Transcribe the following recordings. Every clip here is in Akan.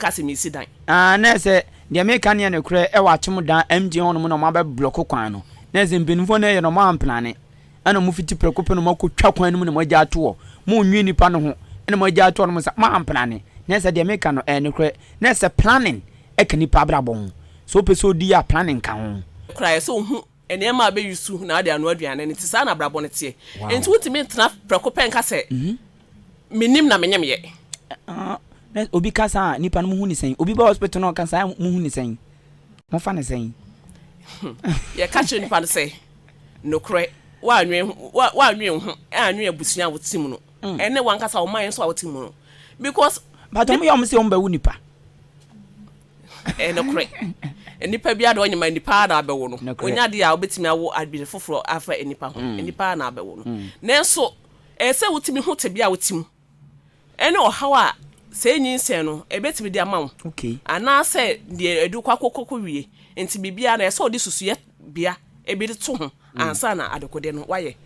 Ka sɛ mesi dan. Ah, na ɛsɛ deɛ meka no yɛ nokorɛ, ɛwɔ Akyem dan MJ hɔ nom na ɔmo abɛ blɔko kwan no, na ɛsɛ mpaninfoɔ no ɛyɛ no ɔmo amplane, ɛna ɔmo fiti prɛko pɛ na ɔmo akɔ twa kwan no mu na ɔmo agya ato hɔ, mo nnwen nipa no ho, ɛna ɔmo agya ato hɔ nom sa, mo amplane, na ɛsɛ deɛ meka no ɛyɛ nokorɛ, na ɛsɛ planning ɛka nipa abrabɔ ho, sɛ wopɛ sɛ odi yie a planning ka ho. Koraa ɛsɛ ohu nneɛma a bɛyi su na ade anoa aduane no, nti saa na abrabɔ no teɛ. Nti wontumi ntena prɛko pɛ nka sɛ menim na menyem yɛ. Ah, na obi kasa a, nipa no muhu ne sɛn? Obi ba hospital na ɔka saa, muhu ne sɛn? Mofa ne sɛn? Yɛka kyerɛ nipa no sɛ nokorɛ, woanwen ho, anwen abusua a wote mu no, ɛne wankasa ɔman nso a wote mu no, because But ɔmo yɛ ɔmo sɛ ɔmo bɛwo nipa. Ɛyɛ nokorɛ, nipa bi ade ɔnyima nipa na abɛwo no. Onya adeɛ a wobɛtumi awo adwene foforɔ afa nipa ho, nipa na abɛwo no. Nanso ɛyɛ sɛ wotumi ho tebea a wote mu ɛne ɔhaw a sɛ nyinsɛn no ɛbɛtumi de ama wo anaasɛ deɛ ɛde kɔ akɔkɔkɔ wie. Nti biribiara na ɛsɛ ɔde susuyɛ bea ebi de to ho ansa na adekode no wayɛ.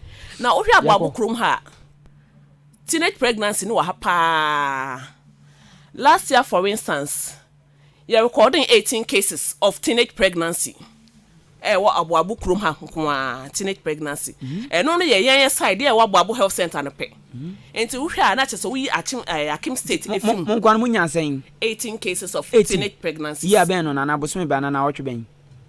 Na wohwɛ Aboabo kurom ha a, teenage pregnancy no wɔ ha paa. Last year, for instance, yɛ recording 18 cases of teenage pregnancy ɛwɔ Aboabo kurom ha nko ara. Teenage pregnancy ɛno no yɛ yɛn yɛ side yɛ ɛwɔ Aboabo Health Center no pɛ. Nti wohwɛ a, na kyerɛ sɛ woyi Akyem Akim State efim. Mo nkwa no mo nya sɛn? 18 cases of 18 teenage pregnancy. Yi abɛn no nana bosome bɛn nana ɔtwe bɛn?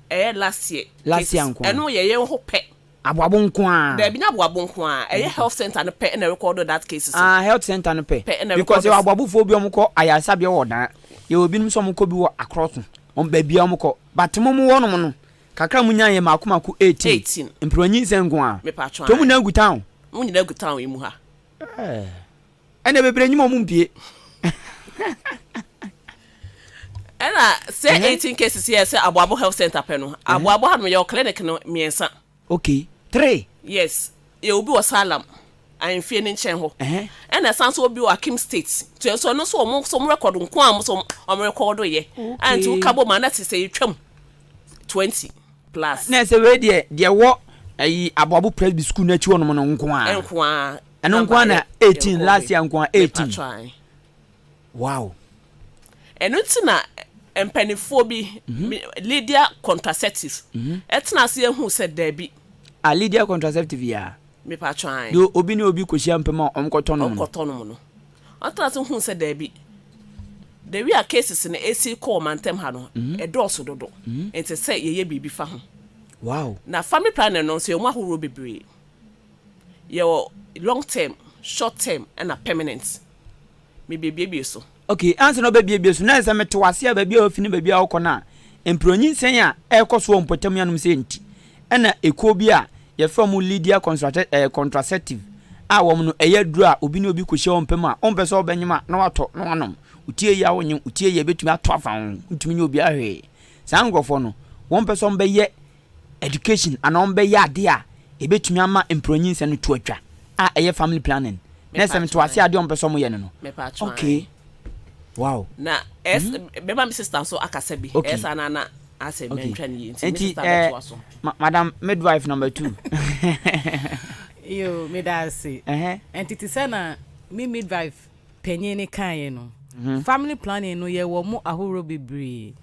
Ɛyɛ last year. Last year nko? Ɛno yɛ yɛn ho pɛ. Aboabo nko a? Daabi, nya Aboabo nko a, ɛyɛ health center no pɛ ɛna record that cases. Ah, health center no pɛ. Pɛ ɛna because record. Yɛ aboabofoɔ bi, ɔmo kɔ ayaresabea wɔ dan, yɛ obinom nso ɔmo kɔ bi wɔ Akorɔso, ɔmo baabi a ɔmo kɔ, but mo wɔ nom no kakra mo nya yɛ mako mako 18. 18. Mpiranyi nsɛn nko a. Mepatwa. To mo nyinaa gu town. Mo nyinaa gu town yi mu ha. Ɛna bebree nyim ɔmo mpie. Ɛna sɛ 18 cases yɛ sɛ Aboabo Health Center pɛ no. Aboabo ha no, yɛwɔ clinic no mmiɛnsa. Okay, three. Yes, yɛwɔ obi wɔ Salam ahemfie ne nkyɛn hɔ, ɛna ɛsan so obi wɔ Akim State nti ɛnso ɛno nso ɔmo nso ɔmo record nko a ɔmo nso ɔmo record yɛ a, nti woka bɔ mu a, na te sɛ yɛtwam 20 plus. Na ɛsɛ wei deɛ wɔ ɛyi Aboabo Presby School n'akyi hɔ nom no nko a? Nko a. Ɛno nko a na 18 last year nko a, 18. Wow. Ɛno nti na mpanimfoɔ bi, Lydia Contraceptive, ɛtena ase ehu sɛ daabi. A Lydia Contraceptive yɛ a? Mepatwa. De obi ne obi kɔhyia mpɛm a ɔmo kɔtɔ nom no. Ɔkɔtɔ nom no, ɔtena ase hu sɛ daabi, the way a cases no esi kɔ ɔmantam ha no, ɛdɔɔso dodo, nti sɛ yɛyɛ biribi fa ho. Na family planning no nso, yɛwɔ mu ahoroɔ bebree. Yɛwɔ long term, short term, ɛna permanent. Mebebiebie so. Okay, ansa na ɔbɛbiebie so, na sɛ mete wase a, baabi a wafi ne baabi a wokɔ no a, mpironyinsɛn a ɛrekɔ so wɔ mpɔtam yanom sɛ nti ɛna ekuo bi a yɛfrɛ mo Lydia Contraceptive a wɔn no ɛyɛ aduro a obi ne obi kɔhyia wɔn mpam a ɔmpɛ sɛ ɔbɛnyem a, na watɔ na wanom otie yi a wonyem otie yi a, ebɛtumi ato afa ho, ntumi nye obi ahwee. Saa nkurɔfoɔ no, wɔn pɛ sɛ wɔn bɛyɛ education anaa wɔn bɛyɛ adeɛ a ebɛtumi ama mpironyinsɛn no to atwa a ɛyɛ family planning. Na sɛ mete wase adeɛ a wɔn pɛ sɛ wɔn yɛ no. Mepatwa. Okay, wow. Na ɛs bɛma me sister nso akasa bi. Ɛsa na asɛ mɛntwa ne yie, nti me nti sister bɛtoa so. Madam midwife number two. Yo, meda ase. Nti te sɛ na me midwife panyin ne kaeɛ no, family planning no, yɛwɔ mu ahorow bebree.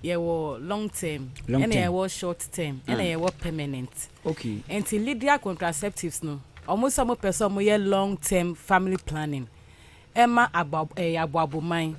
Yɛwɔ long term, long ɛna term. Yɛwɔ short term, ɛna yɛwɔ permanent. Nti Lydia Contraceptives no, ɔmo sɛ ɔmo pɛ sɛ ɔmo yɛ long term family planning ɛma aba ɛyɛ aboaboman.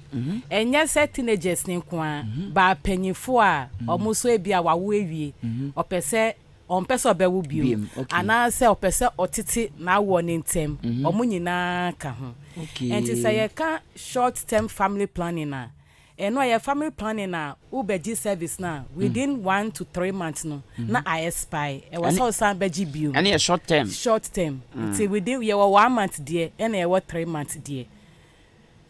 Ɛnyɛ sɛ teenagers ne nko a, baa panyinfo a ɔmo nso ebi a wawo ewie, ɔpɛ sɛ ɔmpɛ sɛ ɔbɛwo bio, Biem, okay. anaasɛ ɔpɛ sɛ ɔtete n'awoɔ ne ntɛm, ɔmo nyinaa ka ho. Nti sɛ yɛka short term family planning a, ɛno ɛyɛ family planning a wobɛgye service no a, within 1 to 3 months no na a expire, ɛwɔ sɛ ɔsan bɛgye bio. Ɛne yɛ short term. Short term. Nti within, yɛwɔ 1 month deɛ, ɛna yɛwɔ 3 months deɛ.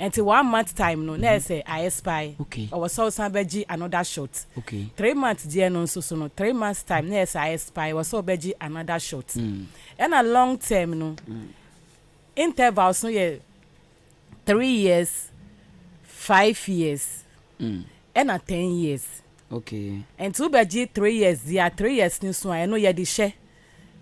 Nti 1 month time no, na yɛ sɛ a expire, ɔwɔ sɛ ɔsan bɛgye another shot. 3 months deɛ no nso so no, 3 months time na yɛ sɛ a expire, ɛwɔ sɛ ɔbɛgye another shot. Ɛna long term no, intervals no yɛ 3 years, 5 years, ɛna 10 years. Nti wobɛgye 3 years deɛ a, 3 years ni so a, ɛno yɛde hyɛ,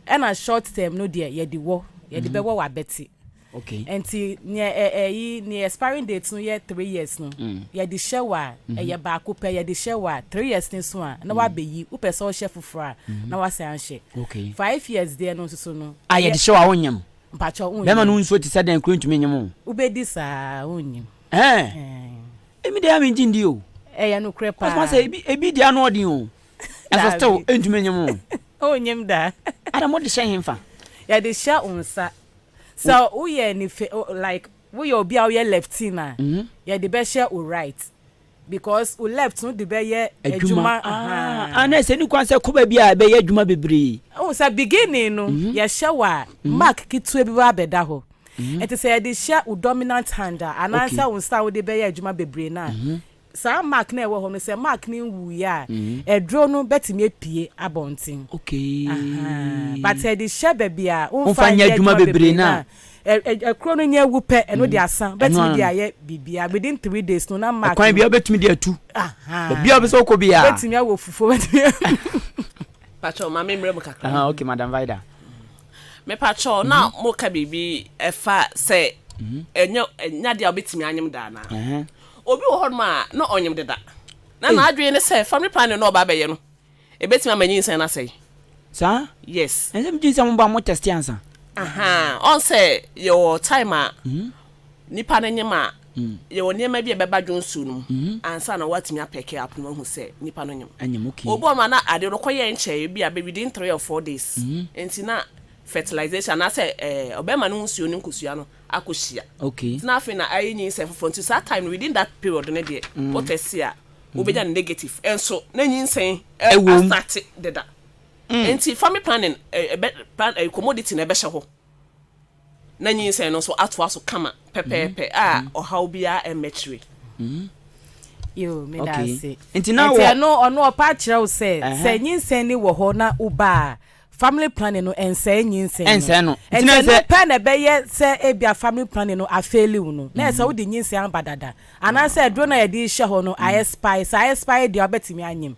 ɛna short term no deɛ, yɛde wɔ, yɛde bɛwɔ w'abɛti. Nti neɛ ɛ ɛyi neɛ expiring date no yɛ 3 years no, yɛde hyɛ wo a, ɛyɛ baako pɛ. Yɛde hyɛ wo a, 3 years ne so a na wabɛyi. Wopɛ sɛ ɔhyɛ foforɔ a, na wasan ahyɛ. 5 years deɛ no nso so no, A yɛde hyɛ wo a, wonyam? Mpakyɛ, wonyim. Bɛrima no nsuo te sɛ dɛn kuro ntumi nyem o. Wobɛdi saa, wonyim. Ɛɛ, emi deɛ mi ngye ndi o. Ɛyɛ nokorɛ paa. Ɔsoma sɛ ebi deɛ ano ɔden o, ɛnso still ntumi nyem o. Wonyim da. Ada mo de hyɛ hemfa? Yɛde hyɛ wo nsa. Sɛ woyɛ ne fe like woyɛ obi a woyɛ lefty na, yɛde bɛhyɛ wo right because wo left no de bɛyɛ adwuma. Ah, na ɛsɛ ni kwan sɛ kɔ baabi a ɛbɛyɛ adwuma bebree. Wohu sɛ beginning no, yɛhyɛ wo a, mark ketewa bi ba abɛda hɔ. Nti sɛ yɛde hyɛ wo dominant hand a, anaasɛ wo nsa a wode bɛyɛ adwuma bebree no a, saa mark na ɛwɔ hɔ no, sɛ mark no nwuiɛ a, aduro no bɛtumi apue abɔnten. But yɛde hyɛ baabi a womfa nyɛ adwuma bebree no a, ɛkuro no nyɛ wu pɛ, ɛno de asa, bɛtumi de ayɛ biribiara within 3 days no na mark. Ɛkwan bia wobɛtumi de atu baabi a wobɛ sɛ wokɔ biara. Bɛtumi awɔ fufuo, bɛtumi. Pakyɛw, maame, mmerɛ mu kakra. Ah, okay, Madam Vida. Mepakyɛw, na moka biribi ɛfa sɛ ɛnyɛ ɛnyɛ adeɛ a wobɛtumi anyem da anaa? Obi wɔ hɔnom a na ɔnyem deda na n'adwene ne sɛ family planning na ɔba abɛyɛ no, ɛbɛtumi ama nyinsɛn no asɛe. Saa? Yes. Ɛnsɛ megye sɛ moba mo test ansa. Aha, ɔn sɛ yɛwɔ time a nipa no nyem a, yɛwɔ nneɛma bi a ɛbɛba dwonsuo no mu ansa na watumi apick up no, wahu sɛ nipa no nyem. Anyem, okay. Obi wɔ hɔ a na ade no kɔyɛ nkyɛe bi a bɛ within 3 or 4 days, nti na fertilization anaasɛ ɔbɛrima no ho nsuo ne nkosua no akɔhyia. Nti na afei na ayɛ nyinsɛn foforɔ. Nti saa time no, within that period no deɛ, wo test a, wobɛnya no negative, ɛnso na nyinsɛn ɛwɔ mu. Astart deda. Nti family planning ɛbɛ plan commodity na ɛbɛhyɛ hɔ na nyinsɛn no nso atoa so kama pɛpɛɛpɛ a ɔhaw biara ɛmmɛkyerɛ. Yo, meda ase. Nti na nti ɛno ɔno ɔpa akyerɛ wo sɛ sɛ nyinsɛn ni wɔ hɔ na woba a, family planning no ɛnsɛe nyinsɛn no. Ɛnsɛe no. Nti na ɛno pɛ na ɛbɛyɛ sɛ ebia family planning no afail wo no, na ɛsɛ wode nyinsɛn aba dada anaasɛ aduro no a yɛde hyɛ hɔ no ayɛ expire. Sɛ ayɛ expire deɛ, wobɛtumi anyim.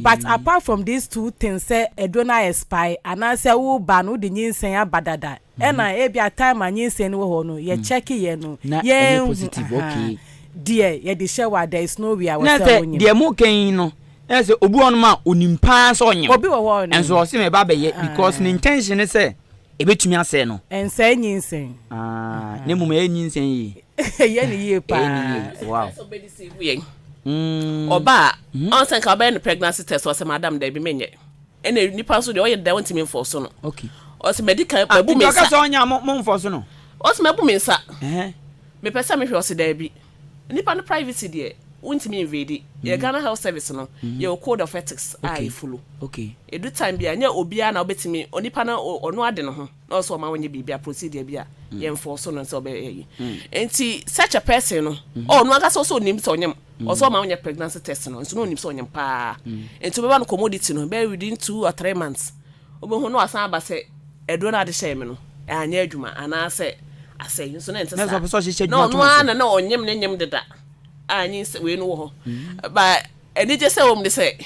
But apart from these two things, sɛ aduro no ayɛ expire anaasɛ woba no wode nyinsɛn aba dada, ɛna ebia time a nyinsɛn no wɔ hɔ no yɛ check yɛ no, na ɛyɛ positive, okay, deɛ yɛde hyɛ wɔ a, there is no way a na wɔsɛ sɛ wonyim. Deɛ mo kan no, na sɛ obi wɔ nom a onim paa sɛ ɔnyem, Obi wɔ hɔ a ɔnim. Ɛnso ɔse mɛba abɛyɛ because ne intention ne sɛ ebɛtumi asɛe no. Ɛnsɛe nyinsɛn. Ah, na mmom ɛyɛ nyinsɛn yie. Ɛyɛ ne yie paa. Ɛyɛ ne yie, wow. Sɛ ɔbɛdi sɛ ewu yɛn ɔba a, ɔn sɛ nka ɔbɛyɛ no pregnancy test, ɔsɛ madam, daabi, menyɛ. Ɛna nipa nso deɛ, ɔyɛ dɛ ɔntumi mfɔ so no. Ɔsɛ mɛdi kan Ah, mabu nti me ɔka nsa. Sɛ ɔnyɛ a mo mfɔ so no. Ɔsɛ mabu me nsa, Ɛhɛn. mepɛ sɛ mehwɛ, ɔsɛ daabi. Nipa no privacy deɛ, wontumi invade. Yɛ Ghana Health Service no, yɛwɔ code of ethics a yɛ follow. Edu time bi a, nyɛ obiara na wobɛtumi onipa no ɔno ade ne ho na ɔsɛ ɔma wonyɛ biribi a, procedure bi a yɛmfɔ so no sɛ ɔbɛyɛ yi. Nti such a person no, ɔno ankasa ɔsɛ onim sɛ ɔnyem, ɔsɛ ɔma wonyɛ pregnancy test no nso na onim sɛ ɔnyem paa. Nti wobɛba no commodity no bɛyɛ within 2 or 3 months, wobɛhu na wasan aba sɛ aduro no ade hyɛɛ me no anyɛ adwuma anaasɛ asɛe, nso na ɛnte Na sɛ saa. ɔpɛ sɛ ɔhyehyɛ Na adwuma to ɔno ho ara so. na ɔnyem ne nyem deda a nyinsɛ wei no wɔ hɔ ba. Anigye sɛ wɔm ne sɛ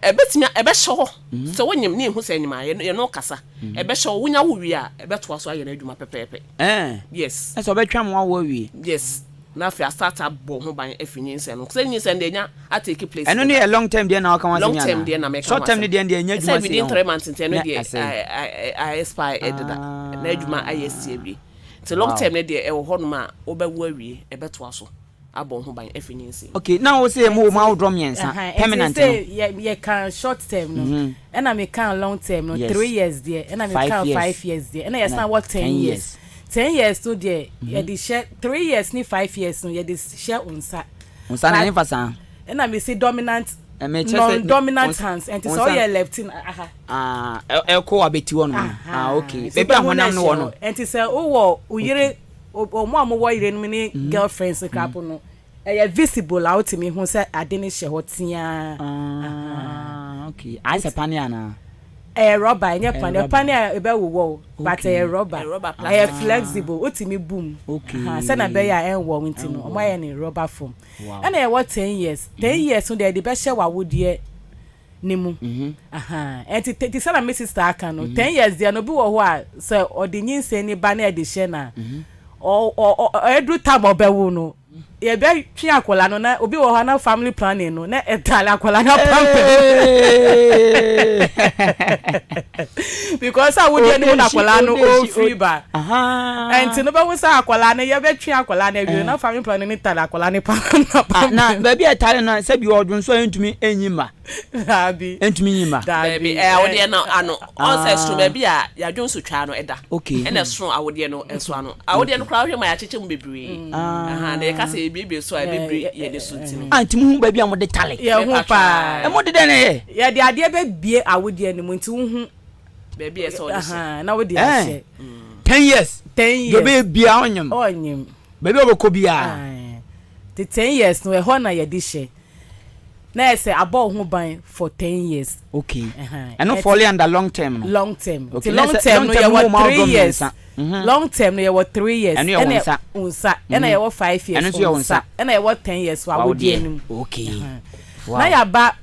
ɛbɛtumi ɛbɛhyɛ hɔ sɛ wonyem ne ehu sɛ enyim a yɛno kasa, ɛbɛhyɛ hɔ, wonya wo wie a, ɛbɛtoa so ayɛ n'adwuma pɛpɛɛpɛ. Ɛɛ. Yes. Ɛsɛ ɔbɛtwa mo awo awie. Yes, na afei astart abɔ ho ban afiri nyinsɛn no sɛ nyinsɛn deɛ nya atake place. Ɛno ne yɛ long term deɛ na ɔka ho asɛm Long yi term anaa? deɛ na mɛka ho Short term ne asɛm. deɛ deɛ ɛnyɛ adwuma Sɛ sei within ho. 3 months, nti ɛno Na deɛ asɛe. a expire ɛdeda na adwuma ayɛ asi awie. Nti long term ne deɛ, ɛwɔ hɔnom a wobɛwo awie, ɛbɛtoa so abɔ ho ban afiri nyinsɛn. Okay, na wo sɛ mo mo ahodoɔ mmiɛnsa, permanent no. Nti sɛ yɛka short term no, ɛna meka long term no, 3 years deɛ, ɛna meka 5 years deɛ, ɛna yɛsan wɔ 10 years. 10 years no deɛ, yɛde hyɛ 3 years ne 5 years no, yɛde hyɛ wo nsa. Nsa na ɛnfa saa. Ɛna mesi dominant, non-dominant hands, nti sɛ ɔyɛ left aha. Ah, ɛkɔ abɛti hɔ nom. Ah, okay, baabi a honam no wɔ no. Nti sɛ wowɔ wo yere, ɔmo a mowɔ yerenom ne girlfriends krapo no, ɛyɛ visible a wotumi hu sɛ ade no hyɛ hɔ teaa. Ah, okay, ayɛ sɛ pane anaa? Ɛyɛ rɔba, ɛnyɛ pane. Pane a ɛbɛwowɔ o, but ɛyɛ rɔba, ɛyɛ flexible, wotumi bum sɛnea ɛbɛyɛ a ɛnwɔ nti no, ɔmo ayɛ no rɔba form. Ɛna ɛwɔ 10 years. 10 years no deɛ, yɛde bɛhyɛ w'awodeɛ. ne mu. Ahaa. Ɛnti te te sɛ na me sister aka no, 10 years deɛ no, obi wɔ hɔ a sɛ ɔde nyinsɛn ni ba na ɛde hyɛ no a, ɔ ɔ ɔ ɛduru time a ɔbɛwo no, yɛbɛtwe akwadaa no na obi wɔ hɔ a na family planning no na ɛtale akwadaa no apampam because awodeɛ no mu na akwadaa no ɔfiri ba. Ɛnti no bɛhu sɛ akwadaa no, yɛbɛtwe akwadaa no awie no na family planning no tale akwadaa no pampam. Na baabi a ɛtale no, sɛbi ɔdwo nso a ɛntumi nyi mma. Daabi. Ɛntumi nyi mma. Daabi, ɛɛ awodeɛ no ano. Ɔn sɛ ɛsono baabi a yɛadwo nso twaa no ɛda. Okay. Ɛna ɛsono awodeɛ no nso ano. Awodeɛ no koraa wohwɛ mu a yɛakyekyɛ mu bebree. Ahaa, na yɛka sɛ yɛbuebue so a ɛbɛbue yɛn ani so nti no. Ah, nti mohu baabi a mode tale? Yɛhu paa. Ɛ mode dɛn na ɛyɛ? Yɛde adeɛ bɛbue awodeɛ no mu nti wohu. Baabi a ɛsɛ wode hyɛ. Ahaa, na wode ahyɛ. 10 years. 10 years. Deɛ ɔbɛyɛ biara ɔnyem. Ɔnyem. Baabi a ɔbɛkɔ biara. Ae. Nti 10 years no ɛhɔ na yɛde hyɛ. Na yɛ sɛ abɔ wo ho ban for 10 years. Okay. Ɛno fall under long term no. Long term. Okay. Long term no yɛwɔ 3 years. Long term no yɛwɔ 3 years. Ɛno yɛ wo nsa. Wo nsa. Ɛna yɛwɔ 5 years. Ɛno nso yɛ wo nsa. Ɛna yɛwɔ 10 years wɔ awodeɛ no mu. Okay. Wow. Na yɛaba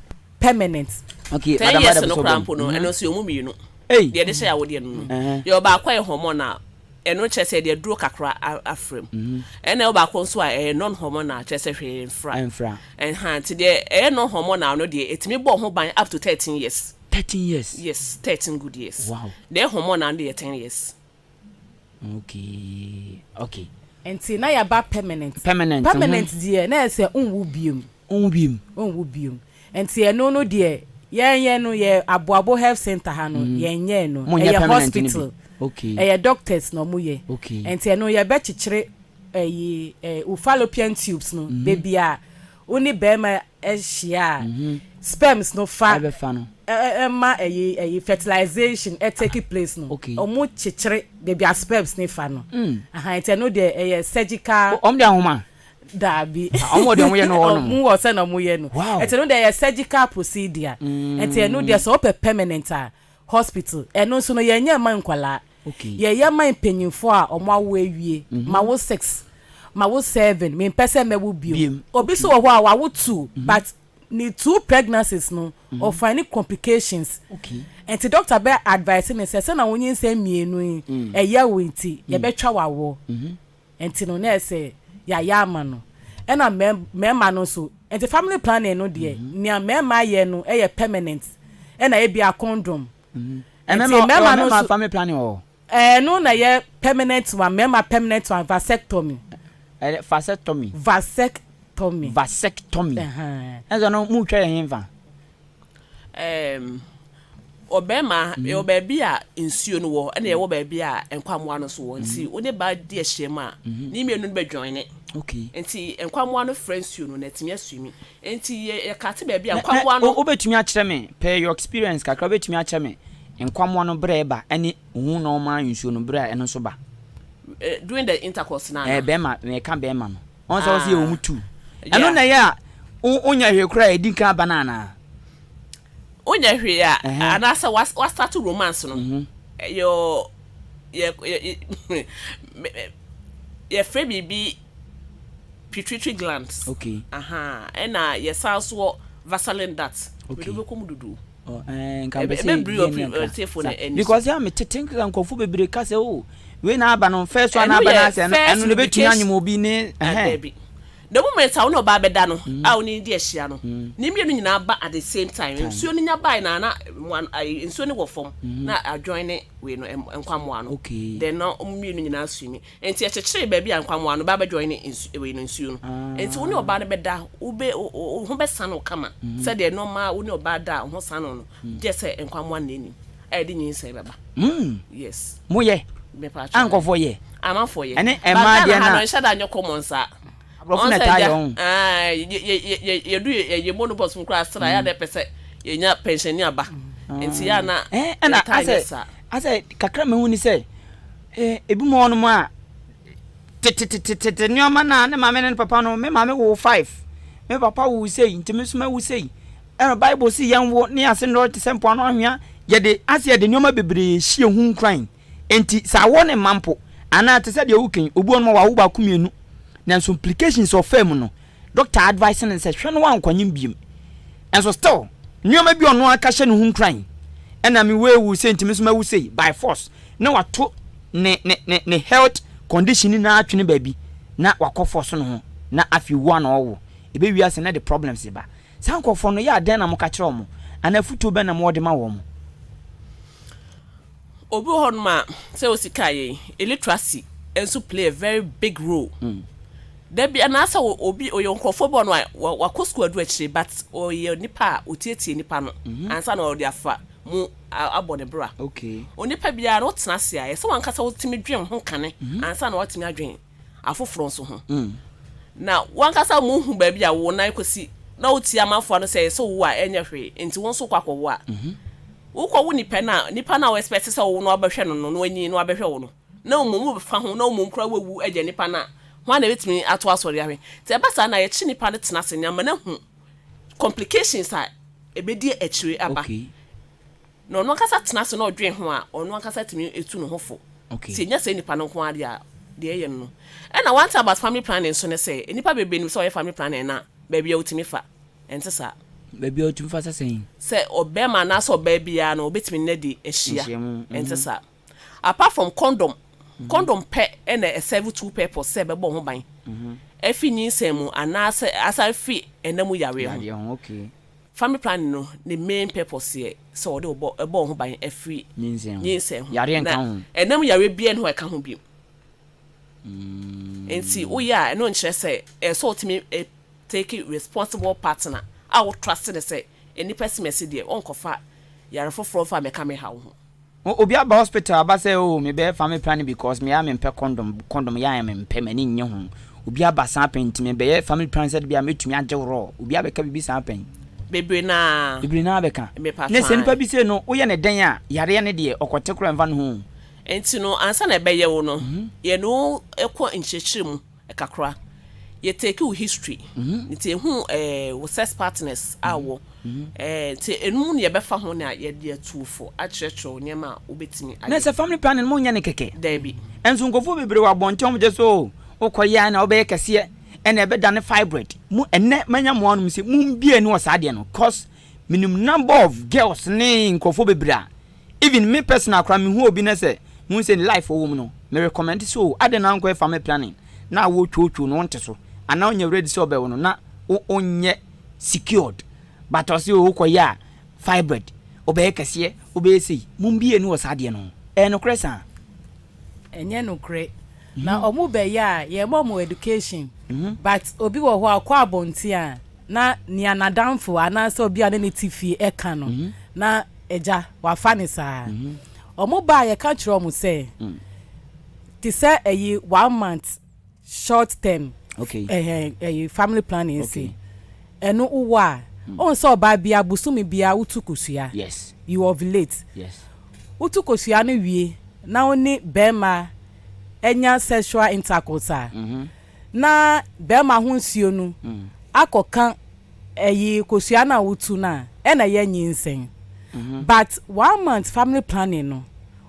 permanent. Okay. 10 years no koraa mpo no, ɛno nso yɛ ɔmu mmienu. Ei. Deɛ yɛde hyɛ awodeɛ no no. Yɛwɔ baako a ɛyɛ hormone a ɛno kyerɛ sɛ yɛde aduro kakra afra mu. Ɛna ɛwɔ baako nso a ɛyɛ non hormonal, kyerɛ sɛ hwee mfra. Ɛmfra. Ɛha nti deɛ ɛyɛ non hormonal no deɛ, ɛtumi bɔ ho ban up to 13 years. 13 years. Yes, 13 good years. Wow. Deɛ hormonal no deɛ, 10 years. Okay. Nti na yɛaba permanent. Permanent. Permanent deɛ na yɛ sɛ nwu biom. Nwu biom. Nwu biom. Nti ɛno no deɛ, yɛn yɛn no yɛ Aboabo Health Center ha no, yɛn nyɛ no. Mo nyɛ ɛyɛ permanent no bi. Hospital. Okay. Ɛyɛ doctors na ɔmo yɛ. Okay. Nti ɛno yɛbɛkyekyere ɛyi ɛ wo fallopian tubes no, beebi a wo ne bɛrima ahyia a sperms no fa ɛbɛfa no. Ɛma ɛyi fertilization ɛ take place no. Okay. Ɔmo kyekyere beebi a sperms ne fa no. Ahan, nti ɛno deɛ ɛyɛ surgical. Ɔmo de ahoma. Daabi. Ɔmo de ɔmo yɛ no wɔ hɔnom. Ɔmo wɔ sɛ na ɔmo yɛ no. Wow. Nti ɛno deɛ ɛyɛ surgical procedure. Nti ɛno deɛ sɛ ɔpɛ permanent a, hospital. Ɛno nso no yɛnyɛ ma nkwalaa. Okay. Yɛyɛ ma mpanyinfoɔ a ɔmo awo awie. Ma wo six, ma wo seven, mempɛ sɛ mɛwo bio. Biem. Obi so wɔ hɔ a wawo two, but ne two pregnancies no ɔfa ne complications. Okay. Nti doctor bɛ advice ne sɛ sɛ na wonyinsɛn mmienu yi ɛyɛ wo nti yɛbɛtwa wawoɔ. Nti no na ɛsɛ yɛayɛ ama no. Ɛna mmarima no nso, nti family planning no deɛ, nea mmarima yɛ no ɛyɛ permanent, ɛna ebi a condom. Ɛmɛma Nti mmarima no mɛma nso family planning wɔ. Ɛno na yɛ permanent one, mmarima permanent one, vasectomy. Ɛɛ, vasectomy. Vasectomy. Vasectomy. Ɛhɛn. Ɛsɛ no mu twɛ yɛn fa. Ɔbɛrima yɛwɔ baabi a nsuo no wɔ, ɛna yɛwɔ baabi a nkwamoa no so wɔ. Nti wode ba di ahyia mu a, ne mmienu no bɛdwɔn ne. Okay. Nti nkwamoa no frɛ nsuo no na ɛtumi asumi. Nti yɛ yɛkate baabi a Na nkwamoa no. Wobɛtumi akyerɛ me per your experience kakra, wobɛtumi akyerɛ me nkwamoa no berɛ ba ɛne ohun normal nsuo no berɛ a ɛno nso ba? During the intercourse na. Ɛɛ, bɛrima, mɛka bɛrima no ɔn sɛ wɔsi yɛ wɔn mu tu. Yeah. Ɛno na ɛyɛ a wonya hwee koraa a ɛdi kan aba no anaa? Wonyɛ hwee a Ɛhɛn. anaasɛ wa start romance no, yɛ yɛ yɛ yɛfrɛ biribi pituitary glands. Okay. Aha, ɛna yɛsan so wɔ vaseline duct. Okay. Mede wobɛkɔ mu dodo. Ɔ, ɛɛ, nka mpɛ sɛ ɛbɛbiri yɛn ɔpri- ne nka. ɔtiefo no Sa- ani so. Because yɛ a metete nka nkurɔfoɔ bebree ka sɛ o wei na aba no first one Ɛno aba yɛ no asɛ ɛno first ɛno no bɛtumi lubrication. anyem obi ne Ah, ɛhɛn. daabi, the moment a wo ne ɔbaa bɛda no a wo ne di ahyia no, ne mmienu nyinaa ba at the same time, nsuo no nya bae na na ayi, nsuo no wɔ fam na adjoin ne wei no nkwamoa no. Okay. Then na ɔmo mmienu nyinaa swimi, nti ɛkyekyere baabi a nkwamoa no ba bɛjoin ne nsu wei no nsuo no. Nti wo ne ɔbaa no bɛda, wo bɛ wo wo ho bɛsa no kama sɛdeɛ normal wo ne ɔbaa da a wo ho sa no no gye sɛ nkwamoa no n'anim a yɛde nyinsɛn bɛba. Yes. Moyɛ mepa a nkɔfoɔ yɛ amanfoɔ yɛ. Ɛne But mmaa Ghana deɛ ha no no nhyɛ da nyɛ common saa. Aborɔfo na ɛtaa yɛ ho. Yɛdu yɛ menopause mu koraa sra yɛ a na ɛpɛ sɛ yɛnya pension aba, nti yɛ a na ɛɛ ɛna yɛtaa yɛ asɛ saa. Asɛ kakra mehu ni sɛ ebi mu hɔnom a tetetetete nneɛma na ne maame ne ne papa no, me maame wo five, me papa wo sei, nti me nso ma wo sei. Ɛna Bible si yɛn wo ne ase nnɔre te sɛ mpoano ahwea. Yɛde ase yɛde nneɛma bebree hyia ho nkuran. Nti sɛ awɔ ne ma mpo anaa te sɛ deɛ wokan obi wɔ no ma wawo baako mmienu, nanso implications ɔfaa mu no, doctor advice ne sɛ hwɛ no wankɔnyem biem, ɛnso still Nneɛma bi a ɔno ara ka hyɛ ne ho nkuran, ɛna me wei wu sei nti me nso mɛwu sei by force na wato ne ne ne ne health condition nyinaa atwene baabi na wakɔ force ne ho na afei wu a na ɔwo. Ɛbɛwie ase na ɛde problems ba. Saa nkurɔfoɔ no yɛ a dɛn na moka kyerɛ wɔn anaa afutuo bɛn na mowɔ de ma wɔn? Obi wɔ hɔnom a, sɛ osi kaa yɛn, illiteracy nso play a very big role. Da bi anaasɛ obi ɔyɛ nkurɔfoɔ bi wɔ no a wakɔ sukuu adu akyire but ɔyɛ nipa a ɔtietie nipa no ansa na ɔde afa mu abɔ ne bra. Onipa biara no wotena ase a, ɛsɛ sɛ wankasa wotumi dwen ho kane ansa na watumi adwen afoforɔ nso ho. Na w'ankasa wohu baabi a wo nan kɔsi na wotie amanfoɔ ano sɛ ɛsɛ wowo a ɛnyɛ hwee nti wo nso wokɔ akɔwo a, wokɔwo nipa no a, nipa no a wo expect sɛ wowo no abɛhwɛ no no na wanyin na wabɛhwɛ wo no na mmom wobɛfa ho na mmom koraa wawu agya nipa no a, hwan na ɛbɛtumi ato asɔre ahwɛ? Nti ɛba saa no a yɛkye nipa no tena ase na ama no ahu complications a ɛbɛdi akyire aba. Na ɔno ankasa tena ase na ɔdwen ho a, ɔno ankasa tumi tu ne ho fo. Sɛ ɛnya saa nipa no nko ara deɛ a, deɛ ɛyɛ no no. Ɛna one thing about family planning nso ne sɛ, nnipa bebree nim sɛ ɔyɛ family planning no a, baabi a ɔtumi fa. Ɛnte saa. Baabi a ɔtumi fa sɛ sɛn? Sɛ ɔbarima anaasɛ ɔbaa biara no, ɔbɛtumi ne no adi ahyia. Ɛnte saa. Apart from condom, condom pɛ na ɛserve two purpose sɛ ɛbɛbɔ wo ho ban afi nyinsɛn mu anaasɛ asan afi ɛna mu yareɛ ho. Family planning no ne main purpose yɛ sɛ ɔde wo bɔ ɛbɔ wo ho ban afiri nyinsɛn ho. Yareɛ nka ho. Na ɛnam yareɛ biara nni hɔ a ɛka ho bio. Nti woyɛ a ɛno nkyerɛ sɛ ɛyɛ sɛ wotumi take responsible partner a wo trust no sɛ nnipa simasi deɛ ɔnkɔfa yare foforɔ mfa mmɛka me haw ho. Obi aba hospital aba sɛ oh me bɛyɛ family planning because me a me mpɛ condom, condom yɛ a me mpɛ m'ani nnye ho. Obi aba saa pɛn nti me bɛyɛ family planning sɛde bia mɛtumi agye wo raw. Obi abɛka biribi saa pɛn. Bebree no ara. Bebree no ara bɛka. Mepa Ne sɛ nipa ae. bi sei no woyɛ no dɛn a yareɛ no deɛ ɔkɔte koraa ɛmfa ne ho o. Nti no ansa na ɛbɛyɛ wo no yɛne wo kɔ nkyerɛkyerɛ mu kakra. Yɛ take wo history nti yɛhu eh, wo sex partners a wɔ eh, nti ɛno mu na yɛbɛfa ho na yɛde atu wo fo akyerɛkyerɛ wo nneɛma a wobɛtumi Na ayɛ. sɛ family planning no monyɛ no kɛkɛ. Daabi. Nso nkurɔfoɔ bebree wɔ abɔnten a wɔgye sɛ oh wokɔyɛ a na wobɛyɛ kɛseɛ ɛna ɛbɛdane fibroid. Mo ɛnnɛ manya mmoa nom sɛ mombie ani wɔ saa adeɛ no cause menim number of girls ne nkurɔfoɔ bebree a Even me personal koraa mehu obi na sɛ mehu sɛ ne life ɔwɔ mu no me recommend sɛ oh adɛn na wonkɔyɛ family planning na awoɔ twotwo no wonte so anaa wonyɛ ready sɛ ɔbɛwo no na wo wonyɛ secured but ɔse oh wokɔyɛ a fibroid wobɛyɛ kɛseɛ wobɛyɛ sei mombie ani wɔ saa adeɛ no ho ɛyɛ nokorɛ saa? Ɛnyɛ nokorɛ na ɔmo bɛyɛ a yɛma ɔmo education but obi wɔ hɔ a ɔkɔ abɔnten a na nea n'adamfo anaasɛ obi a ɔne no te fie ka no na agya wafa no saa. Wɔn ba a yɛka kyerɛ wɔn sɛ te sɛ ɛyi one month short term ɛhɛn ɛyi family planning si ɛno wowɔ a ohun sɛ ɔbaa bia bosome bia wotu kosua you ovulate wotu kosua no wie na wo ne bɛrima anya sexual intercourse a. na bɛrima ho nsuo no akɔka ɛyi kosua no a wotu no a ɛna ɛyɛ nyinsɛn but one month family planning no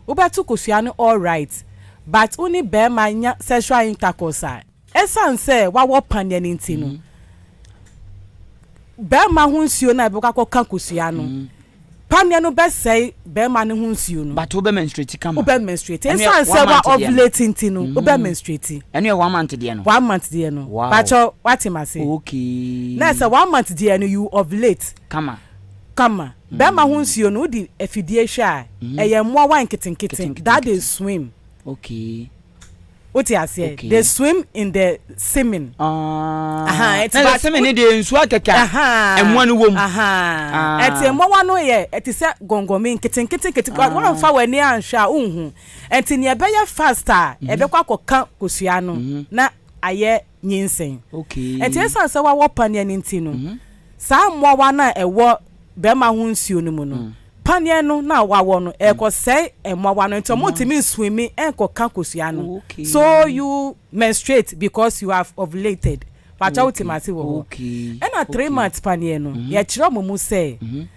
wobɛto kosua no alright but wo ne bɛrima nya sexual intercourse a ɛsiane sɛ wawɔ paneɛ no nti no bɛrima ho nsuo no a ɛbɛkɔ akɔka kosua no Paneɛ no bɛsɛe bɛrima no ho nsuo no. But wobɛ menstruate kama. Wobɛ menstruate. Ɛno yɛ Ɛsiane sɛ one wa month deɛ no. ovulate nti no, wobɛ menstruate. Ɛno yɛ one month deɛ no. One month deɛ no. Wow. Pakyɛ wate mase? Okay. Na sɛ one month deɛ no you ovulate. Kama. Kama. Bɛrima ho nsuo no wode afidie hwɛ a, ɛyɛ mmoawa nketenkete that they swim. Okay. Wote aseɛ? Okay. They swim in the semen. Ah. Aha, ɛti Na but semen ne deɛ nsuo akɛkɛ a Aha. ɛmmoa no wɔ mu. Aha. Ah. Ɛti mmoawa no yɛ ɛte sɛ gɔngɔmi nketenkete nkete. Ah. Wɔamfa w'ani anhwɛ a wonhu. Ɛnti nea ɛbɛyɛ fast a Mhm. ɛbɛkɔ akɔka kosua no na ayɛ nyinsɛn. Okay. Ɛnti esiane sɛ wawɔ paneɛ no nti no, Mhm. saa mmoawa no a ɛwɔ bɛrima ho nsuo no mu no, paneɛ no na wawɔ no ɛrekɔsɛe mmoawa no nti ɔmo ntumi nswimi nkɔka kosua no so you menstruate because you have ovulated pakyɛ wote mase wɔ hɔ ɛna 3 months paneɛ no yɛkyerɛ ɔmo mu sɛ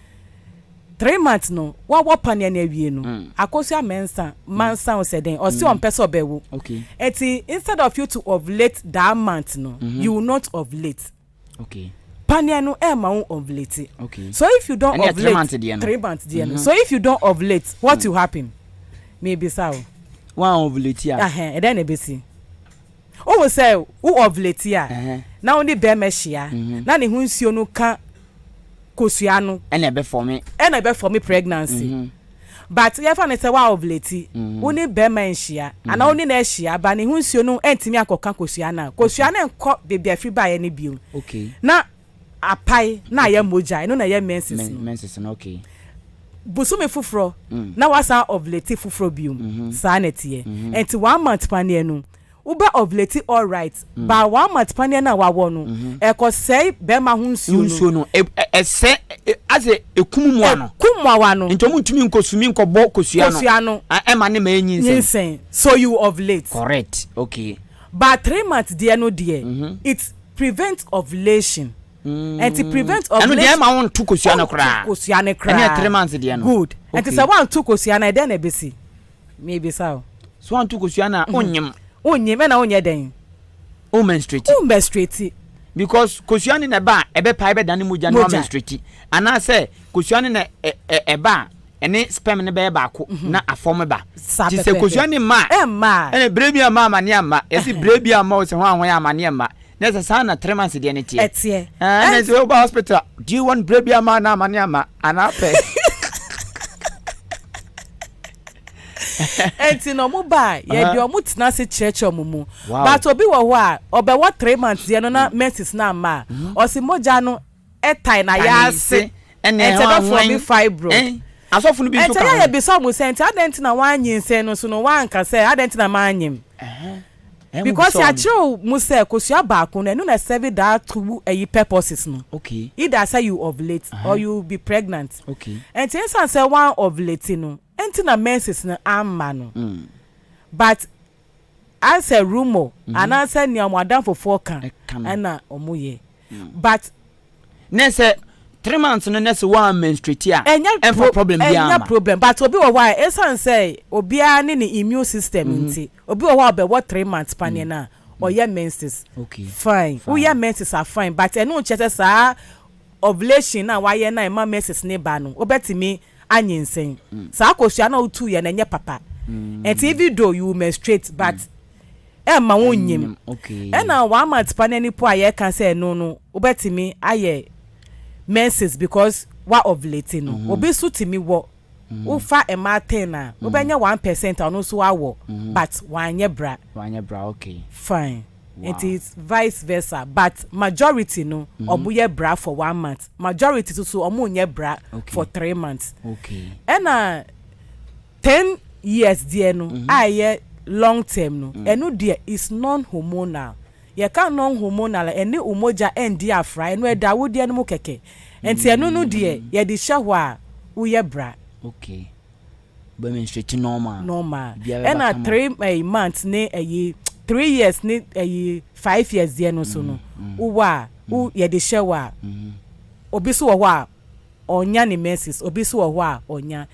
3 months no wawɔ paneɛ no awie no akosua mɛnsa mansa wo sɛ dɛn ɔse ɔmpɛ sɛ ɔbɛwo nti instead of you to ovulate that month no you will not ovulate. Okay. Paneɛ no ɛmma wo ovulate. Okay. So if you don't Ɛne yɛ ovulate, 3 months deɛ no. 3 months deɛ no. So if you don't ovulate, what will happen? Mebisa wo. Wan ovulate a. Ahɛn, ɛdɛn na ebesi? Wohu sɛ wo ovulate a, na wo ne bɛrima hyia, na ne ho nsuo no ka kosua no. Ɛna ɛbɛ form. Ɛna ɛbɛ form pregnancy. But yɛfa ne sɛ wa ovulate, wo ne bɛrima nhyia, anaa wo ne na ahyia, ba ne ho nsuo no ɛntumi akɔka kosua no a, kosua no nkɔ beebi a ɛfiri baeɛ no bio. Na apae na ayɛ mogya, ɛno na ɛyɛ menses no. Menses no, okay. Bosome foforɔ na wasan ovulate foforɔ biom. Saa na ɛteɛ. Nti 1 month paneɛ no, wobɛ ovulate alright, but 1 month paneɛ no a wawɔ no, ɛkɔsɛe bɛrima ho nsuo no. Nsuo no ɛsɛ asɛ ekum mu ano. Ɛkum mmoawa no. Nti ɔmo ntumi nkɔ sumi nkɔbɔ kosua no. Kosua no. Ɛma ne ma enyi nsɛm. Nyinsɛn, so you ovulate. Correct, okay. But 3 months deɛ no deɛ, it prevent ovulation. Nti prevent Ɛno ovulation. Deɛ ɛma wo nto kosua no koraa. Wonto kosua no koraa. Ɛne yɛ 3 months deɛ no. Good. Nti sɛ woanto kosua no, ɛdɛn na ɛbɛsi? Mebisa o. So wanto kosua no a, onyim. Wonyim, ɛna wonyɛ dɛn? O menstruate. Wo menstruate. Because kosua no na ɛba a, ɛbɛpae bɛdane mogya na Mogya. wa menstruate, anaasɛ kosua no na ɛba a, ɛne sperm no bɛyɛ baako na afɔm ba. Saa Nti sɛ pɛpɛɛpɛ. Kosua ne mma a, Ɛmma a. Ɛna bere bi ama amane amma, yɛsi bere bi amma o sɛ ho ahoɛ amane amma, na sɛ saa na 3 months deɛ ne teɛ. Ɛteɛ. Ɛna sɛ woba hospital, do you want bere bi ama na amane amma anaa pɛ? Nti na ɔmo ba a, yɛde ɔmo tena ase kyerɛkyerɛ ɔmo mu. But obi wɔ hɔ a ɔbɛwɔ 3 months deɛ no na menses na amma a, ɔsi mogya no ɛtae na yɛ ase, ɛnɛ ɛnti ɛbɛ form fibroid. Asɔfo no bi nso Ɛnti ka ɛyɛ ho. Yɛ bisa ɔmo sɛ, nti adan nti na wɔanyinsɛn no so no, wɔanka sɛ adan nti na maanyim? Because yɛakyerɛw mu sɛ kosua baako no, ɛno na serve that two ɛyi purposes no. Either sɛ you ovulate or you be pregnant. Nti nsan sɛ wɔn ovulate no nti na menses no amma no. But asɛ rumour anaasɛ nea ɔmo adamfofoɔ ka Ɛka no. ɛna ɔmo yɛ, but Ne sɛ 3 months no, ne sɛ wɔn menstruate a, ɛnyɛ ɛmfa problem bi ɛnyɛ ama. Problem, but obi wɔ hɔ a, esan sɛ obiara ne ne immune system nti, obi wɔ hɔ a ɔbɛwɔ 3 months paneɛ na ɔyɛ menses. Fine. Fine. Woyɛ menses a, fine, but ɛno nkyerɛ sɛ saa ovulation na wayɛ na ɛma menses ne ba no, wobɛtumi anyinsɛn. Saa akosua na wotu yɛ no, ɛnyɛ papa. Nti even though you menstruate, but ɛmma wo nyim. Ɛna 1 month paneɛ ni po a yɛka sɛ ɛno no wobɛtumi ayɛ menses because wa ovulate no, obi nso tumi wɔ, wofa mmaa 10 a, wobɛnya 1% a ɔno nso awɔ, but wanyɛ bra. Wanyɛ bra, okay. Fine. Nti it's vice versa, but majority no, ɔmo yɛ bra for 1 month. Majority nso so, ɔmo nyɛ bra for 3 months. Ɛna 10 years deɛ no a ɛyɛ long term no, ɛno deɛ is non hormonal. Yɛka non hormonal a, ɛne omogya ɛndi afra. Ɛno ɛda awodeɛ no mu kɛkɛ. Nti ɛno no deɛ, yɛde hyɛ hɔ a, woyɛ bra. Okay, bɛ menstruate normal. Normal. Biribiara bɛba Ɛna kama. 3 months ne ɛyi 3 years ne ɛyi 5 years deɛ no so no, wowɔ a wo yɛde hyɛ hɔ a, obi so wɔ hɔ a ɔnya ne menses, obi so wɔ hɔ a ɔnya.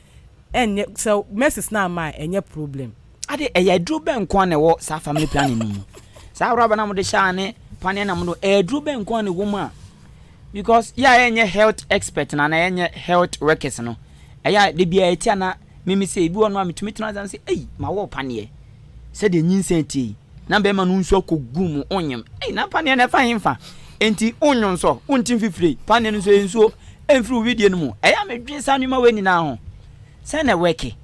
Ɛnyɛ sɛ menses na ama a, ɛnyɛ problem. Ade ɛyɛ aduro bɛn nko a na ɛwɔ saa family planning no mu? Saa rubber na mode hyɛ a ne paneɛ na mode, ɛyɛ aduro bɛn nko a na ɛwɔ mu a? Because yɛ a yɛnyɛ health expert na na yɛnyɛ health workers no, ɛyɛ a de bia ɛti ana mimi sɛ ebi wɔ no a metumi tena ase sɛ, ei, ma wɔ paneɛ sɛdeɛ nyinsɛn tie yi na bɛrima no nso akɔ gu mu, onyim, ei, na paneɛ no ɛfa hemfa? Enti onyo nso wonti mfifire, paneɛ no nso ɛyɛ nsuo ɛmfiri wo widie no mu. Ɛyɛ a medwen saa nneɛma wei nyinaa ho sɛn na ɛwɔɛke.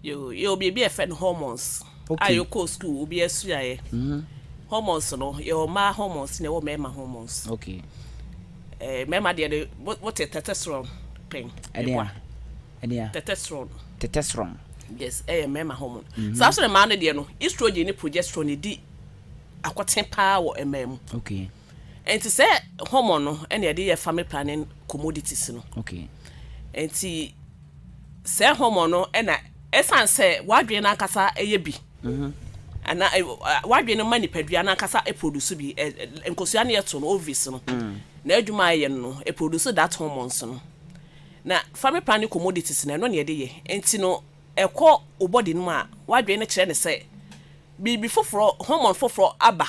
Yo yo, biribi a yɛfrɛ no hormones a yɛkɔɔ school obi asuaeɛ. Hormones no, yɛwɔ mmaa hormones na yɛwɔ mmarima hormones. Mmarima deɛ de wote testosterone pɛn? Ɛdeɛ a ɛdeɛ a? Testosterone. Testosterone. Yes, ɛyɛ mmarima hormone. Saa so na mmaa no deɛ no, estrogen ne progesterone di akɔten paa wɔ mmaa mu. Nti sɛ hormone no ɛna yɛde yɛ family planning commodities no. Nti sɛ hormone no, ɛna ɛsan sɛ wadwene n'ankasa ɛyɛ bi ana wadwene no ma nipadua n'ankasa ɛproduce bi. ɛ ɛ nkosua no yɛ to no, ovaries no na adwuma a ɛyɛ no, ɛproduce that hormones no. Na family planning commodities no, ɛno na yɛde yɛ. Nti no ɛkɔ wo body no mu a, wadwene no kyerɛ ne sɛ biribi foforɔ, hormone foforɔ aba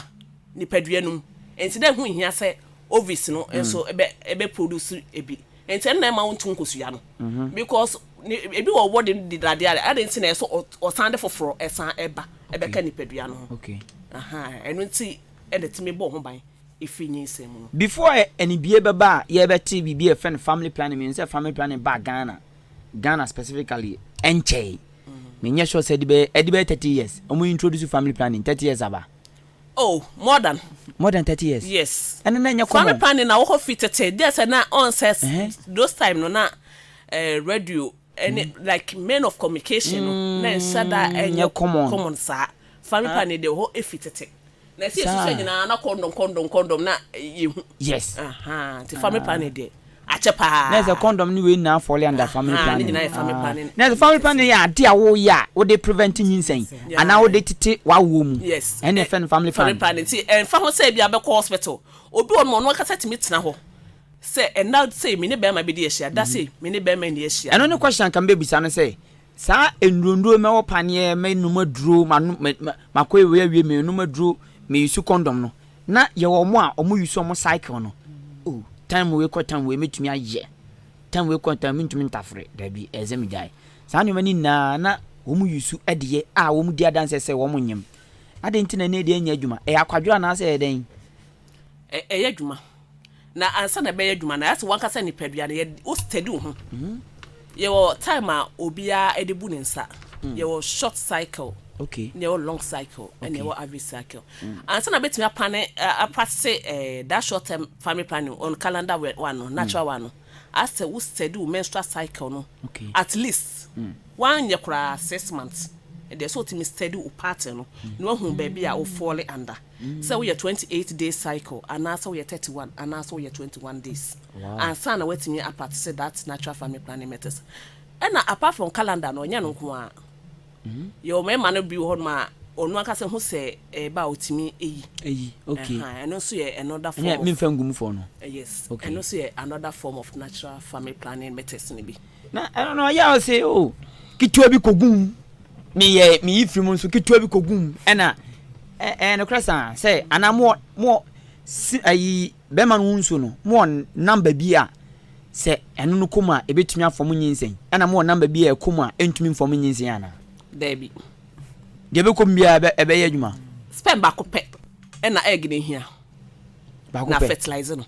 nipadua no mu. Nti na ɛho nhia sɛ Ovaries no nso ɛbɛ ɛbɛ produce ebi. Nti ɛno na ɛma wontu nkosua no. Because ne ebi wɔ body no dedadeɛ a adɛn nti na ɛsɛ ɔsan de foforɔ ɛsan ɛba ɛbɛka nipadua no ho. Okay. Aha, ɛno nti ɛna ɛtumi bɔ ho ban ɛfiri nyinsɛn mu no. Before anibue bɛba a yɛbɛte biribi a yɛfrɛ no family planning, menim sɛ family planning baa Ghana, Ghana specifically ɛnkyɛe. Menyɛ sure sɛ ɛde bɛyɛ ɛde bɛyɛ 30 years. Wɔn introduce family planning 30 years aba. Oh, more than. More than 30 years. Yes. Ɛno na ɛnyɛ common. Family planning na wɔkɔ fi tete deɛ sɛ na ɔn sɛ those time no na eh, radio ɛne mm. like men of communication no mm, na nhyɛ da ɛnyɛ common common saa. Family planning deɛ wɔ hɔ efi tete. Na ɛsɛ yɛhyehyɛ nyinaa na kɔndɔm kɔndɔm kɔndɔm na yɛhu. Yes. Nti family planning deɛ akyɛ paa. Na ɛsɛ kɔndɔm ne wei nyinaa fall under family planning. Ne nyinaa yɛ family planning. Na ɛsɛ family planning yɛ ade a woyɛ a wode prevent nyinsɛn anaa wode tete w'awoɔ mu. Yes. Ɛne ɛfɛ no family planning. Family planning nti ɛnfa ho sɛ ebi abɛkɔ hospital obi wɔ no ɔno ankasa tumi tena hɔ sɛ ɛna sei me ne bɛrima bɛdi ahyia da sei me ne bɛrima nni ahyia. Ɛno ne question anka mebɛbisa no sɛ Saa nnuronnuro yi, mɛwɔ paneɛ, mɛnom aduro, manom, mɛ, mɛ, makɔ wei awie, menom aduro, me use condom no. Na yɛwɔ wɔn a wɔn use wɔn cycle no. Oh, time wei kɔ time wei mɛtumi ayɛ. Time wei kɔ time mentumi ntafere. Dabi, ɛyɛ sɛ megyae. Saa nneɛma no nyinaa na wɔn use de yɛ a wɔn di adanseɛ sɛ wɔn nyem. Adɛn nti na ɛnɛ deɛ ɛnyɛ adwuma? Ɛyɛ akwadworɔ anaasɛ ɛyɛ dɛn? Ɛyɛ adwuma. Na ansa na ɛbɛyɛ adwuma no, ayɛ sɛ w'ankasa nipadua no, yɛ wo steady wo ho. Yɛwɔ time a obiara de bu ne nsa. Yɛwɔ short cycle, okay. na yɛwɔ long cycle, ɛna okay. yɛwɔ average cycle. Ansa na bɛtumi apane apractice eh, that short term family planning on calendar one no, natural one no, asɛ wo steady wo menstrual cycle no, okay. at least wanyɛ koraa 6 months. Ɛdeɛ sɛ wotumi steady wo pattern no, na wahu baabi a wo fall under. Sɛ woyɛ 28 days cycle anaasɛ woyɛ 31 anaasɛ woyɛ 21 days ansa na woatumi apractice that natural family planning methods. Ɛna apart from calendar no, ɔnyɛ no nko ara. Yɛwɔ mmarima no bi wɔ hɔnom a ɔno ankasa hu sɛ ɛreba a ɔtumi yi. Eyi, okay. Ɛha, ɛno nso yɛ another form Ɛnyɛ of. memfa ngu mu fɔ no. Yes, Okay. ɛno nso yɛ another form of natural family planning methods no bi. Na ɛno no ɔyɛ a ɔse o oh, ketewa bi kɔgu mu meyɛ meyi firi mu nso ketewa bi kɔgu mu ɛna ɛɛ nokorɛ saa sɛ anaa mo mo si ayi bɛrima no ho nsuo no mo wɔ namba bi a sɛ ɛno no kɔ mu a ebetumi afɔm nyinsɛn ɛna mo wɔ namba bi a ɛkɔ mu a ɛntumi nfɔm nyinsɛn anaa. Daabi. Deɛ ɛbɛkɔ mu biara ɛbɛyɛ adwuma. Sperm baako pɛ ɛna egg no hia. Baako na pɛ. Fertilize no.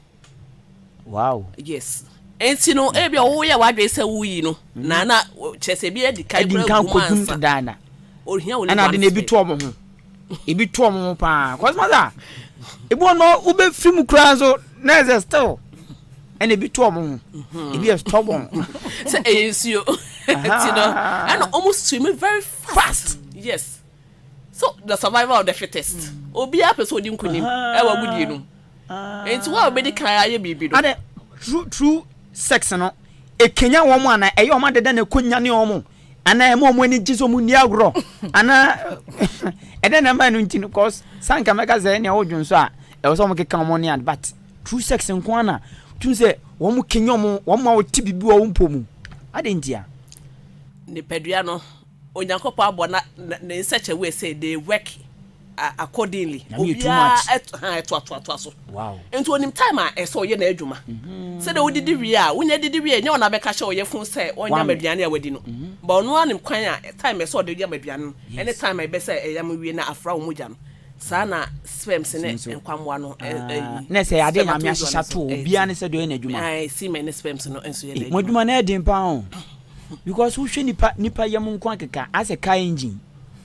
Wow. Yes. Enti no ebi a woyɛ w'adwene sɛ woyi no na na kyerɛ sɛ ebi adi kan Adi kura nkan gu mu kɔdum ansa. dadaada. Ohia only Ɛna ade one no ebi sperm. to ɔmo ho. Ebi to ɔmo ho paa. Cause masa ebi wɔ no wobɛfiri mu koraa nso na ɛsɛ still ɛna ebi to ɔmo ho. Ebi yɛ stubborn. Sɛ ɛyɛ nsuo. Nti no ɛna ɔmo swim very fast. Yes. So the survival of the fittest. Obiara pɛ sɛ odi nkunim ɛwɔ agudie no mu. Nti wo a wobɛdi kan ayɛ biribi no. Adɛ true true sex no ɛkenya wɔn anaa ɛyɛ wɔn adeda na ɛkɔ nyane wɔn anaa ɛma wɔn ani gye sɛ wɔn nni agorɔ anaa ɛdɛ na ɛma ɛno nti no cause sanka mɛka sɛ ɛnea wodwo nso a ɛwɔ sɛ wɔn keka wɔn ne ade but true sex nko ara na tum sɛ wɔn kenya wɔn wɔn ma wɔte biribi wɔ wɔn mpo mu adɛ ntia. Nipadua no Onyankopɔn abɔ na ne in such a way sɛ they work accordingly. Obiara ɛtoatoatoa so. Nti onim time a ɛsɛ ɔyɛ n'adwuma. Sɛdeɛ wodidi wie a, wonya didi wie a, ɛnyɛ ɔna bɛka kyerɛ ɔyɛfun sɛ ɔnyam aduane a wadi no. But ɔno ara nim kwan a time ɛsɛ ɔde yam aduane no ɛne time a ɛbɛ sɛ ɛyam wie na afra wo mogya no. Saa na sperms ne nkwammoa no ɛyi. Na ɛsɛ adeɛ Nyame ahyehyɛ ato obiara ne sɛdeɛ ɔyɛ n'adwuma. Semen ne sperms no nso yɛ n'adwuma. Mo adwuma no ɛyɛ den paa o. Because wohwɛ nipa nipa yam nko akeka asɛ car engine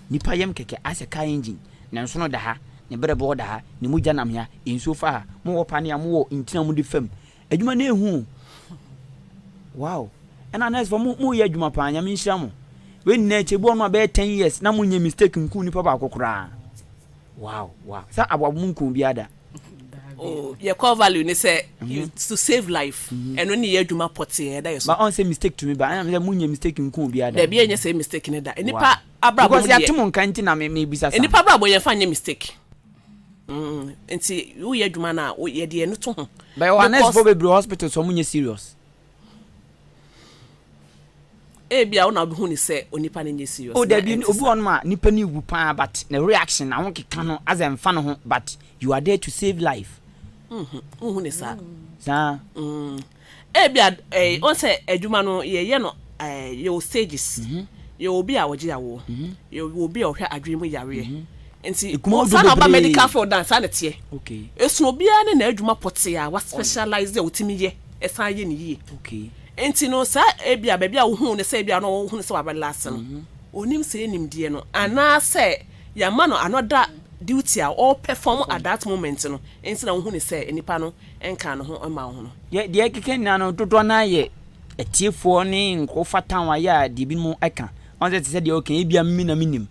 nipa yam kɛkɛ asɛ car engine ne nsono da ha ne brɛboɔ da ha ne mogya nam ha nsuo fa ha mo wɔ pane a mo wɔ ntina mo de fam adwuma no ehu o wow ɛna nurse fo mo mo yɛ adwuma paa nyame nhyira mo wei nyinaa akyi ebi wɔ no a bɛyɛ 10 years na mo nyɛ mistake nku nipa baako koraa. Wow wow sɛ aboabo mu nku obiara da. Oh, yɛ core value ne sɛ to save life. Ɛno ne yɛ adwuma pɔtee ɛda yɛ so. Ba ɔn sɛ mistake tumi ba ɛna sɛ mo nyɛ mistake nku obiara da. Dabi ɛnyɛ sɛ mistake ne da. Nipa abrabɔ mu Because deɛ. yɛate mo nka nti na me me bisa saa. Nipa abrabɔ yɛn fa nyɛ mistake. Nti woyɛ adwuma no a yɛde yɛn to ho. But yɛwɔ nurse fo bebree hospital so ɔmo nyɛ serious. Ebia wo na wobɛhu ne sɛ onipa no nyɛ serious. Oh dabi, obi wɔ nom a nipa no wu paa but ne reaction na ho keka no asɛ nfa ne ho but you are there to save life. Wohu ne saa. Saa. Ebia ɛɛ ɔn sɛ adwuma no yɛyɛ no ɛɛ yɛwɔ stages. Yɛwɔ obi a ɔgye awoɔ. Yɛwɔ obi a ɔhwɛ adwene mu yareɛ. Nti saa na ɔba medical field a saa na ɛteɛ. Ɛsono obiara ne n'adwuma pɔtee a wa specialize a ɔtumi yɛ ɛsan yɛ no yie. Nti no saa ebia baabi a wohuu no sɛ ebia na wohu no sɛ wa relax no, ɔnim sɛ nimdeɛ no anaasɛ yɛama no another duty a ɔre perform at that moment no nti na wohu no sɛ nipa no nkaa ne ho mma wo ho no. Deɛ deɛ ɛkeka nyinaa no dodoɔ no ara yɛ atiefoɔ ne nkurɔfoɔ tan ayɛ a deɛ ebinom ɛka. Ɔn sɛ te sɛ deɛ ɔka ebia me na menim.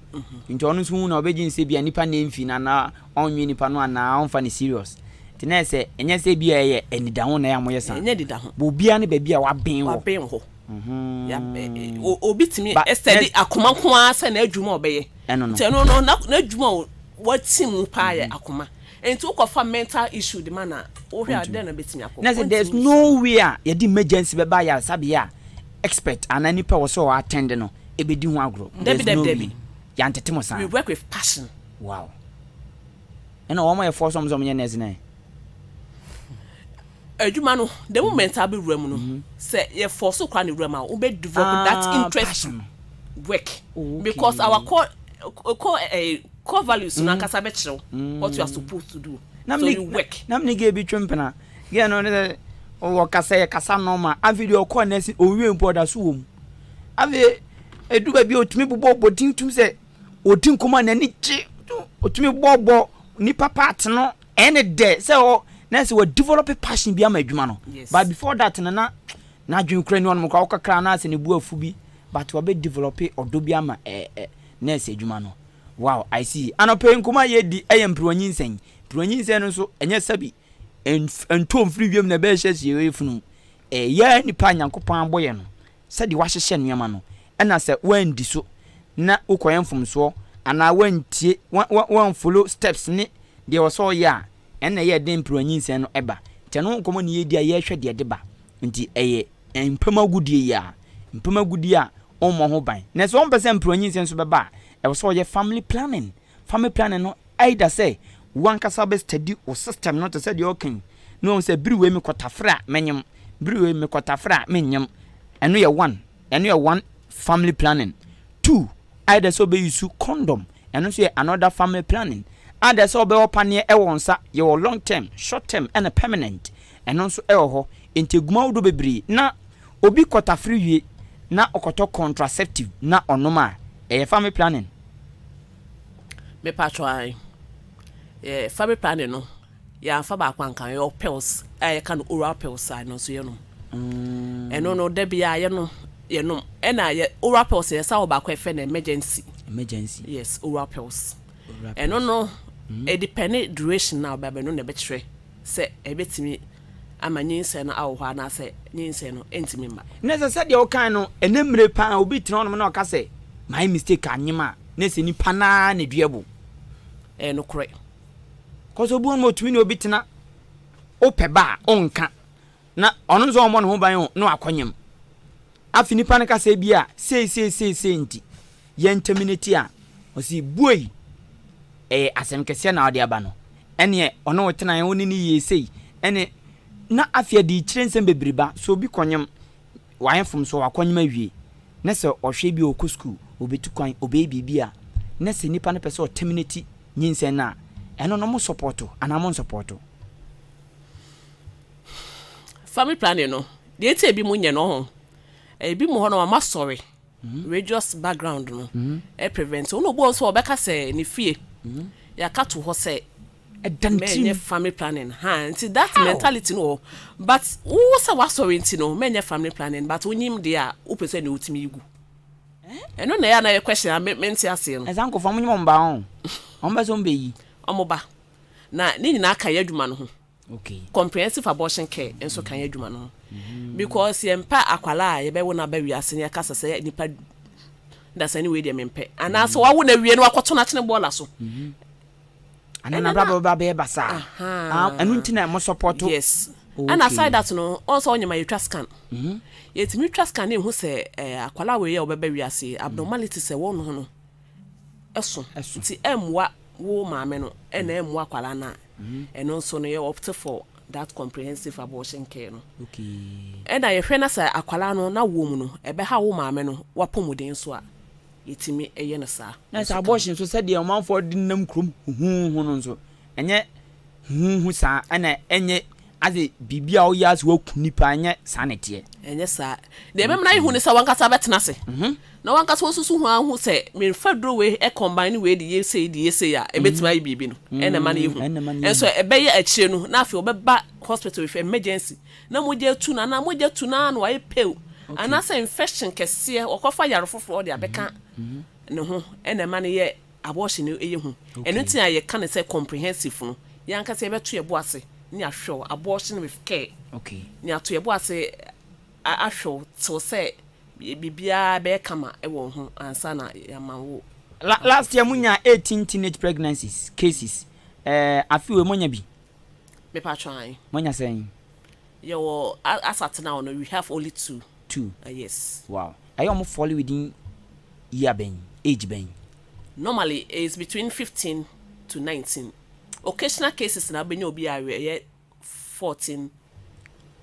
Nti ɔno nso hu na ɔbɛgye nsɛ bia nipa na ɛmfi no anaa ɔnwe nipa no anaa ɔmfa no serious. Nti na ɛsɛ ɛnyɛ sɛ ebia ɛyɛ anidaho na ɛyɛ a moyɛ saa. Ɛnyɛ anidaho. But obiara ne baabi a waben wɔ. Waben hɔ. Obi tumi study akoma nko ara sɛ n'adwuma a ɔbɛyɛ. Ɛno no. Nti ɛno no n'adwuma a watim mu paa yɛ akoma. Nti wokɔfa mental issue de ma no a, wohwɛ a dɛn na obetumi akɔ? Na sɛ there's no way a yɛde emergency bɛba ayaresabea a expert anaa nipa a ɛwɔ sɛ ɔ attend no ɛbɛdi ho agorɔ. Dabi There's dabi no dabi. way. Yɛantete mo saa. We work with passion. Wow. Ɛna wɔn a yɛ force wɔn sɛ wɔn nyɛ nurse no ɛ? Adwuma no, the moment a wobɛwura mu no, sɛ yɛ force wo koraa na ewura mu a, wobɛ develop that Ah, interest passion. to work. Oh, okay. Because our core, core, eh, core values no ankasa bɛkyerɛ wo what you are supposed to do. Na So mene you work. na mene girl bi twe mpena. Girl no ne sɛ ɔkasa yɛ kasa normal. Afei deɛ ɔkɔɔ nursing owie mpo ɔda so wɔ mu. Afei edu baabi a otumi bobɔ bɔ din tum sɛ ɔdi nkɔmmɔ a n'ani gye. Otumi bɔbɔ nipa part no ɛne dɛ sɛ ɔ na sɛ wɔ develop passion bi ama adwuma no. Yes. But before that no na n'adwene kura ni ɔnom koraa wokakra na asɛ ne bu afu bi but wabɛ develop ɔdɔ bi ama ɛ ɛ nurse adwuma no. Wow, I see. Anɔpa yi nkɔmmɔ a yɛredi ɛyɛ mperewa nyinsɛn. Mperewa nyinsɛn no nso ɛnyɛ sɛbi ɛntɔ mfiri wiem na ɛbɛhyɛ hyɛ yɛfunu. Ɛyɛ nipa a Nyankopɔn abɔ yɛ no sɛdeɛ wahyehyɛ nneɛma no, ɛna sɛ woandi so na wokɔyɛ mfomsoɔ anaa woantie, woanfollow steps ne deɛ ɛwɔ sɛ ɔyɛ a, ɛnna ɛyɛ den mperewa nyinsɛn no ba. Nti ɛno ho nkɔmmɔ ne yɛredi a yɛrehwɛ deɛ ɛde ba. Nti ɛyɛ mpam agodie yi a, mpam agodie a ɔmmɔ ho ban. Na sɛ ɔmpɛ sɛ mperewa nyinsɛn nso bɛba a, ɛwɔ sɛ ɔyɛ family planning. Family planning no either sɛ wo ankasa bɛ study wo system no te sɛ deɛ ɔka yi, na wahu sɛ bere wei mekɔtafere a mɛnyem, bere wei mekɔtafere a mennyem. Ɛno yɛ one, ɛno yɛ one family planning. Two, either sɛ wobɛ use condom, ɛno nso yɛ another family planning. Either sɛ wobɛwɔ paneɛ ɛwɔ wo nsa, yɛwɔ long term, short term ɛna permanent, ɛno nso ɛwɔ hɔ. Nti egu mu ahodoɔ bebree. Na obi kɔtafere wie na ɔkɔtɔ contraceptive na ɔnom a, ɛyɛ family planning. Mepatwɔ ae. Yɛ family planning no, yɛamfa baako anka ho. Yɛwɔ pills a yɛka no oral pills a ɛno nso yɛnom. Ɛno no da biara yɛnom yɛnom. Ɛna yɛ oral pills yɛsan wɔ baako a yɛfrɛ no emergency. Emergency. Yes, oral pills. Oral Ɛno pills. no, ɛdepɛne duration na ɔbɛba no na ɛbɛkyerɛ sɛ ɛbɛtumi ama nyinsɛn no awɔ hɔ anaasɛ nyinsɛn no ɛntumi mma. Na sɛ sɛdeɛ wokae no, ɛnɛ mmire paa obi tena hɔnom na ɔka sɛ mayɛ mistake anyem a, na sɛ nipa no ara na dua bu. Ɛyɛ nokorɛ. Kɔsɛ obi hɔnom a otumi ne obi tena, wopɛ ba a ɔnka, na ɔno nso ɔmmɔ ne ho ban o, na wakɔnyem. Afei nipa no ka sɛ bi a sei sei sei sei nti yɛn terminate a, ɔsi buei, ɛyɛ asɛm kɛseɛ na ɔde aba no. Ɛneɛ ɔne wo tenaeɛ, wo ne no yie sei, ɛne na afei ɛde kyerɛ nsɛm bebree ba. Sɛ obi kɔnyem, wayɛ mfomsoɔ, wakɔnyem awie, na sɛ ɔhwɛ bi a ɔkɔ sukuu, ɔbɛtu kwan, ɔbɛyɛ biribi a, na sɛ nipa no pɛ sɛ ɔterminate nyinsɛn no a, ɛno no mo sɔpɔto anaa mo nsɔpɔto? Family planning no, deɛ nti a ebi mo nyɛ no ho, ebi mo hɔ no wɔn asɔre, religious background no, ɛ prevent. Wɔn obi wɔ hɔ nso a ɔbɛka sɛ ne fie, yɛaka to hɔ sɛ Ɛda ne mɛnyɛ tirim. family planning ha nti that How? mentality no wɔ hɔ. But wo sɛ wasɔre nti no mɛnyɛ family planning but wonyim deɛ a wopɛ sɛ nea wotumi yi gu. Ɛno na ɛyɛ a na yɛ question a me mente aseɛ no. Ɛsaa nkorɔfoɔ ɔmo nyem ɔmo ba ho, ɔmo bɛ sɛ ɔmo bɛ yi. Ɔmo ba. Na ne nyinaa ka yɛ adwuma no ho. Okay. Comprehensive abortion care nso ka yɛ adwuma no ho. Because yɛmpɛ akwadaa a yɛbɛwo no aba wiase na yɛka sɛ sɛ nipa dasani wei deɛ mempɛ. Anaasɛ wawo no awie na wakɔto no akyene bɔɔla so. Ana n'abrabɔ bɛba bɛyɛ basaa. Ah, ɛno nti na mo support. Yes. Okay. And aside that no, ɔn sɛ ɔnyɛ ma yɛtwa scan. Yɛtumi twa scan na ehu sɛ eh, akwadaa wei a ɔbɛba wiase abnormality sɛ wɔn ho no ɛso. Ɛso. Nti ɛmmoa. wo maame no ɛna ɛmmoa akwadaa no a, ɛno nso no yɛ opt for that comprehensive abortion care no. Ɛna yɛhwɛ na sɛ akwadaa no na wɔ mu no ɛbɛha wo maame no wapɔmuden so a, yɛtumi yɛ no saa. Na sɛ abortion nso sɛdeɛ ɔmanfoɔ de nam kurom huhuuhu no nso, ɛnyɛ huhuuhu saa, ɛna ɛnyɛ adze biribi a woyɛ asɛ woaku nipa, ɛnyɛ saa na ɛteɛ. Ɛnyɛ saa. Deɛ ɛbɛma no ayɛ hu ne sɛ wankasa bɛtena ase na wankasa wasusu ho ahu sɛ memfa duro wei combine wei de yɛ sei de yɛ sei a ɛbɛtumi ayɛ biribi no, ɛna ɛma no yɛ hu. Ɛnso ɛbɛyɛ akyire no na afei ɔbɛba hospital with emergency na mogya atu no anaa mogya tu no ara na wayɛ pale anaasɛ infection kɛseɛ ɔkɔfa yare foforɔ de abɛka ne ho, ɛna ɛma no yɛ abortion no yɛ hu. Ɛno nti na yɛka no sɛ comprehensive no, yɛn ankasa yɛbɛto yɛn bo ase ne ahwɛ wo, abortion with care. Ne ato yɛn bo ase ahwɛ wo till sɛ biribiara bɛyɛ kama wɔ wo ho ansa na yɛama wo. Last year mo nyaa 18 teenage pregnancies cases, eh, afe wei moanya bi? Mepatwɔ ae. Moanya sɛn? Yɛwɔ as at now no we have only two. Two? Yes. Wow. Ɛyɛ ɔmo fall within year bɛn, age bɛn? Normally it's between 15 to 19. Occasional cases na wobɛnya obi a ɛyɛ 14,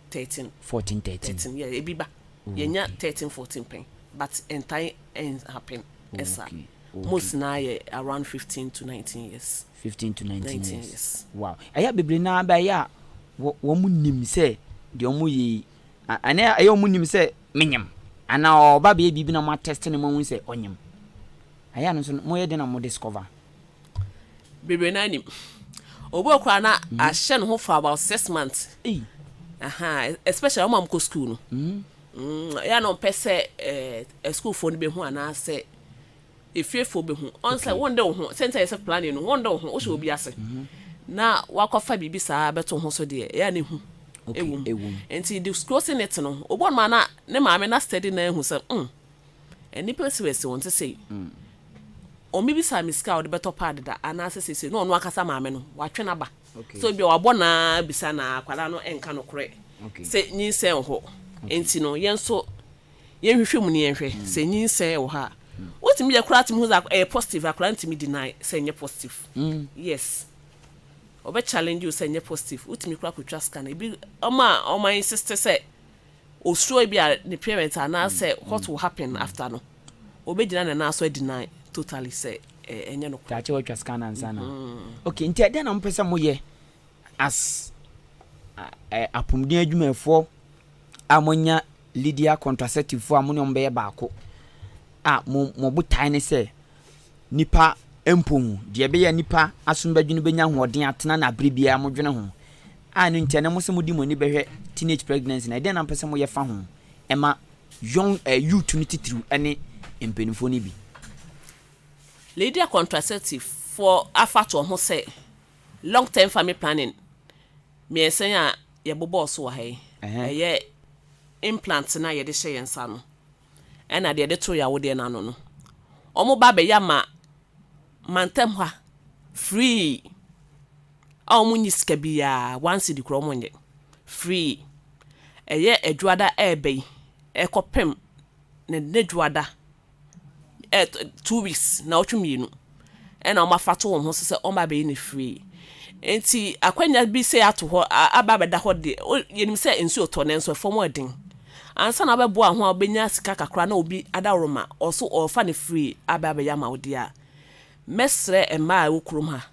13. 14, 13. 13, yeah, ebi ba. Yɛnya 13, 14 pɛn, but ɛntae ɛnhappen ɛsa. Most na yɛ around 15 to 19 years. 15 to 19 19 years. Years. Wow. Ɛyɛ bebree naa ba ɛyɛ a wɔn nim sɛ deɛ wɔn yɛ yi, ɛnɛ ɛyɛ wɔn nim sɛ menyam anaa ɔba bɛyɛ biribi na wɔn atest ne mo ahu sɛ ɔnyam. Ɛyɛ ano nso mo yɛ den na mo discover? Bebree naa nim. Obi wɔ koraa na ahyɛ ne ho for about 6 months. Ei. Aha, especially wɔn a wɔkɔ school no. Ɛyɛ a na ɔmpɛ sɛ sukuufoɔ no bɛhu anaasɛ efiefoɔ bɛhu. Ɔn sɛ wɔn de wo ho sɛ nkyɛn sɛ planning no wɔn de wo ho wohyɛ obi ase na wakɔfa biribi saa bɛto ho so deɛ, ɛyɛ a ne hu ɛwɔ mu. Ɛwɔ mu. Nti disclosing it no, obi wɔ nom a na ne maame na steady na ehu sɛ nnipa si wɔ esi wɔn ti sɛ ɔmo bisa mi sika a ɔde bɛtɔ pad da anaasɛ sese na ɔno akasa maame no watwe n'aba. So ebi a wabɔ naa bisa na akwadaa no nka no korɛ sɛ nyinsɛn wɔ hɔ. Nti no yɛn nso yɛnhwehwɛ mu ne yɛnhwɛ sɛ nyinsɛn wɔ hɔ a, wotumi yɛ koraa tumi hu sɛ ɛyɛ positive. Akwadaa ntumi deny sɛ ɛnyɛ positive. Yes, ɔbɛ challenge you sɛ ɛnyɛ positive. Wotumi koraa kotwa scan. Ebi ɔmo a ɔmo insist sɛ osuro bi a ne parent anaasɛ what will happen after no, obɛgyina ne nan so deny totally sɛ ɛnyɛ no. Daakye watwa scan ansa na. Okay, nti ɛdɛn na mopɛ sɛ moyɛ as apɔmuden adwumayɛfoɔ a moanya Lydia Contraceptive foɔ a mo ne ɔmo bɛyɛ baako a mo botae ne sɛ nipa mpo mu deɛ ɛbɛyɛ nipa asombadwene bɛnya ahoɔden atena na abere biara modwene ho a no nti ɛnɛ mo sɛ modi mo ani bɛhwɛ teenage pregnancy na ɛdɛn na mpɛ sɛ moyɛ fa ho ɛma young youth no titiriw ne mpanimfoɔ no bi? Lydia Contraceptive foɔ afa to ho sɛ long term family planning mmiɛnsa yi a yɛbobɔɔ so wɔ ha yi, ɛyɛ implant no a yɛde hyɛ yɛn nsa no, ɛna deɛ yɛde to yɛn awodeɛ no ano no, wɔn ba abɛyɛ ama mantam ha free a wɔn nyi sika biara, 1 cedi koraa wɔn nyɛ, free. Ɛyɛ adwuada ɛɛbɛ yi ɛkɔpem ne dwuada 2 weeks na ɔtwe 2 ɛna wɔn afa to wɔn ho so sɛ wɔn ba abɛyɛ ne free. Nti akwannya bi sɛ ato hɔ aba abɛda hɔ deɛ, yɛnim sɛ nsuo tɔ ne nso ɛfam ɛden ansa na wabɛboa ho a wobɛnya sika kakra na obi adaworoma ɔso ɔfa ne free aba abɛyɛ ama wo deɛ a, mɛsrɛ mmaa a ɛwɔ kurom ha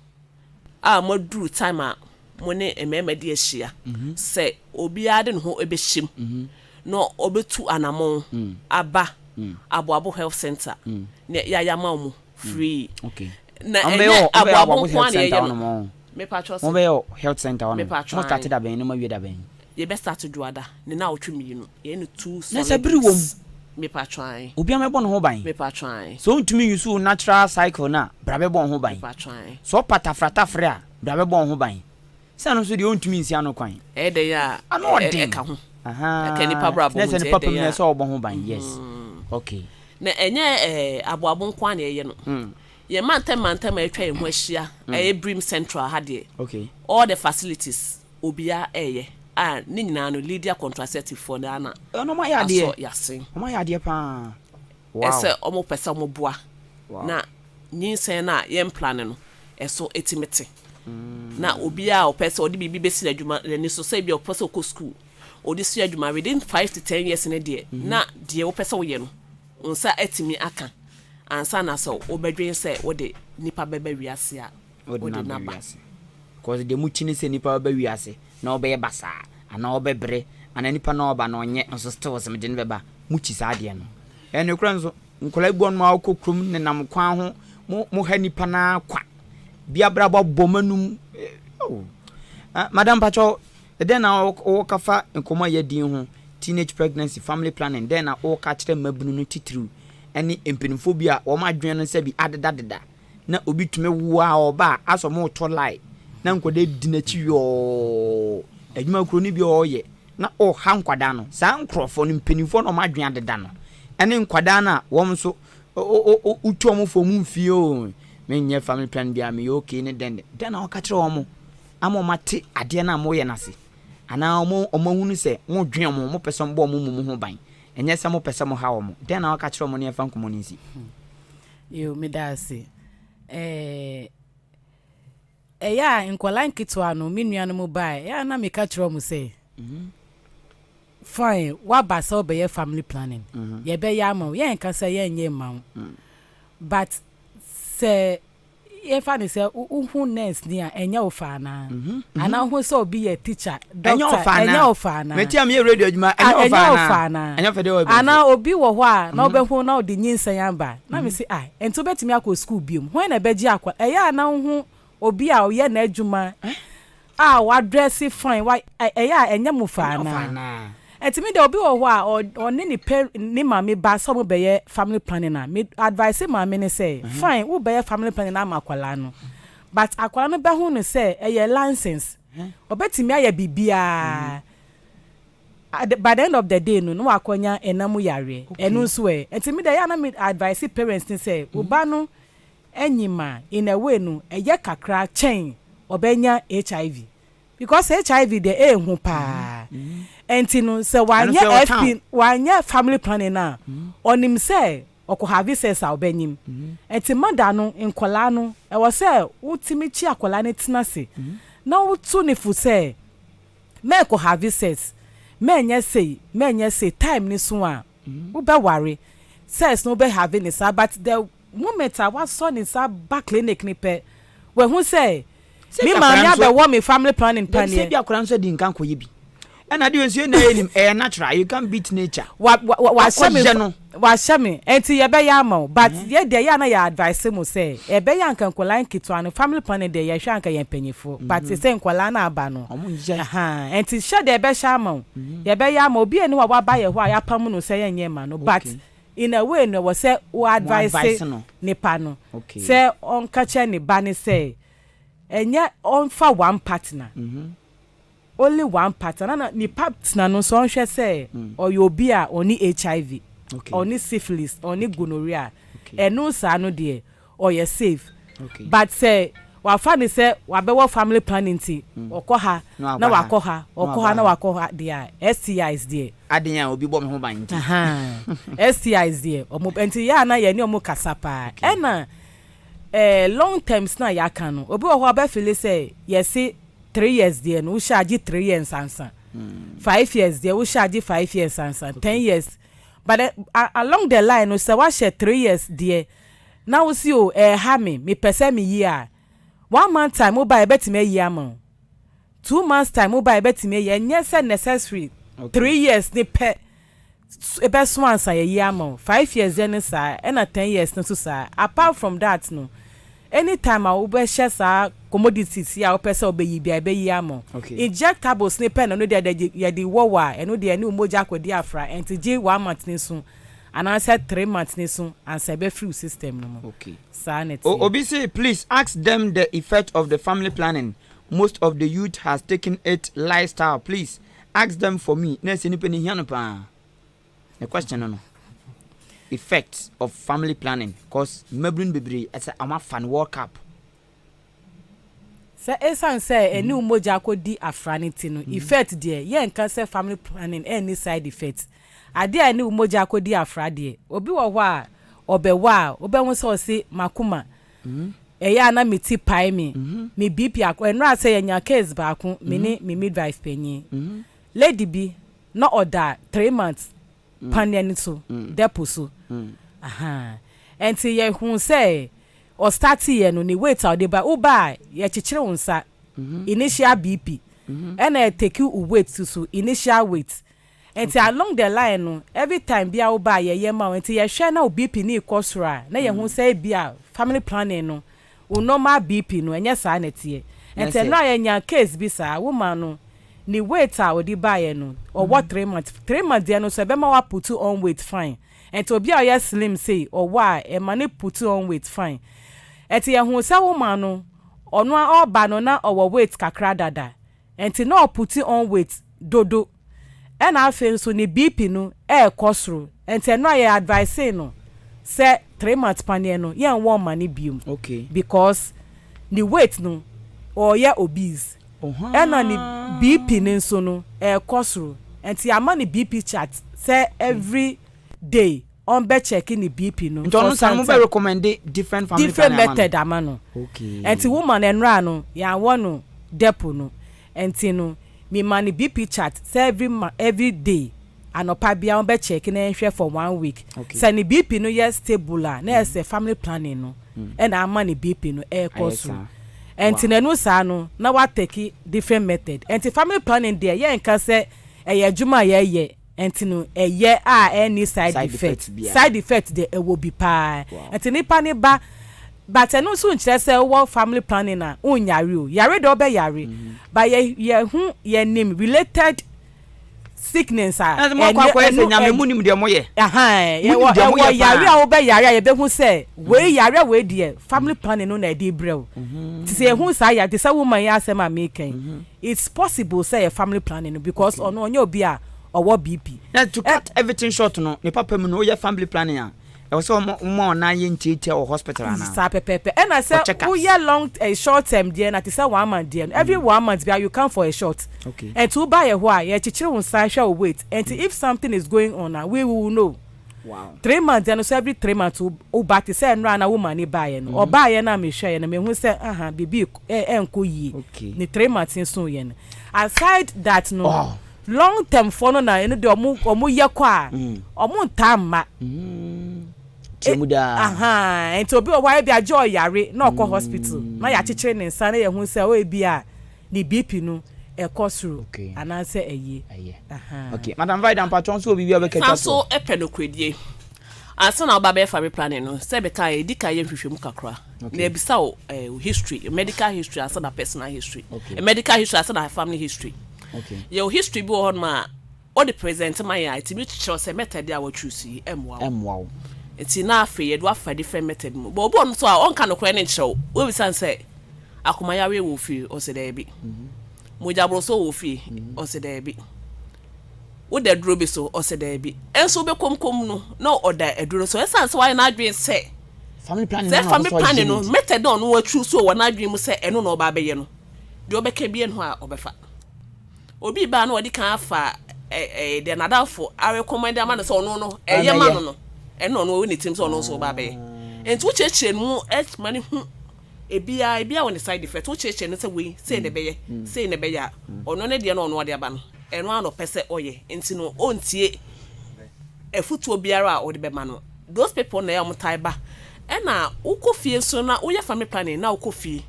a moaduru time a mo ne mmarima di ahyia sɛ obiara de ne ho bɛhyɛ mu na ɔbɛtu anammɔn aba Aboabo Health Center na yɛayɛ ama wo mu free. Na ɛnyɛ Aboabo nko ara na yɛyɛ no. Mepatwɔ sɛ mobɛyɛ health center hɔ no, mo start da bɛn na mo awie da bɛn? Yɛbɛ start dwoada ne na awotwe 2, yɛyɛ no two solid. Na sɛ bere wɔ mu mepatwɔ ae. Obiara mɛbɔ ne ho ban. Mepatwɔ ae. Sɛ ontumi use wo natural cycle no a, bra bɛbɔ wo ho ban. Mepatwɔ ae. Sɛ ɔpa tafratafre a, bra bɛbɔ wo ho ban. Sɛ ɛno nso deɛ ɔntumi nsi ano kwan. Ɛyɛ dɛn a ano ɔden ɛka ho ɛka nipa brabɔ ho nti ɛyɛ dɛn a sɛ ɔbɔ ho ban, yes, okay. Na ɛnyɛ aboabo nko ara na ɛyɛ no. Yɛn mantam mantam a atwa yɛn ho ahyia, ɛyɛ Birim Central ha deɛ, all the facilities obiara ɛyɛ a ne nyinaa no Lydia Contraceptive foɔ no ana asɔ yasen. Ɔmo ayɛ adeɛ paa. Wow. Ɛsɛ ɔmo pɛ sɛ ɔmo boa na nyinsɛn no a yɛn plan no. ɛso tumi te. Na obiara a ɔpɛ sɛ ɔde biribi bɛsi n'adwuma n'ani so sɛ ebi a ɔpɛ sɛ ɔkɔ sukuu, ɔde sua adwuma within 5 to 10 years no deɛ, na deɛ wopɛ sɛ woyɛ no, wo nsa atumi aka ansa na sɛ wobɛdwen sɛ wode nipa bɛba wiase a, wode wode no aba n'aba. Wiase, cause deɛ mu kyi ne sɛ nipa bɛba wiase na ɔbɛyɛ basaa anaa ɔbɛbrɛ anaa nipa na ɔba na ɔnyɛ nso, still sɛ mede no bɛba mu kyi saa adeɛ no. Ɛne kora nso, nkɔla bi wɔ nom a wokɔ kurom nenam kwan ho, mo ha nipa naa kwa bi abrabɔ bɔ m'anum. Oh. Ah, Madam Pacho, dɛn na wɔka fa nkɔmmɔ a yɛdi ho, teenage pregnancy, family planning? Dɛn na wɔka kyerɛ mmabunu no titiriw ɛne mpanimfoɔ bi a wɔn adwene no sɛ bi adedadeda na obi tumi wo a ɔba a asɔ mo tɔ line na nkwadaa di n'akyi yɔɔ adwuma kuro no bi a ɔreyɛ na ɔha nkwadaa no? Saa nkurɔfoɔ no, mpanimfoɔ na wɔn adwene adeda no ɛne nkwadaa no a wɔn nso wotu wɔn fo mu mfie o, menyɛ family plan bi a meyɛ okay ne dɛn dɛn na wɔka kyerɛ wɔn ama wɔn ate adeɛ no a moyɛ no ase anaa wɔn ahunu sɛ modwen wɔn, mopɛ sɛ mobɔ wɔn mu ho ban, ɛnyɛ sɛ mopɛ sɛ moha wɔn? Dɛn na wɔka kyerɛ wɔn ne yɛmfa nkɔmmɔ no nsi? Yo, meda ase. Ɛyɛ a nkwadaa nketewa no, me nuanom bae, ɛyɛ a na meka kyerɛ wɔn sɛ fine, waba sɛ wobɛyɛ family planning, yɛbɛyɛ ama wo, yɛnka sɛ yɛnyɛ mma wo, but sɛ yɛfa ne sɛ wohu nurse ni a, ɛnyɛ wo fa anaa? Anaa wohu sɛ obi yɛ teacher, doctor, ɛnyɛ wo fa anaa? Meti a meyɛ radio adwuma, ɛnyɛ wo fa anaa? Ɛnyɛ fɛ deɛ wɔ anaa obi wɔ hɔ a na wobɛhu na ɔde nyinsɛn aba na me sɛ, ah, ɛnti wobɛtumi akɔ school biom? Hwan na ɛbɛgye akɔ? Ɛyɛ a na wohu obi a ɔyɛ n'adwuma a wadress fine wa, ɛyɛ a ɛnyɛ mo fa anaa? Ɛnti mi de, obi wɔ hɔ a ɔne ne pɛ ne maame ba sɛ ɔmo bɛyɛ family planning a, me advice maame ne sɛ, fine, wo bɛyɛ family planning ama akwadaa no, but akwadaa no bɛho no sɛ ɛyɛ license, ɔbɛtumi ayɛ biribiara. By the end of the day no, na wakɔnya ɛnam yareɛ ɛno nso ɛ. Nti mi de, ɛyɛ a na mi advice parents ne sɛ ɔba no ɛnyim a, in a way no, ɛyɛ kakra kyɛn ɔbɛnya HIV, because HIV deɛ, ɛɛhu paa. Nti no, sɛ wanyɛ FP, wanyɛ family planning a, ɔnim sɛ ɔkɔ have sex a, ɔbɛnyim. Nti mada no, nkɔlaa no, ɛwɔ sɛ wotumi kyi akɔlaa no tena se na wotu ne fo sɛ mɛɛkɔ have sex, mɛɛnyɛ sei, mɛɛnyɛ sei, time ni so a wobɛware, sex no wobɛ have ne saa. But the moment a wasɔ ne nsa ba clinic ni pɛ, wɔhu sɛ me maame abɛwɔ me family planning paneɛ. Sɛ bi akwadaa nso di nkan kɔyɛ bi ɛna de nsuo na yɛ nim, ɛyɛ natural, you can beat nature. Wa wa wahyɛ me, wahyɛ me, nti yɛbɛyɛ ama wo, but yɛ deɛ, yɛ ana yɛ advice mu sɛ ɛbɛyɛ anka nkwadaa nketewa no, family planning deɛ, yɛhwɛ anka yɛn mpanyinfoɔ, but sɛ nkwadaa no aba no, nti hyɛ deɛ ɛbɛhyɛ ama wo, yɛbɛyɛ ama obi ani wa waba yɛ hɔ a yɛapam no sɛ yɛnyɛ ma no, but in a way no, wɔ sɛ wo advice nipa no sɛ ɔnka kyerɛ ne ba ne sɛ ɛnyɛ ɔnfa one partner. Only one partner, na ne partner no nso, ɔnhwɛ sɛ ɔyɛ obi a ɔne HIV, ɔne syphilis, ɔne gonorrhea, ɛno saa no deɛ, ɔyɛ safe. But sɛ wafa ne sɛ wabɛwɔ family planning nti ɔkɔ ha na wakɔ ha, ɔkɔ ha na wakɔ ha deɛ a, STIs deɛ. Adeɛ a obi bɔ me ho ban nti. STIs deɛ, ɔmo nti yɛ ana yɛ ne ɔmo kasa paa. Ɛna long terms na yɛaka no, obi wɔ hɔ a ɔbɛfeel sɛ yɛsi 3 years deɛ no, wohyɛ agye 3 years ansa, 5 years deɛ, wohyɛ agye 5 years ansa, 10 years. But along the line no, sɛ wahyɛ 3 years deɛ na wosi o, ɛɛha me, mepɛ sɛ me yi a, one month time woba, yɛbɛtumi ayi ama wo. 2 months time woba, yɛbɛtumi ayi. Ɛnyɛ sɛ necessary 3 years ne pɛ ɛbɛso ansa yɛyi ama wo. 5 years deɛ ne saa, ɛna 10 years no nso saa. Apart from that no, anytime a wobɛhyɛ saa commodities yi a wopɛ sɛ wobɛyi bia, ɛbɛyi ama wo. Injectables ne pɛ no, no deɛ, yɛde wɔ wɔ a, ɛno deɛ, ɛne wo mogya akɔdi afra, ɛnti gye one month ne so anaasɛ 3 months ne so ansa ɛbɛfiri wo system no mu. Saa ne teɛ. Obi say, "Please ask them the effect of the family planning. Most of the youth has taken it lifestyle. Please ask them for me." Na ɛsɛ nipa ne hia no paa. The question no, effect of family planning, cause mmabunu bebree ɛsɛ ɔmo afa no World Cup. Sɛ ɛsiane sɛ ɛne wo mogya akɔdi afra no ti no, effect deɛ, yɛnka sɛ family planning ɛnni side effect. Adeɛ a ɛne wo mogya akɔdi afra deɛ, obi wɔ hɔ a ɔbɛwɔ a, wobɛhu sɛ ɔse makoma. Ɛyɛ a na me ti pae me, me BP akɔ. Ɛnora sɛ yɛnya case baako, me ne me midwife panyin. Lady bi, na ɔda 3 months paneɛ no so, depo so. Ahaa. Ɛnti yɛhu sɛ ɔstart yɛ no, ne weight a ɔde ba, woba a yɛkyekyere wo nsa, initial BP, ɛna yɛtake wo weight so, initial weight. Nti along the line no, every time bi a woba a yɛyɛ ma wo. Nti yɛhwɛ na wo BP ne kɔ soro a, na yɛhu sɛ ebi a family planning no, wo normal BP no ɛnyɛ saa na ɛteɛ. Nti ɛno a yɛnya case bi saa, woman no ne weight a ɔde baeɛ no, ɔwɔ 3 months. 3 months deɛ no so ɛbɛma wa put on weight fine. Nti obi a ɔyɛ slim sei ɔwɔ a, ɛma ne put on weight fine. Nti yɛhu sɛ woman no, ɔno a ɔba no na ɔwɔ weight kakra dada, nti na ɔput on weight dodo, ɛna afei nso ne BP no ɛɛkɔ soro. Nti ɛno a yɛ advice no sɛ 3 months paneɛ no, yɛn wɔ ɔma ne biom because ne weight no, ɔyɛ obese, ɛna ne BP ne nso no ɛɛkɔ soro. Nti ama ne BP chart sɛ every day ɔnbɛ check ne BP no. Nti ɔno san mo bɛ recommend different family different method ama no. Nti woman ɛnura no, yɛawɔ no depo no, nti no mi ma ne BP chart sɛ every day anɔpa bia wɔn bɛ check na nhwɛ for one week. Sɛ ne BP no yɛ stable a, na yɛ sɛ family planning no ɛna ama ne BP no ɛɛkɔ soro. Nti na ɛnu saa no na wa take different method. Nti family planning deɛ, yɛn nka sɛ ɛyɛ adwuma a yɛyɛ nti no ɛyɛ a ɛni side effect. Side effect deɛ, ɛwɔ bi paa. Nti nipa ne ba, but ɛno nso nkyerɛ sɛ wɔ family planning a wonyare o. Yare deɛ, ɔbɛ yare, but yɛ yɛ ho yɛ nim related sickness a. Ɛnu ɛnu ɛnu mu nim deɛ mo yɛ. Ɛwɔ ɛwɔ yare a wobɛ yare a yɛbɛhu sɛ wei yare wei deɛ, family planning no na ɛde brɛ o. Ti sɛ ehu saa yare te sɛ woman yɛ asɛm a meka yi, it's possible sɛ yɛ family planning no because ɔno ɔnyɛ obi a ɔwɔ BP. Na to cut everything short no, ne papa mu no, oyɛ family planning a, ɛwɔ sɛ ɔmo ɔmo ɔnan yɛ ntiatia wɔ hospital ana? Saa pɛpɛɛpɛ. Ɛna sɛ woyɛ long short term deɛ na te sɛ one month deɛ no, every one month bia you come for a shot. Ɛnti woba yɛ hɔ a, yɛkyekyere wo nsa hwɛ wo weight. Ɛnti if something is going on a, we will know. 3 months deɛ no so, every 3 months woba. Te sɛ nnora na wo ma ne baayɛ no, ɔbaayɛ no a mehwɛ yɛ no, mehu sɛ aha biribi ɛnkɔ yie. Ne 3 months nso yɛ no. Aside that no, long term foɔ no na ɛno deɛ, ɔmo yɛ kɔ a, ɔmo ntaa mma. Tie mu daa. Aha, nti obi wɔ hɔ a ebi agye ɔyare na ɔkɔ hospital na yɛakyekyere ne nsa na yɛhu sɛ ɔyɛ bi a ne BP no ɛkɔ soro anaasɛ ɛyie. Ɛyɛ. Okay, Madam Vida, mpatwɔn nso obi bi a ɔbɛka san so ɛpɛ nokoredie ansa na ɔba bɛyɛ family planning no, sɛ bɛka yɛdi ka yɛ nhwehwɛmu kakra na ebisa wo wo history, medical history ansa na personal history, medical history ansa na family history. Yɛwɔ history bi wɔ hɔ nom a ɔde present ma yɛn a, ɛtumi kyerɛw sɛ method a wɔchoose yi ɛmmoa wo. Ɛmmoa wo. Nti na afei yɛde wafa different method mu. But obi wɔ no so a ɔnka nokorɛ ne nkyerɛw. Wobisa no sɛ akomayareɛ wɔ fie, ɔsɛ daabi. Mogyaboroso wɔ fie, ɔsɛ daabi. Woda aduro bi so, ɔsɛ daabi. Ɛnso wobɛkomkom no na ɔda aduro no so, ɛsiane sɛ wayɛ n'adwene sɛ family planning sɛ family planning no method na ɔno atwu so wɔ n'adwene mu sɛ ɛno na ɔba abɛyɛ no deɛ, ɔbɛka bi no a ɔbɛfa. Obi baa na ɔde kan afa ɛ ɛ deɛ n'adamfo arecommend ama no sɛ ɔno no ɛyɛ ma no, ɛno ɔno ɔwɔ ne tirim sɛ ɔno nso ɔba abɛyɛ. Nti wokyerɛkyerɛ no mu ɛma ne hu ebia ebia wɔ ne side effect. Wokyerɛkyerɛ no sɛ wei sei na ɛbɛyɛ, sei na ɛbɛyɛ a, ɔno ne deɛ no ɔno ɔde aba no, ɛno ara na ɔpɛ sɛ ɔyɛ. Nti no ɔntie afutuo biara a ɔde bɛma no. Those people na ɛyɛ ɔmo tae ba. Ɛna wokɔ fie nso na woyɛ family planning na wokɔ fie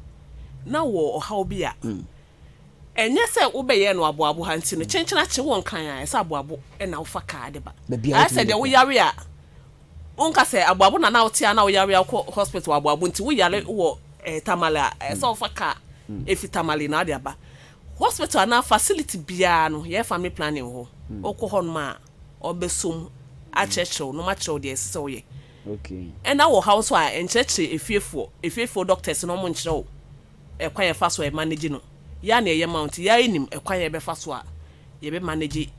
na wɔ ɔhaw bi a, ɛnyɛ sɛ wobɛyɛ no aboabo ha. Nti no kyenkyen akye wɔ nkan a ɛsɛ aboabo ɛna wofa kaa de ba. Baabi a ayɛ sɛ wotumi deɛ de kɔ. Woyare a, wonka sɛ aboabo na wote a na woyare a wokɔ hospital wɔ aboabo. Nti woyare wɔ Tamale a, ɛsɛ wofa kaa efi Tamale na ade aba hospital anaa facility biara no. Yɛ family planning wɔ hɔ, wokɔ hɔ nom a, ɔbɛsom akyerɛkyerɛw na ɔmakyerɛw deɛ ɛsɛ sɛ woyɛ. Ɛna wɔ ha nso a, nkyerɛkyerɛ efiefoɔ doctors na ɔmo nkyerɛ wo ɛkwan yɛfa so a ɛmanage no. Yɛa na ɛyɛ ma wo, nti yɛa nim ɛkwan yɛbɛfa so a yɛbɛ manage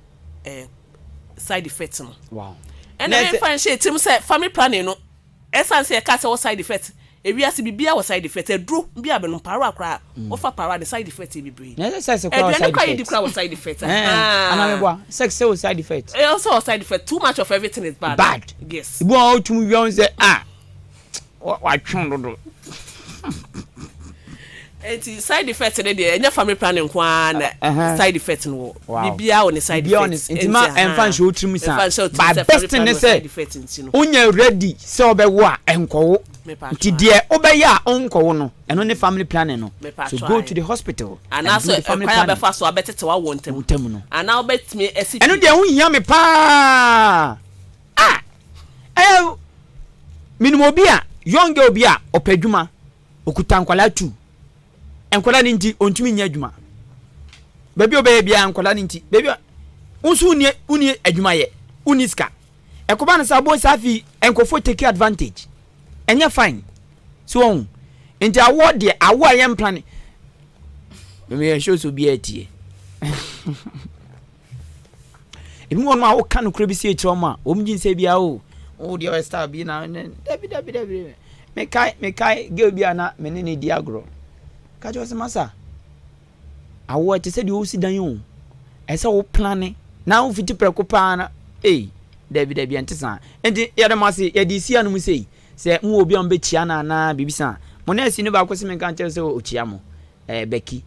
side effect no. Ɛna yɛmfa nhyɛ tirim sɛ family planning no, ɛsiane sɛ yɛka sɛ wɔ side effect, ewiase biribiara wɔ side effect. Aduro bi a bɛnom para koraa, wofa para ne side effect yɛ bebree. Na ɛsɛ sex koraa wɔ aduane side koraa yɛdi effect. Koraa wɔ side effect. Anameboa sex sɛ wɔ side effect. Ɛyɛ also wɔ side effect. Too much of everything is bad. Bad. Yes. Ibu a ɔtum wia wo sɛ ah, watwe dodo. Enti side effect no deɛ ɛnyɛ family planning nko ara na side effect no wɔ. Biribiara wɔ ne side effect. Nti ma ɛmfa nhyɛ wo tirim saa. But best ne sɛ wonyɛ ready sɛ wobɛwo a ɛnkɔwo. Nti deɛ wobɛyɛ a wonkɔwo no ɛno ne family planning no. So go to the hospital and do the family planning. Anaasɛ ɛkwan a wobɛfa so abɛtete w'awoɔ ntam no. Anaa wobɛtumi asi pi. Ɛno deɛ ɛho hia me paa. Ah! Ɛyɛ menim obi a young girl bi a ɔpɛ adwuma. Okuta nkwadaa tu. Nkwadaa no nti, ɔntumi nyɛ adwuma. Baabi a ɔbɛyɛ biara nkwadaa no nti. Baabi a nso wonni wonni adwuma yɛ, wonni sika. Ɛkɔba no saa bɔ saa fi nkurɔfoɔ take advantage. Ɛnyɛ fine. So wɔn nti awoɔ deɛ awoɔ a yɛn plan. Meyɛ sure sɛ obiara tie. Ebi wɔ hɔ a woka nokorɛ bi sie kyerɛ wɔn a, wɔn gye nsɛ biara o. Wo deɛ ɔyɛ star bi na dabi dabi dabi. Mekae mekae girl bi a na me ne ne di agorɔ. Ka kyerɛ sɛ masa awoɔ ɛte sɛ deɛ wosi dan o. Ɛsɛ wo plane na wofiti prɛko paa na ei dabi dabi ɛnte saa. Nti yɛde mo ase yɛde si anom sei sɛ mo wɔ obi a mobɛkyia no anaa biribi saa. Mo nɛɛse no baako se menka nkyerɛ sɛ ɔkyia mo. Ɛɛ Becky.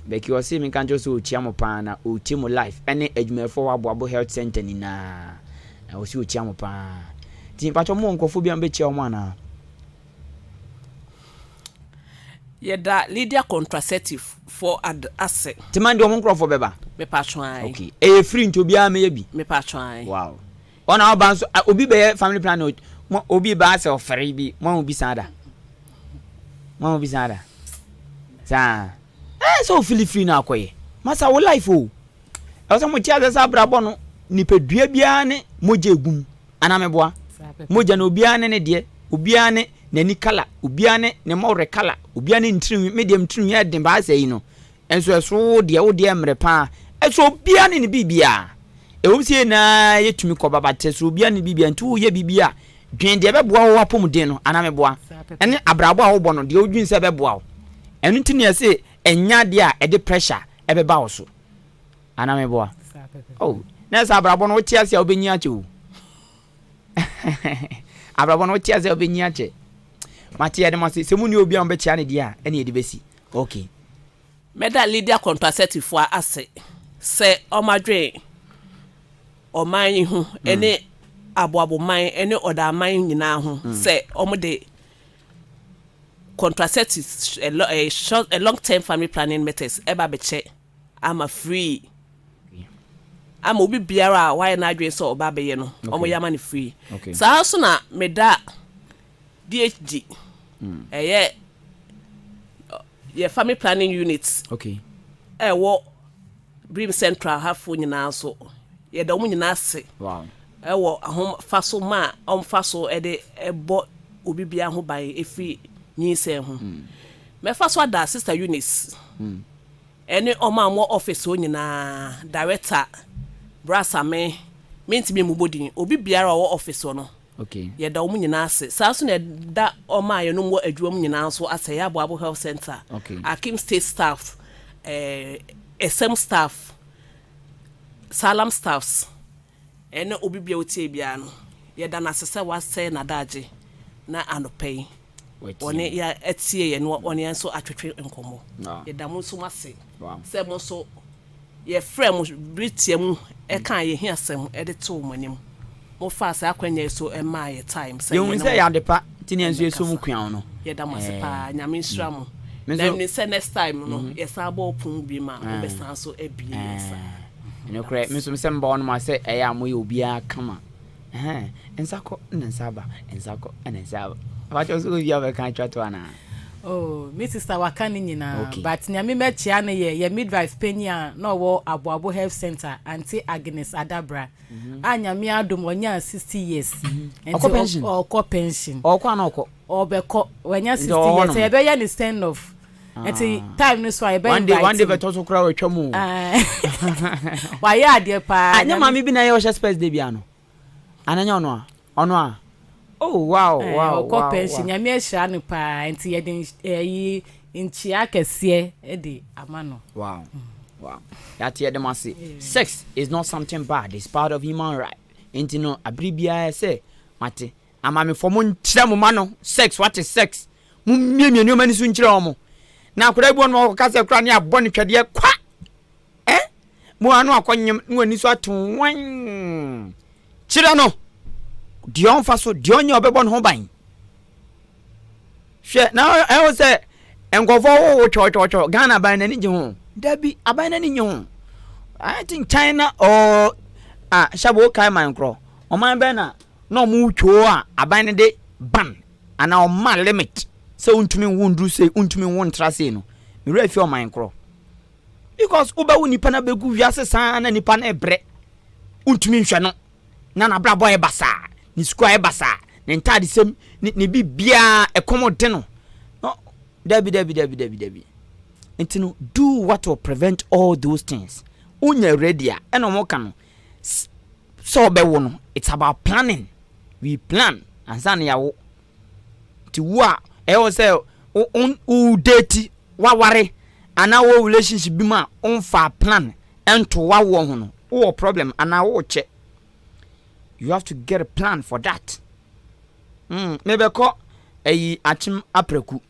Becky ɔse menka nkyerɛ wo sɛ ɔkyia mo paa na ɔretie mo live ɛne adwumayɛfoɔ wɔ Aboabo health center nyinaa na ɔse ɔkyia mo paa nti mpakyɛ mo wɔ nkurɔfoɔ bi a mobɛkyia wɔn anaa? Yɛda Lydia contraceptive foɔ ad ase. Nti man deɛ ɔmo nkurɔfoɔ bɛba? Mepatwo ae. Okay ɛyɛ free nti obiara mɛyɛ bi? Mepatwo ae. Wow Ɔna ɔba nso obi bɛyɛ family planning mo obi ba asɛ ɔfɛre bi mo ahu bi saa da? Mo ahu bi saa da? Saa. Ɛɛ sɛ ofili firi no akɔyɛ. Masa wo life o. Ɛwɔ sɛ mo te asɛ sɛ abrabɔ no nipadua biara ne mogya egum. Anaa meboa? Mogya no obiara ne ne deɛ, obiara ne n'ani kala, obiara ne ne mmɔwerɛ kala, obiara ne ne tirinwi. Me deɛ me tirinwi yɛ den baa sɛ yi no. Nso ɛso wo deɛ, wo deɛ mmerɛ paa. Ɛso obiara ne ne biribiara. Ɛwom sɛ yɛn nyinaa yɛtumi kɔ ba but ɛso obiara ne ne biribiara. Nti woyɛ biribi a, Dwen deɛ ɛbɛboa wo w'apɔmuden no, anaa meboa? Ɛne abrabɔ a wobɔ no, deɛ wodwen sɛ ɛbɛboa wo. Ɛno nti na yɛse ɛnyɛ adeɛ a ɛde pressure ɛbɛba wo so. Anaa meboa? Oh, na ɛsɛ abrabɔ no wote ase a wobɛnyi akyɛ o. Abrabɔ no wote ase a wobɛnyi akyɛ. Mate yɛde mo ase. Sɛ mu ni obi a mobɛkyea ne deɛ a, ɛne yɛde bɛsi. Okay. Mɛda Lydia Contraceptive foɔ ase sɛ wɔadwen ɔman yi ho ne aboaboman ne ɔdaaman nyinaa ho sɛ wɔde contraceptives, short, long term family planning methods ɛba abɛkyɛ ama free ama obi biara a wayɛ n'adwene sɛ ɔba abɛyɛ no, wɔyɛ ama no free. Saa nso na meda DHD, ɛyɛ Yɛ family planning unit a ɛwɔ Birim Central ha foɔ nyinaa nso, yɛda wɔn nyinaa ase wɔ ahofa so ma a wɔfa so de bɔ obi biara ho ban firi nyinsɛn ho. Mɛfa so ada Sister Eunice ɛne wɔn a wɔwɔ office hɔ nyinaa, Director Bra Same, mentumi mmobɔ din, obi biara a ɔwɔ office hɔ no, Okay. Yɛda wɔn nyinaa ase. Saa nso na yɛda wɔn a yɛnom wɔ adwuma mu nyinaa nso ase. Ɛyɛ Aboabo Health Centre, Okay. Akim State staff, eh, Esem staff, Salam staffs, ɛne obi bia otie biara no. Yɛda no ase sɛ wasɛe n'adagye na anɔpa yi Watie. wɔne yɛ atie yɛn na wɔne yɛn nso atwetwe nkɔmmɔ. Wow. Yɛda mo nso mo ase Wow. sɛ mo nso Yɛfrɛɛ mo bere tiaa mu kaa yɛn ahiasɛm de too mo anim. Mofaa saa akwanya yi so maa yɛ time sɛ Yɛhu yɛne sɛ mo ɛyɛ ade pa nti na yɛn nso yɛsɔ mu mmɛkasa. kua wo no. Yɛda mo ase Ɛɛ, paa. Nyame nhyira mo. Me Na nso. menim sɛ next time no yɛsan bɔ wo pon bio a, wobɛsan nso abue yɛn saa. Ɛɛ, nokorɛ, me nso mesɛ meba hɔ nom a sɛ ɛyɛ a moyɛ obiara kama. Ɛhɛn, nsa kɔ na nsa aba, nsa kɔ na nsa aba. Mpakyɛw so obi a ɔbɛka atwa to anaa? Oh, me sister waka ne nyinaa Okay. but nea me mɛkyea no yɛ yɛ midwife panyin a na ɔwɔ Aboabo Health Centre, Aunty Agnes Adabra a Nyame adom ɔnyaa 60 years. Nti Ɔkɔ pension? ɔkɔ pension. Ɔkɔ anaa ɔkɔ? Ɔbɛkɔ, wanya Nti 60 ɔwɔ years. hɔnom? Sɛ yɛbɛyɛ ne send off. Nti time no so a yɛbɛ One day, invite one day no. bɛtɔ so koraa watwa mu o. Wayɛ adeɛ paa. Ah, nyɛ maame bi na ɛyɛ ɔhyɛ spɛs da bia no? Ana nyɛ ɔno a? Ɔno a? Oh, wow, Eh, wow, ɔkɔ wow, pension. wow. Nyame ahyira no paa. Nti yɛde ɛyi nkyia kɛseɛ de ama no. Wow, wow. Yɛate yɛde mo ase. Sex is not something bad, it's part of human right. Nti no, abere biara sɛ mate. Amamefo mo nkyerɛ mo ma no sex, wate sex. Mo mmiemie nneɛma ni so nkyerɛ wɔn. Na akwadaa bi wɔ no ɔka sɛ koraa ne abɔ ne twɛdeɛ kwa. Eh? Mo ano akɔnyem na w'ani so ato wan. Kyerɛ no deɛ ɔmfa so, deɛ ɔnyɛ ɔbɛbɔ ne ho ban. Hwɛ na ɛwɔ sɛ nkurɔfoɔ wowo twɔtwɔtwɔ Ghana aban n'ani gye ho. Dabi, aban n'ani nye ho. I think China or ah, Shabo kae man korɔ. Ɔman bɛn na na ɔmo twoo a aban no de ban anaa ɔma limit sɛ wontumi nwo nduru sei, wontumi nwo ntra sei no. Me werɛ afi ɔman korɔ. Because wobɛwo nipa no abɛgu wiase saa na nipa no rebrɛ. Wontumi nhwɛ no. Na n'abrabɔ ayɛ basaa, ne sukuu ayɛ basaa, ne ntaadesɛm, ne ne biribiara ɛkɔm de no. No, dabi dabi dabi dabi dabi. Nti no, do what will prevent all those things. Wonya ready a, ɛna wɔn ka no sɛ ɔbɛwo no, it's about planning. We plan ansa na yɛawo. Nti wo a ɛyɛ sɛ wo date waware anaa wɔ relationship bi mu a womfa plan ɛnto w'awoɔ ho no, wowɔ problem anaa worekyɛ. You have to get a plan for that. Mm, mebɛkɔ ayi akyem apraku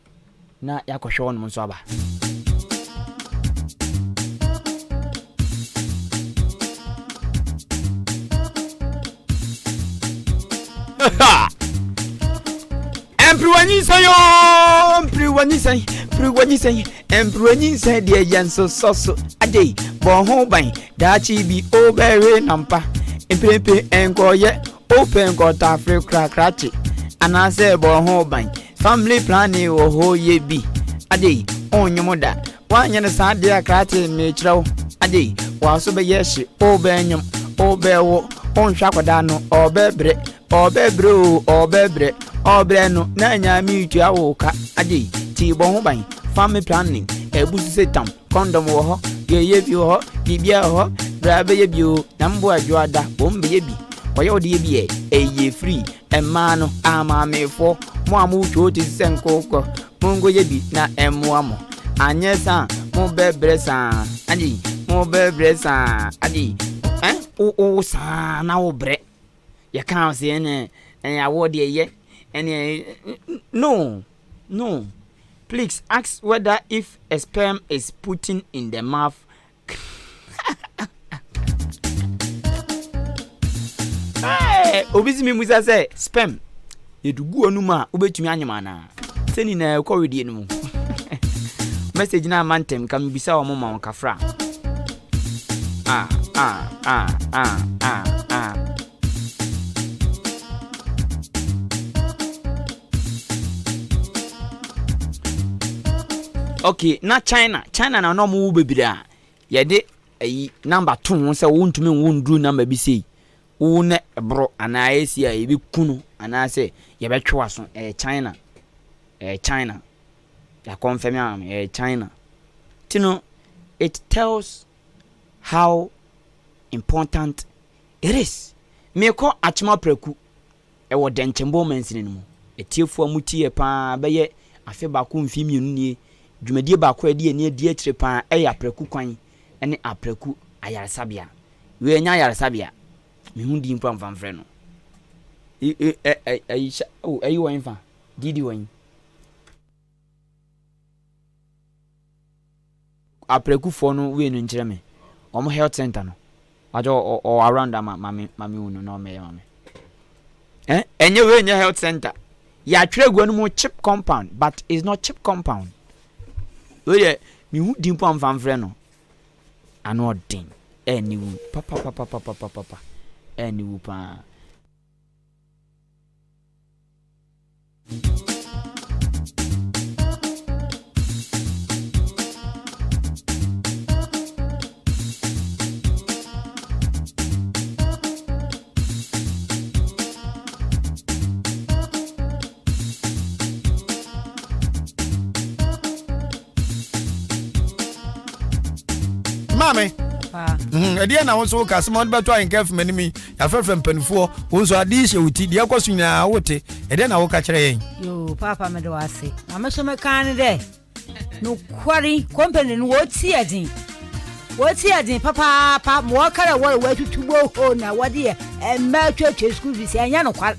na yɛakɔhwɛ wɔnom nso aba. Mpiriwa nyinsɛn yoo, mpiriwa nyinsɛn, mpiriwa nyinsɛn, mpiriwa nyinsɛn deɛ yɛn nso sɔ so agye bɔ ho ban daakye bi obɛwe nampa mprempren nkɔyɛ opɛ nkɔtafere korakrakye anaasɛ bɔ ho ban family planning wɔ hɔ yɛ bi agye onyom da Woanyɛ no saa deɛ a krakye mekyerɛ wo agyei w'aso bɛyɛ hye wobɛnyem wobɛwo wonhwɛ akwadaa no ɔbɛbrɛ ɔbɛbrɛ o ɔbɛbrɛ ɔbrɛ no na nyame tua wo ka agyei ti bɔ ho ban family planning abusu sɛ tam kɔndɔm wɔ hɔ yɛyɛ bi wɔ hɔ biribia wɔ hɔ bra bɛyɛ bi o na mboa adwoada wɔn bɛyɛ bi kɔyɛ wo deɛ bi ɛ ɛyɛ free mmaa no amaamefoɔ mo a motwoo te sɛ nkokɔ Monkɔyɛ bi na ɛmmoa mo, anyɛ saa a mobɛbrɛ saa, agye, mobɛbrɛ saa, agye, eh, wo, wo saa na wobrɛ. Yɛka wo sɛ ɛne, ɛne awoɔ deɛ yɛ, ɛne, no, no. Please ask whether if a sperm is putting in the mouth obi si mi musa sɛ sperm yɛde gu ɔnum a wobɛtumi anyem anaa sɛ nyinaa ɛkɔ wedeɛ no mu message no ama ntɛm ka mebisa wɔ mo ma wo kafra ah ah ah ah ah ah okay na china china na na ɔmo wo bebree a yɛde ayi namba to ho sɛ wontumi nwo nduru namba bi sei wo na ɛboro anaa ɛsi a yɛbɛku no anaasɛ yɛbɛtwe waso ɛyɛ china ɛyɛ china yɛakɔnfɛm ama ɛyɛ china ti no it tells how important it is mekɔ akyema praku Ɛwɔ Dɛnkyɛmbo mansini no mu. Atiefoɔ a motie yɛ pa ara bɛyɛ afe baako mfeɛ mmienu nie, dwumadie baako a yɛde yɛn ani adi akyire pa ara yɛ Apraku kwan ne Apraku ayaresabea. Wei ɛnyɛ ayaresabea, mehu din mpo a mfa mfrɛ no. Ɛyi wɔ hefa? Didi wɔ he? Aprakufoɔ no wei no nkyerɛ me. Wɔn health center no. Pakyɛ ɔ ɔ around a ma ma me ma me hu no na ɔmmɛyɛ ma me. Eh ɛnyɛ wei nyɛ health center. Yɛatwerɛ agu anim chip compound but it's not chip compound. Wei deɛ mehu din po amfa mfrɛ no. Ano ɔden ɛni wu papapapapapapa ɛni wu paa. Maame, ɛdeɛ na wo nso woka sɛ ma wode bɛto ahenka afim anim yi Yɛafrɛfrɛ mpanimfoɔ, wo nso ade yi hyɛ wo ti, deɛ ɛkɔ so nyinaa wote, ɛdeɛ na woka kyerɛ yɛn? Yoo, paapa mede wo ase. Ma me so meka ne dɛ, nokware company no wɔti yɛ den. Wɔti yɛ den papaapa, ma wɔka dɛ wɔre wɔatutu borehole na wɔde yɛ mmaa tuatua school fees, ɛnyɛ nokware.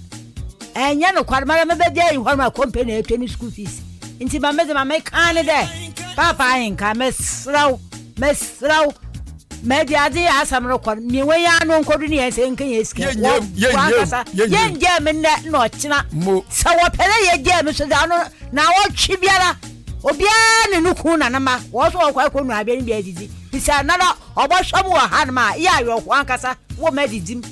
Ɛnyɛ nokware, mara mebɛgya yi hɔ ma company atua ne school fees. Nti ma medze ma meka ne dɛ. Paapa Ahenka, mesrɛ wo, mesrɛ wo, ma di adze yɛ asɛm rokɔ no, mia w'enyi ano nkodu ne hɛn sɛ yɛnkenya sika. Yɛnnyɛ mu, yɛnnyɛ mu, Wankasa, yɛnnyɛ mu. yɛnngyaa mu ndɛ na ɔkyena. Mo. Sɛ wɔpɛ dɛ yɛgyaa mu so dze a, ɔno naawɔtwe biara, obiara ne no kun na ne mba, hɔn so wɔkɔ akɔnu abɛ no bi edzidzi. Bisa noara ɔbɔhwɛ mu wɔ hanom a, eyɛ awerɛhow ankasa wɔ m'edzidzi mu.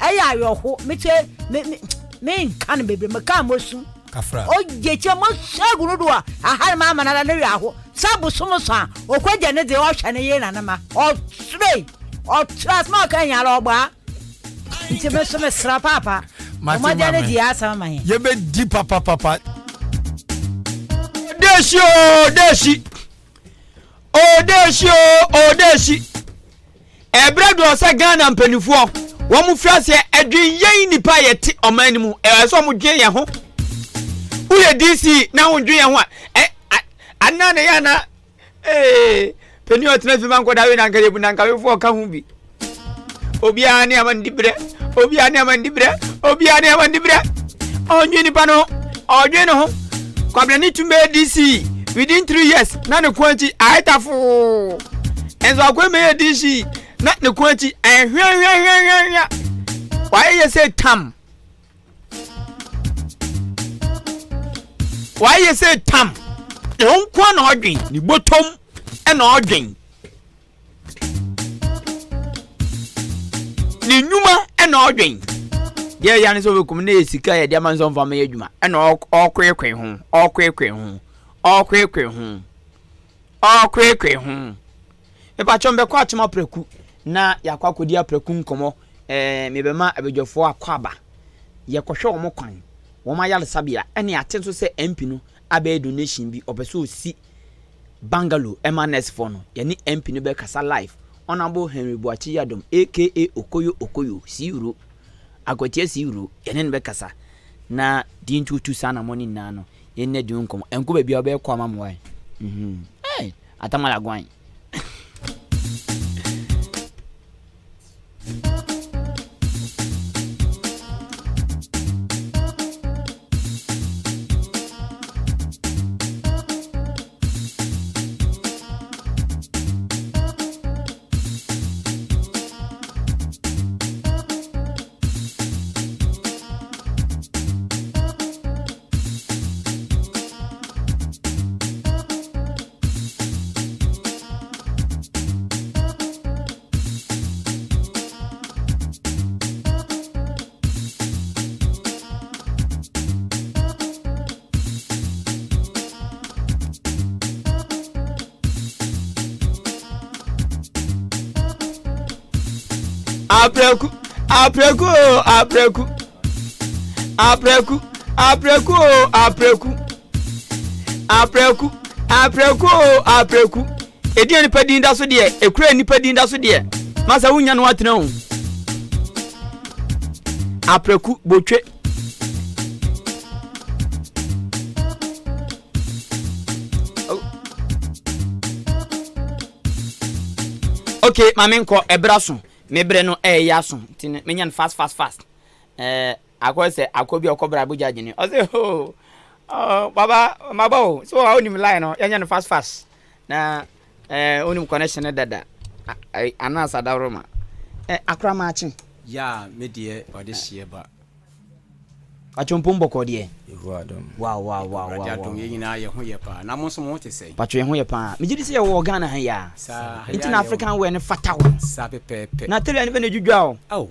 Ɛyɛ awerɛhow, me tse me me menka no bebree, meka a mosu. Kafra. Ogye kyɛ mosu agu no do wɔ ahanom ama noara no werɛ ahow. Sɛ bosom so a, okogya ne dze ɔhwɛ ne yer na ne mba. Ɔserɛ, ɔserɛ, asɛm a ɔka nyinara ɔbɔa. Ntsi me so mesrɛ paapa, Mate bɔ mbɔdzen maame. dzi asɛm ma hɛn. Yɛbɛdi papapapa. Odeshi o, odeshi. Odeshi o, odeshi. Ɛberɛ doɔ sɛ Ghana mpanimfoɔ wɔn firi aseɛ ɛdwen yɛn nnipa a yɛte ɔman no mu ɛwɔ sɛ wɔn dwen yɛn ho. Woyɛ DC na wɔn dwen yɛn ho a ɛ anaa na yɛ ana ee panin a ɔtena fi ma nkɔda wei na nka yɛbu na nka wefoɔ ɔka ho bi. Obiara ne ama ndi berɛ obiara ne ama ndi berɛ obiara ne ama ndi berɛ ɔnwe nipa no ɔdwe ne ho. Kwabena ne tumi bɛyɛ DC within 3 years na ne ko akyi ayɛ tafoo. Nso akɔ mɛyɛ DC na ne ko akyi ayɛ hwɛhwɛhwɛhwɛ wayɛ yɛ sɛ tam wayɛ sɛ tam ne ho nko na ɔdwen ne bɔtɔm na ɔdwen ne nnwuma na ɔdwen deɛ ɛyɛ ne sɛ ɔbɛkum ne yɛ sika yɛde ama no sɛ ɔmfa mɛyɛ adwuma ɛna ɔkoekoe ho ɔkoekoe ho ɔkoekoe ho ɔkoekoe ho. Mepakyɛw mebɛkɔ akyem apraku na yɛakɔ akɔdi apraku nkɔmmɔ ɛɛ mebɛma abadwafoɔ akɔ aba yɛkɔhwɛ wɔn kwan wɔn ayaresabea ɛne ate nso sɛ MP no abɛyɛ donation bi ɔpɛ sɛ ɔsi bungalow ɛma nursefoɔ no yɛne MP no bɛkasa live Honourable Henry Boakye Yiadom aka Okoyo Okoyo Siwuro Akwatia Siwuro yɛne no bɛkasa na deɛ nti ɔtu saa anamɔ no nyinaa no yɛn nna di ho nkɔmmɔ ɛnkɔ baabi a wobɛyɛ kɔ ama mo wae mhm hey atamala gwan. Apreku, apreku o, apreku. Apreku, apreku o, apreku. Apreku, apreku o, apreku. Edin a nipa din da so deɛ, ekura nipa din da so deɛ, masa wonya no atena o. Apreku, botwe. Okay, maame nkɔ ɛbra so. Me brɛ no ɛyɛ aso. Nti menya no fast fast fast. Eh, akɔ sɛ akɔ bi ɔkɔ bra abuja adwene ɔsɛ ho oh, baba maba o so wa onim line no yɛnyɛ no fast fast na eh, onim connection no dada anaasa daworo ma eh, akora maakye ya me deɛ ɔde hyeɛ ba Patwo mpom bɔkɔɔ deɛ. Yehowa adom. Wow wow wow Awurade wow adom wow. yɛn nyinaa yɛn ho yɛ paa. Na mo nso mo ho te sɛn? Patwo yɛn ho yɛ paa. Megye di sɛ yɛwɔ Ghana ha yi a. Saa ha Nti yi na a yɛwɔ. African wear no fata wo. Saa pɛpɛɛpɛ. Na tailor no bɛ na edwidwa wo. Ao,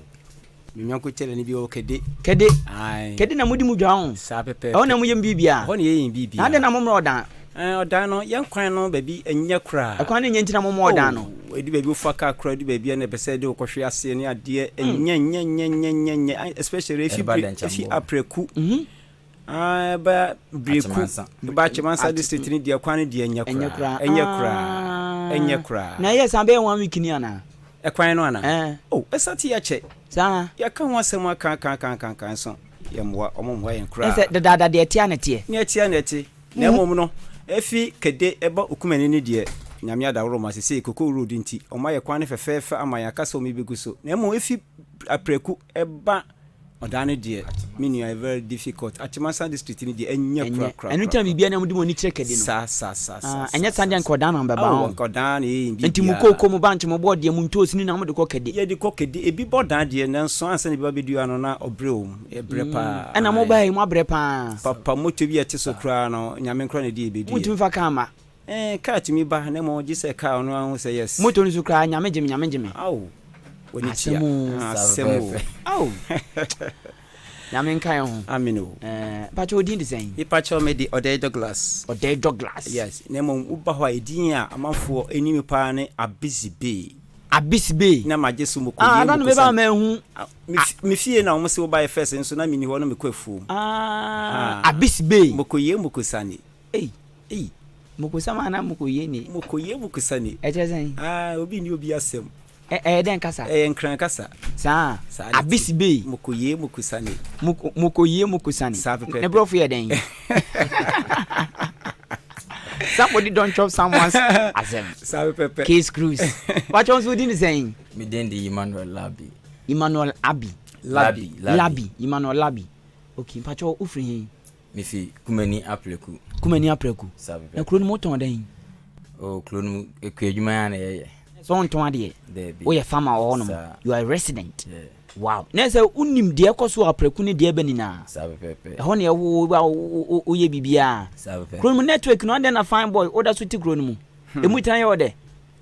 me nyɔnko tailor no bi wɔ Kɛde. Kɛde. Ae. Kɛde na modi mo dwa ho. Saa pɛpɛɛpɛ. Ɛhɔ na moyɛ mo biribiara. Ɛhɔ na yɛyɛ yɛn biribiara. Na adɛn na mommrɛ ɔdan? Ɛɛ, ɔdan no, yɛn kwan no baabi nyɛ koraa. Ɛkwan no nyɛ nti na mommɔ ɔdan no. Oh, ɛdu baabi wofa kaa koraa, ɛdu baabi a na ɛpɛ sɛ ɛde wo kɔhwe aseɛ ne adeɛ. Ɛnyɛ, nyɛ, nyɛ, nyɛ, nyɛ, nyɛ. Especially ɛfi Ɛba bere, dɛnkyɛmbo. ɛfi Apraku. Ah, ɛba Breku, Akyemansa. ɛba Akyemansa district no deɛ kwan no deɛ ɛnyɛ Ɛnyɛ koraa. koraa. Ɛnyɛ koraa. Ɛnyɛ koraa. Na ɛyɛ saa bɛyɛ one week ni anaa? Ɛkwan no anaa? Ɛɛ. Oh, ɛsate akyɛ. Saa. Yɛaka ho asɛm aka aka aka aka aka nso yɛmmoa, wɔn mmoa yɛn koraa. Ɛsɛ dedaada deɛ ɛte a na ɛteɛ. Nea ɛteɛ na ɛte. Na mmom no, efi Kede ba Okumani no deɛ, Nyame adaworoma, sesei Cocoa Road nti, wɔayɛ kwan no fɛfɛɛfɛ ama yɛn, aka sɛ wɔbɛgu so. Na mmom efi Apraku ba Ɔdan no deɛ. Me nua ɛyɛ very difficult. Akyemasa district no deɛ ɛnyɛ Ɛnyɛ. kora kora Ɛno kora nti na kora. biribiara na mode mo ani kyerɛ Kadi no. Saa saa saa saa Ah, ɛnyɛ saa saa deɛ saa. anka ɔdaa na bɛba Ao ho. anka ɔdaa na ɛyɛ Nti mo biribiara. kooko, mo bankye, mo bɔɔdeɛ, mo ntoosi ne nyinaa mode kɔ Kadi. Yɛde kɔ Kadi. Ebi bɔ dan deɛ nanso ansa na ebi ba bɛdua no na ɔbrɛ wɔ mu. Ɛbrɛ paa. Ɛna mo Ae. baeɛ yi mo abrɛ paa. Papa moto bi a ɛte so koraa no Nyame nkora na ɛde yɛ bɛduiɛ. Montumi mfa kaa mma. Eh car tumi ba na mmom gye sɛ car ɔno ara hu sɛ yes. Moto no so koraa nyame gye me nyame gye me. Ao w'ani tua Asɛm oo. Asɛm oo. Ao nyame nka yɛn ho. Amen oo. Eh mpakyɛ wo din de sɛn? Mepakyɛw me de Ɔdɛɛ Douglas. Ɔdɛɛ Douglas. Yes na mmom wo ba hɔ a edin a amanfoɔ nim paa ne Abisibe. Abisibe. Na magye so moko Ah yie ada no moko meba sane. manhu. Me fie na wɔn se wo baeɛ first nso na menni hɔ na mekɔ afuom. Ah Abisibe. Moko yie moko sane. Ei. Ei. Mokosam anaa mokoyie ni? Mokoyie mokosa ni. Ɛkyerɛ sɛn? Ah, obi nni obi asɛm. Ɛ ɛyɛ dɛn kasa? Ɛyɛ Nkran kasa. Saa? Saa na ɛte. Abisi bei. Mokoyie mokosa ni. Moko mokoyie mokosa ni. Saa pɛpɛɛpɛ. Ne borɔfo yɛ dɛn? Somebody don't chop someone's asɛm. Saa pɛpɛɛpɛ. Case cruise. Wakyɛ nso wodi ne sɛn? Me din de Emmanuel Labi. Emmanuel Abi. Labi. Labi. Emmanuel Labi. Okay, mpakyɛ wofiri he? Mefi Kumani Apreku. Kumani Apreku. Saa pɛpɛɛpɛ. Na kuro no mu wotɔn dɛn? Oh, kuro no mu ekua adwuma ya na yɛyɛ. Sɛ wontɔn adeɛ? Daabi. Woyɛ farmer wɔ hɔnom? Saa. You are a resident? Yeah. Wow. Na sɛ wonim deɛ ɛkɔ so wɔ Apreku ne deɛ ɛbɛ nyinaa? Saa pɛpɛɛpɛ. Ɛhɔ na ɛwo wo woyɛ biribiara? Saa pɛpɛɛpɛ. Kuro no mu network no adɛn na fine boy woda so te kuro no mu? Emu tena yɛ wo dɛ?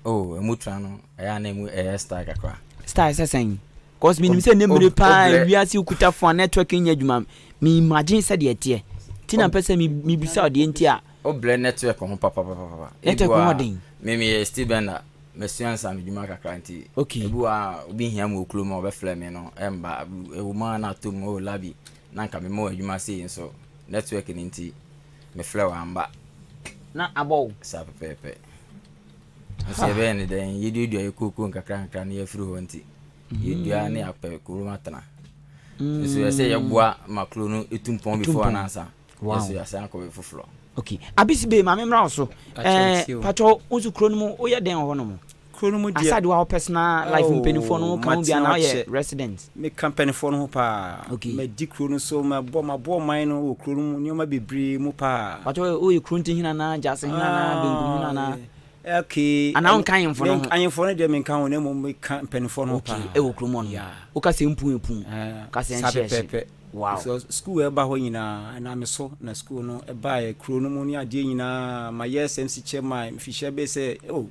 Oh, emu tena no ɛyɛ a na emu ɛyɛ style kakra. Style sɛ sɛn? Cause menim sɛ ne mmere paa wiase wokuta phone a network nyɛ adwuma me imagine sɛdeɛ ɛteɛ nti na mpɛ sɛ mebisa wo deɛ nti a. Wobrɛ network ho papapapapa. Network ho ɔden. Me meyɛ steel bender masua nsa me dwuma kakra nti. Okay. Ebi wɔ a obi hia me wɔ kurom a ɔbɛfrɛ me no ɛmba ɛwɔ mu a na atɔ mu oh labi na nka mema wo adwuma sei nso network no nti mefrɛ wo amba. Na abɔ wo. Saa pɛpɛɛpɛ. Nso yɛbɛyɛ ne dɛn yɛduadua yɛ kookoo nkakra nkakra na yɛafiri hɔ nti yɛdua ne yɛapɛ kurom atena. Nso yɛ sɛ yɛboa ma kuro no ɛtu mpɔn before anansa yɛso yɛasan akɔ baabi foforɔ. Okay. Abisi be maame mmra wo so. Eh, patro wo nso kuro no mu woyɛ dɛn wɔ hɔ nom? Kuro no mu deɛ. Aside wa wo personal life Oh, mpanimfoɔ no ka ho bi anaa woyɛ matena resident? Meka mpanimfoɔ no ho paa. Okay. Madi kuro no so, mabɔ mabɔ ɔman no wɔ kuro no mu nneɛma bebree mu paa. Patro woyɛ kuro nti hene anaa gyase hene anaa benkum hene anaa? Okay. Anaa wonka ahemfo no ho? Ahemfo no deɛ menka ho na mmom meka mpanimfoɔ no ho paa. Okay, ɛwɔ kurom hɔ no. Woka sɛ mpu epu. Ka sɛ Saa nhyɛ pɛpɛɛpɛ. Wow. So school ɛba hɔ nyinaa ɛnam me so na school no ɛbaeɛ kuro no mu ne adeɛ nyinaa mayɛ SMC chairman mfihyia bɛyɛ sɛ oh.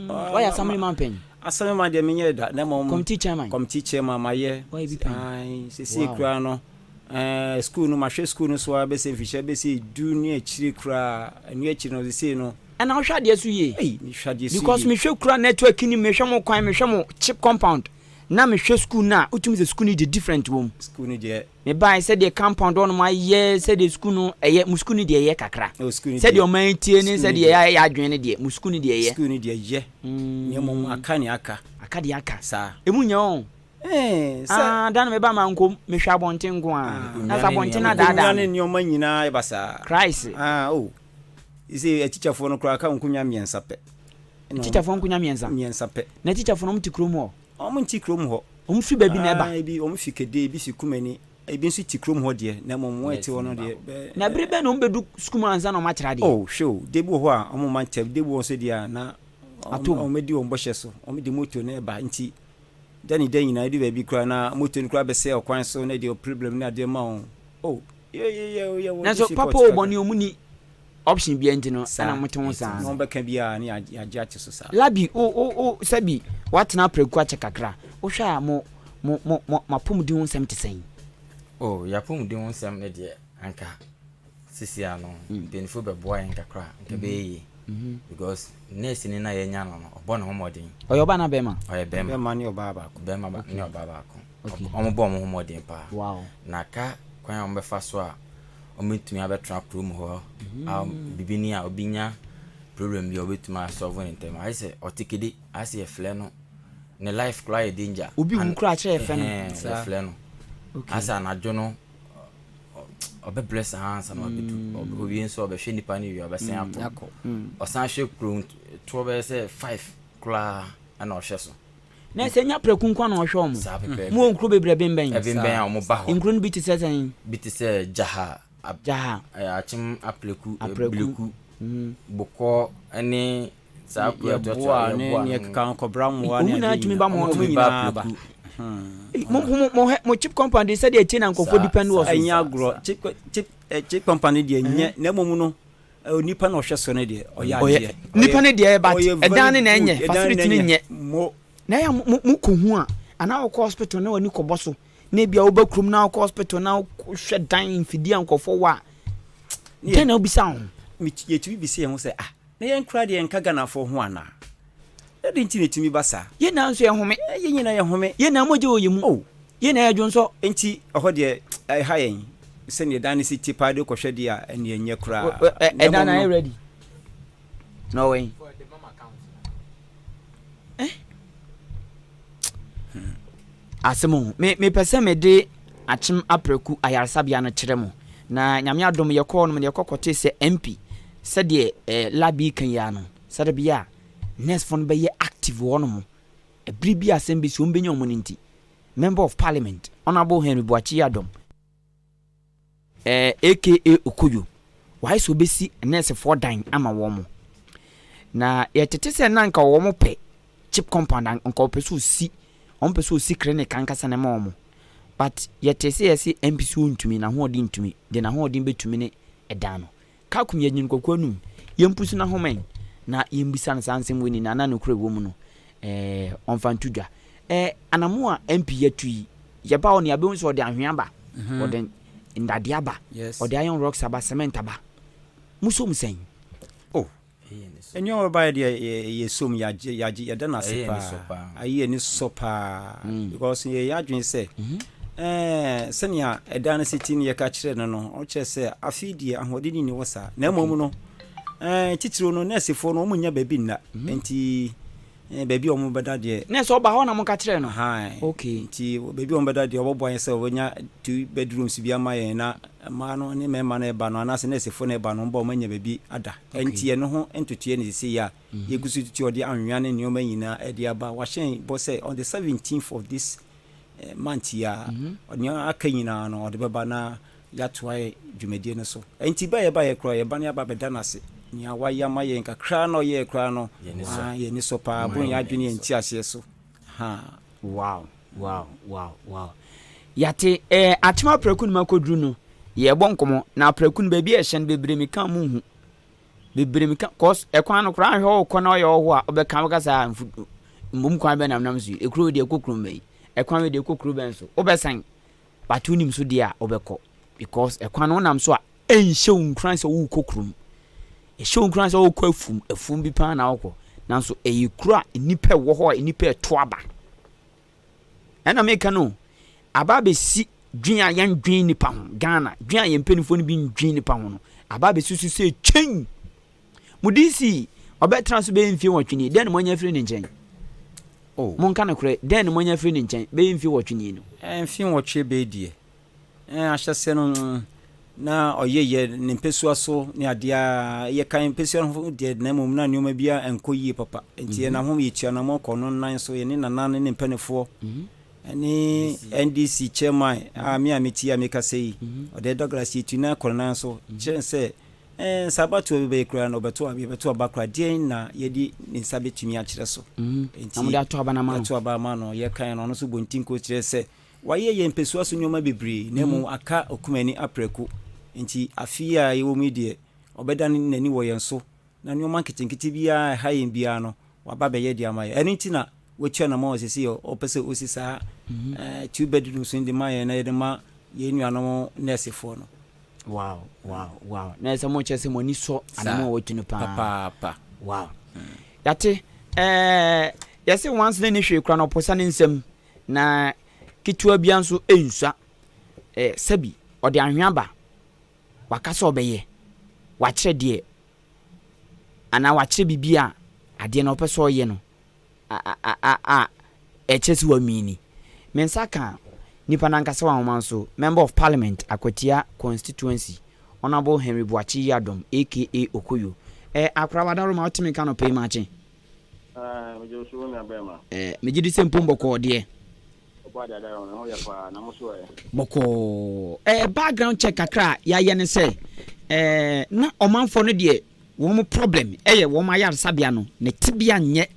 Wayɛ assemblyman pɛn? Assemblyman deɛ menyɛɛ da na mmom Committee chairman. Committee chairman mayɛ. Wayɛ bi pɛn? Ae, seesei Wow. koraa no ɛɛ school no mahwɛ school no so ara bɛsɛ mfihyia bɛsɛ du ne akyire koraa ɛno akyiri no seesei no. Ɛna wohwɛ adeɛ so yie? Ei mehwɛ adeɛ so yie. Because mehwɛ kura network ni mehwɛ mo kwan mehwɛ mo chip compound na mehwɛ school no a wotumi sɛ school no deɛ different wɔ mu. School no deɛ. Mebae sɛdeɛ compound hɔ nom ayɛ sɛdeɛ school no ɛyɛ mo school no deɛ ɛyɛ kakra. Oh, school no Sɛdeɛ deɛ. ɔman yi tie ne School no sɛdeɛ deɛ. yɛayɛ yɛ adwene no deɛ mo school no deɛ ɛyɛ. School no deɛ ɛyɛ. Na mmom aka nea aka. Aka deɛ aka. Saa. Emu nyɛ o. Ɛɛ, sɛ. Ah, da no meba mankom mehwɛ abɔnten nko ara. Na sɛ abɔnten no Nkonnwa adaadaa ne me. nneɛma nyinaa yɛ basaa. Christ. Ah, oh. Sɛ atikyafoɔ no koraa ka nkonnwa mmiɛnsa pɛ. Atikyafoɔ nkonnwa mmiɛnsa? Mmiɛnsa pɛ. Na atikyafoɔ no wɔn te kurom hɔ? Wɔn nte kurom hɔ. Wɔn firi baabi na ɛba? Ah, ebi wɔn fi Kede, ebi fi Kumani, ebi nso te kurom hɔ deɛ, na mmom wɔn a ɛte hɔ no deɛ bɛ. Na bere bɛn na wɔn bɛdu sukuu mu ansa na wɔn akyerɛ adeɛ? Oh, hwɛ o, da bi wɔ hɔ a wɔn mma ntɛm, da bi wɔ hɔ nso deɛ a na Atom. wɔn adi wɔn bɔhyɛ so, wɔn de moto na ɛba nti da ne da nyinaa edu baabi koraa na moto no koraa bɛsɛe ɔkwan so na ɛde problem ne adeɛ ma wɔn. Oh, yɛ yɛ yɛ yɛ wɔ Nanso difficult papa o kakra. bɔne wɔn ni option biara nti no ɛna mote ho saa. Na wɔbɛka biara ne yɛagye ate so saa. Labi wo wo wo sɛbi woatena prɛko akyɛ kakra wohwɛ a mo mo mo mo apɔmuden ho nsɛm te sɛn? Oh yɛapɔmuden ho nsɛm no deɛ anka sisi ano mm. mpanyinfoɔ bɛboa yɛn kakra nka bɛyɛ yie mm-hmm. because nurse ni na yɛnya no no ɔbɔ ne ho mmɔden. Ɔyɛ ɔbaa na bɛrima? Ɔyɛ bɛrima. Bɛrima ne ɔbaa baako. Bɛrima ne ɔbaa baako. Wɔn bɔ wɔn ho mmɔden paa. Wow. Na ka kwan a wɔbɛfa so a wɔbɛtumi abɛtena kurom hɔ a biribi ni a obi nya problem bi a ɔbɛtumi asɔlvo ne ntɛm ayɛ sɛ ɔte kede ayɛ sɛ yɛfrɛ no ne life koraa yɛ danger obi wu koraa kyerɛ yɛfrɛ no yɛfrɛ no ayɛ sɛ anadwo no ɔbɛbrɛ saa ansa na ɔbɛdu mm. owie nso ɔbɛhwɛ nipa no wie ɔbɛsan mm, akɔ mm. ɔsan hwɛ kuro toɔ bɛyɛ sɛ five koraa ɛna ɔhwɛ so. Na ɛsɛ nya prɛko nko na ɔhwɛ wɔn. Saa pɛpɛɛpɛ. Mo wɔ nkuro bebree ɛbɛnbɛn. Ɛbɛnbɛn a wɔn ba hɔ. Nkuro no bi te sɛ sɛn? Bi te sɛ Gyaha. Gyaha. Akyem Apreku, Apreku. Bleku, Bokɔ ne saa kuro ɛtoatoa Yɛboa ne nea ɛkeka ho kɔbra mmoa Wɔn ne nyinaa adeɛ tumi ba mo nyinaa. hɔ. Wɔn nyinaa ba. Mo mo mo mo chip compound de sɛdeɛ ɛtie na nkurɔfoɔ depend wɔ so. Ɛnyɛ agorɔ. Chip chip chip compound deɛ nyɛ na mmom no onipa na ɔhwɛ so no deɛ ɔyɛ adeɛ. Nipa no deɛ but ɛdan no na ɛnyɛ facility no nyɛ. Mo. Na ɛyɛ mo mo kɔ hu a anaa wokɔ hospital na w'ani kɔbɔ so na ebia woba kurom na wokɔ hospital na wohwɛ dan mfidie a nkurɔfoɔ wɔ a dɛn na wobisa wo ho? Yɛtumi bisa yɛn ho sɛ ah na yɛn koraa deɛ yɛnka Ghanafoɔ ho anaa? Adɛn nti na ɛtumi ba saa? Yɛn nyinaa nso yɛhome. Yɛn nyinaa yɛhome. Yɛn nyinaa mogya wɔ yɛn mu. Oh. Yɛn nyinaa yɛdwo nsɔ. Enti ɛhɔ deɛ ɛha yɛn. Sɛdeɛ dan no si te paa de kɔhwɛ deɛ a, ɛnneɛ ɛnyɛ koraa. Ɛdan no ayɛ ready. Na ɔwɔ yi. Eh? Asɛm o. Me mepɛ sɛ mede Akyem Apraku ayaresabea no kyerɛ mo. Na Nyame adom yɛkɔɔ no yɛkɔ kɔtee sɛ MP sɛdeɛ eh, Labi ka yi ara no, sɛdeɛ bɛyɛ a nurse-foɔ no bɛyɛ active wɔ hɔnom. Ɛbere bi a asɛm bi si wɔn bɛnya wɔn no nti, Member of Parliament, Honourable Henry Boakye Yiadom, eh, aka Okoyo, wayɛ sɛ ɔbɛsi nursefoɔ dan ama wɔn. Na yɛtete sɛ na nka wɔn pɛ chip compound a nka wɔpɛ sɛ ɔsi, wɔn pɛ sɛ ɔsi clinic ankasa na ɛma wɔn. But yɛte sɛ yɛse MP so ɔntumi, n'ahoɔden ntumi, deɛ n'ahoɔden bɛtumi ne ɛdan no. Kakum yɛ nyini kɔkɔɔ anum. Yɛmpusu n'ahoma na yɛmbisa no saa nsɛm wei nyinaa na nokorɛ wɔ mu no eh, ɔmfa nto dwa. Eh, anamo a MP atu yi, yɛba hɔ no yɛabɛhu sɛ ɔde anhwea aba, mhm. ɔde ndadeɛ aba, ɔde iron rocks aba, cement aba. Mosom sɛn? Oh, Nneɛma ɔbaeɛ deɛ yɛsom yɛagye yɛagye yɛda no ase paa ayi ani sɔ paa mm. because yɛyɛ adwene sɛ mhm. eh, sɛnea ɛda no si ti no yɛka kyerɛ no no ɔkyerɛ sɛ afei deɛ ahoɔden ni wɔ saa na mmom no eh, titiriw no nɛɛsefoɔ no wɔn nya baabi nna mhm. nti eh, baabi a wɔn bɛda deɛ. Nɛɛse ɔba hɔ na mo ka kyerɛ no. Okay. Nti baabi a wɔn bɛda deɛ ɔbɛboa yɛn sɛ wɔbɛnya two bedrooms bi ama yɛn na mmaa no ne mmarima no ɛba no anaasɛ nɛɛsefoɔ no ɛba no wɔn ba wɔn anya baabi ada. Ɛnti ɛno ho ntotoeɛ na seesei a yɛgu so tutu ɔde anwea ne nneɛma nyinaa ɛde aba. Wahyɛn bɔ sɛ on the 17th of this month yi a nea aka nyinaa no ɔde bɛba na yɛatoa yɛ dwumadie no so. Ɛnti ba yɛba yɛ koraa yɛba no yɛaba bɛda no ase. Nea wayɛ ama yɛn kakra na ɔyɛɛ koraa no yɛn ani sɔ paa boro yɛn adwene yɛn nteaseɛ so. Haa. Wow wow wow wow yate eh akyem apraku no makoduru no yɛbɔ nkɔmɔ na apraku no baabi a ɛhyɛ no bebree meka mu hu bebree meka cause ɛkwan no koraa ahwɛ ɔkɔ na ɔyɛ ɔho a ɔbɛka bɛka saa mfu mbom kwan bɛn nam nam so yi ekuro deɛ ɛkɔ kurom bɛn ɛkwan wei deɛ ɛkɔ kuro bɛn so wobɛsan but wonim so deɛ a wobɛkɔ because ɛkwan no wonam so a ɛnhyɛ wo nkuran sɛ worekɔ kurom. Ɛhyɛ wo nkuran sɛ worekɔ afum, afum bi paa na wokɔ. Nanso ɛyɛ kuro a nnipa ɛwɔ hɔ a nnipa ɛto aba. Ɛna meka no, aba abɛsi dwen a yɛndwen nnipa ho, Ghana, dwen a yɛn mpanimfoɔ no bi ndwen nnipa ho no, aba abɛsi so sɛ kyɛn. Mo DC, ɔbɛtena so bɛyɛ mfie nwɔtwe nie, dɛn na moanya afiri ne nkyɛn? Oh. Monka nokorɛ, dɛn na moanya afiri ne nkyɛn bɛyɛ mfie nwɔtwe nie no? Mfie nwɔtwe bɛyɛ deɛ, Ɛɛ ahyɛseɛ no na ɔyɛ yɛ ne mpɛsua so ne adeɛ a yɛ kan mpɛsua no ho deɛ na mmom na nneɛma bi a ɛnkɔ yie papa nti yɛn ho yɛtu anamɔ kɔ no nan so yɛne nana ne ne mpanimfoɔ ne NDC chairman a me a meti a mekasa yi ɔde Douglas yɛtu nan kɔ no nan so kyerɛ sɛ ɛɛ sɛ abatoɔ bi bɛyɛ koraa na ɔbɛto yɛbɛto aba koraa deɛn na yɛde ne nsa bɛtumi akyerɛ so nti yɛato aba ama no yɛkan no ɔno nso bɔ ntinko kyerɛ sɛ Wɔayɛ yɛn mpasua so nneɛma bebree, na mmom aka okumani aprɛko. Enti afe yi a yɛwɔ mu yi deɛ, ɔbɛdane n'ani wɔ yɛn so, na nneɛma nketenkete biara a ɛha yɛn biara no, waba abɛyɛ de ama yɛn. Ɛno nti na watu anammɔn a seesei ɔpɛ sɛ osi saa two bedrooms no de ma yɛn na yɛde ma yɛn nuanom nɛɛsefoɔ no. Wow, wow, wow. Na ɛsɛ mo kyerɛ sɛ mo ani sɔ anammɔn a watu no paa. Papaapa. Wow. Yɛate. Ɛɛ, yɛse wansene ne hwee kora na ɔposa ne nsam. Na ketewa biara nso nsua. Eh, sɛbi, ɔde anhwea ba, waka sɛ ɔbɛyɛ, wakyerɛ deɛ, anaa wakyerɛ biribi a adeɛ no ɔpɛ sɛ ɔyɛ no, a, a, a, a, ɛkyerɛ sɛ wamini. Me nsa ka nipa no ankasa wɔ ahoma nso, Member of Parliament, Akwatia Constituency, Honourable Henry Boakye Yiadom, aka Okoyo. Eh, akora wadaroma, wotumi nka no pɛi makye. Ɛɛ, megye wo so wo nua bɛrima. Ɛɛ, megye di sɛ mpom bɔkɔɔ deɛ. Ɔbɔ ade ada wɔn ho yɛ paa na mo so ɛ. Bɔkɔɔ. Ɛɛ, background check kakra a yɛayɛ ne sɛ, ɛɛ, na ɔmanfoɔ no deɛ wɔn problem ɛyɛ wɔn ayaresabea no, ne tebea nyɛ.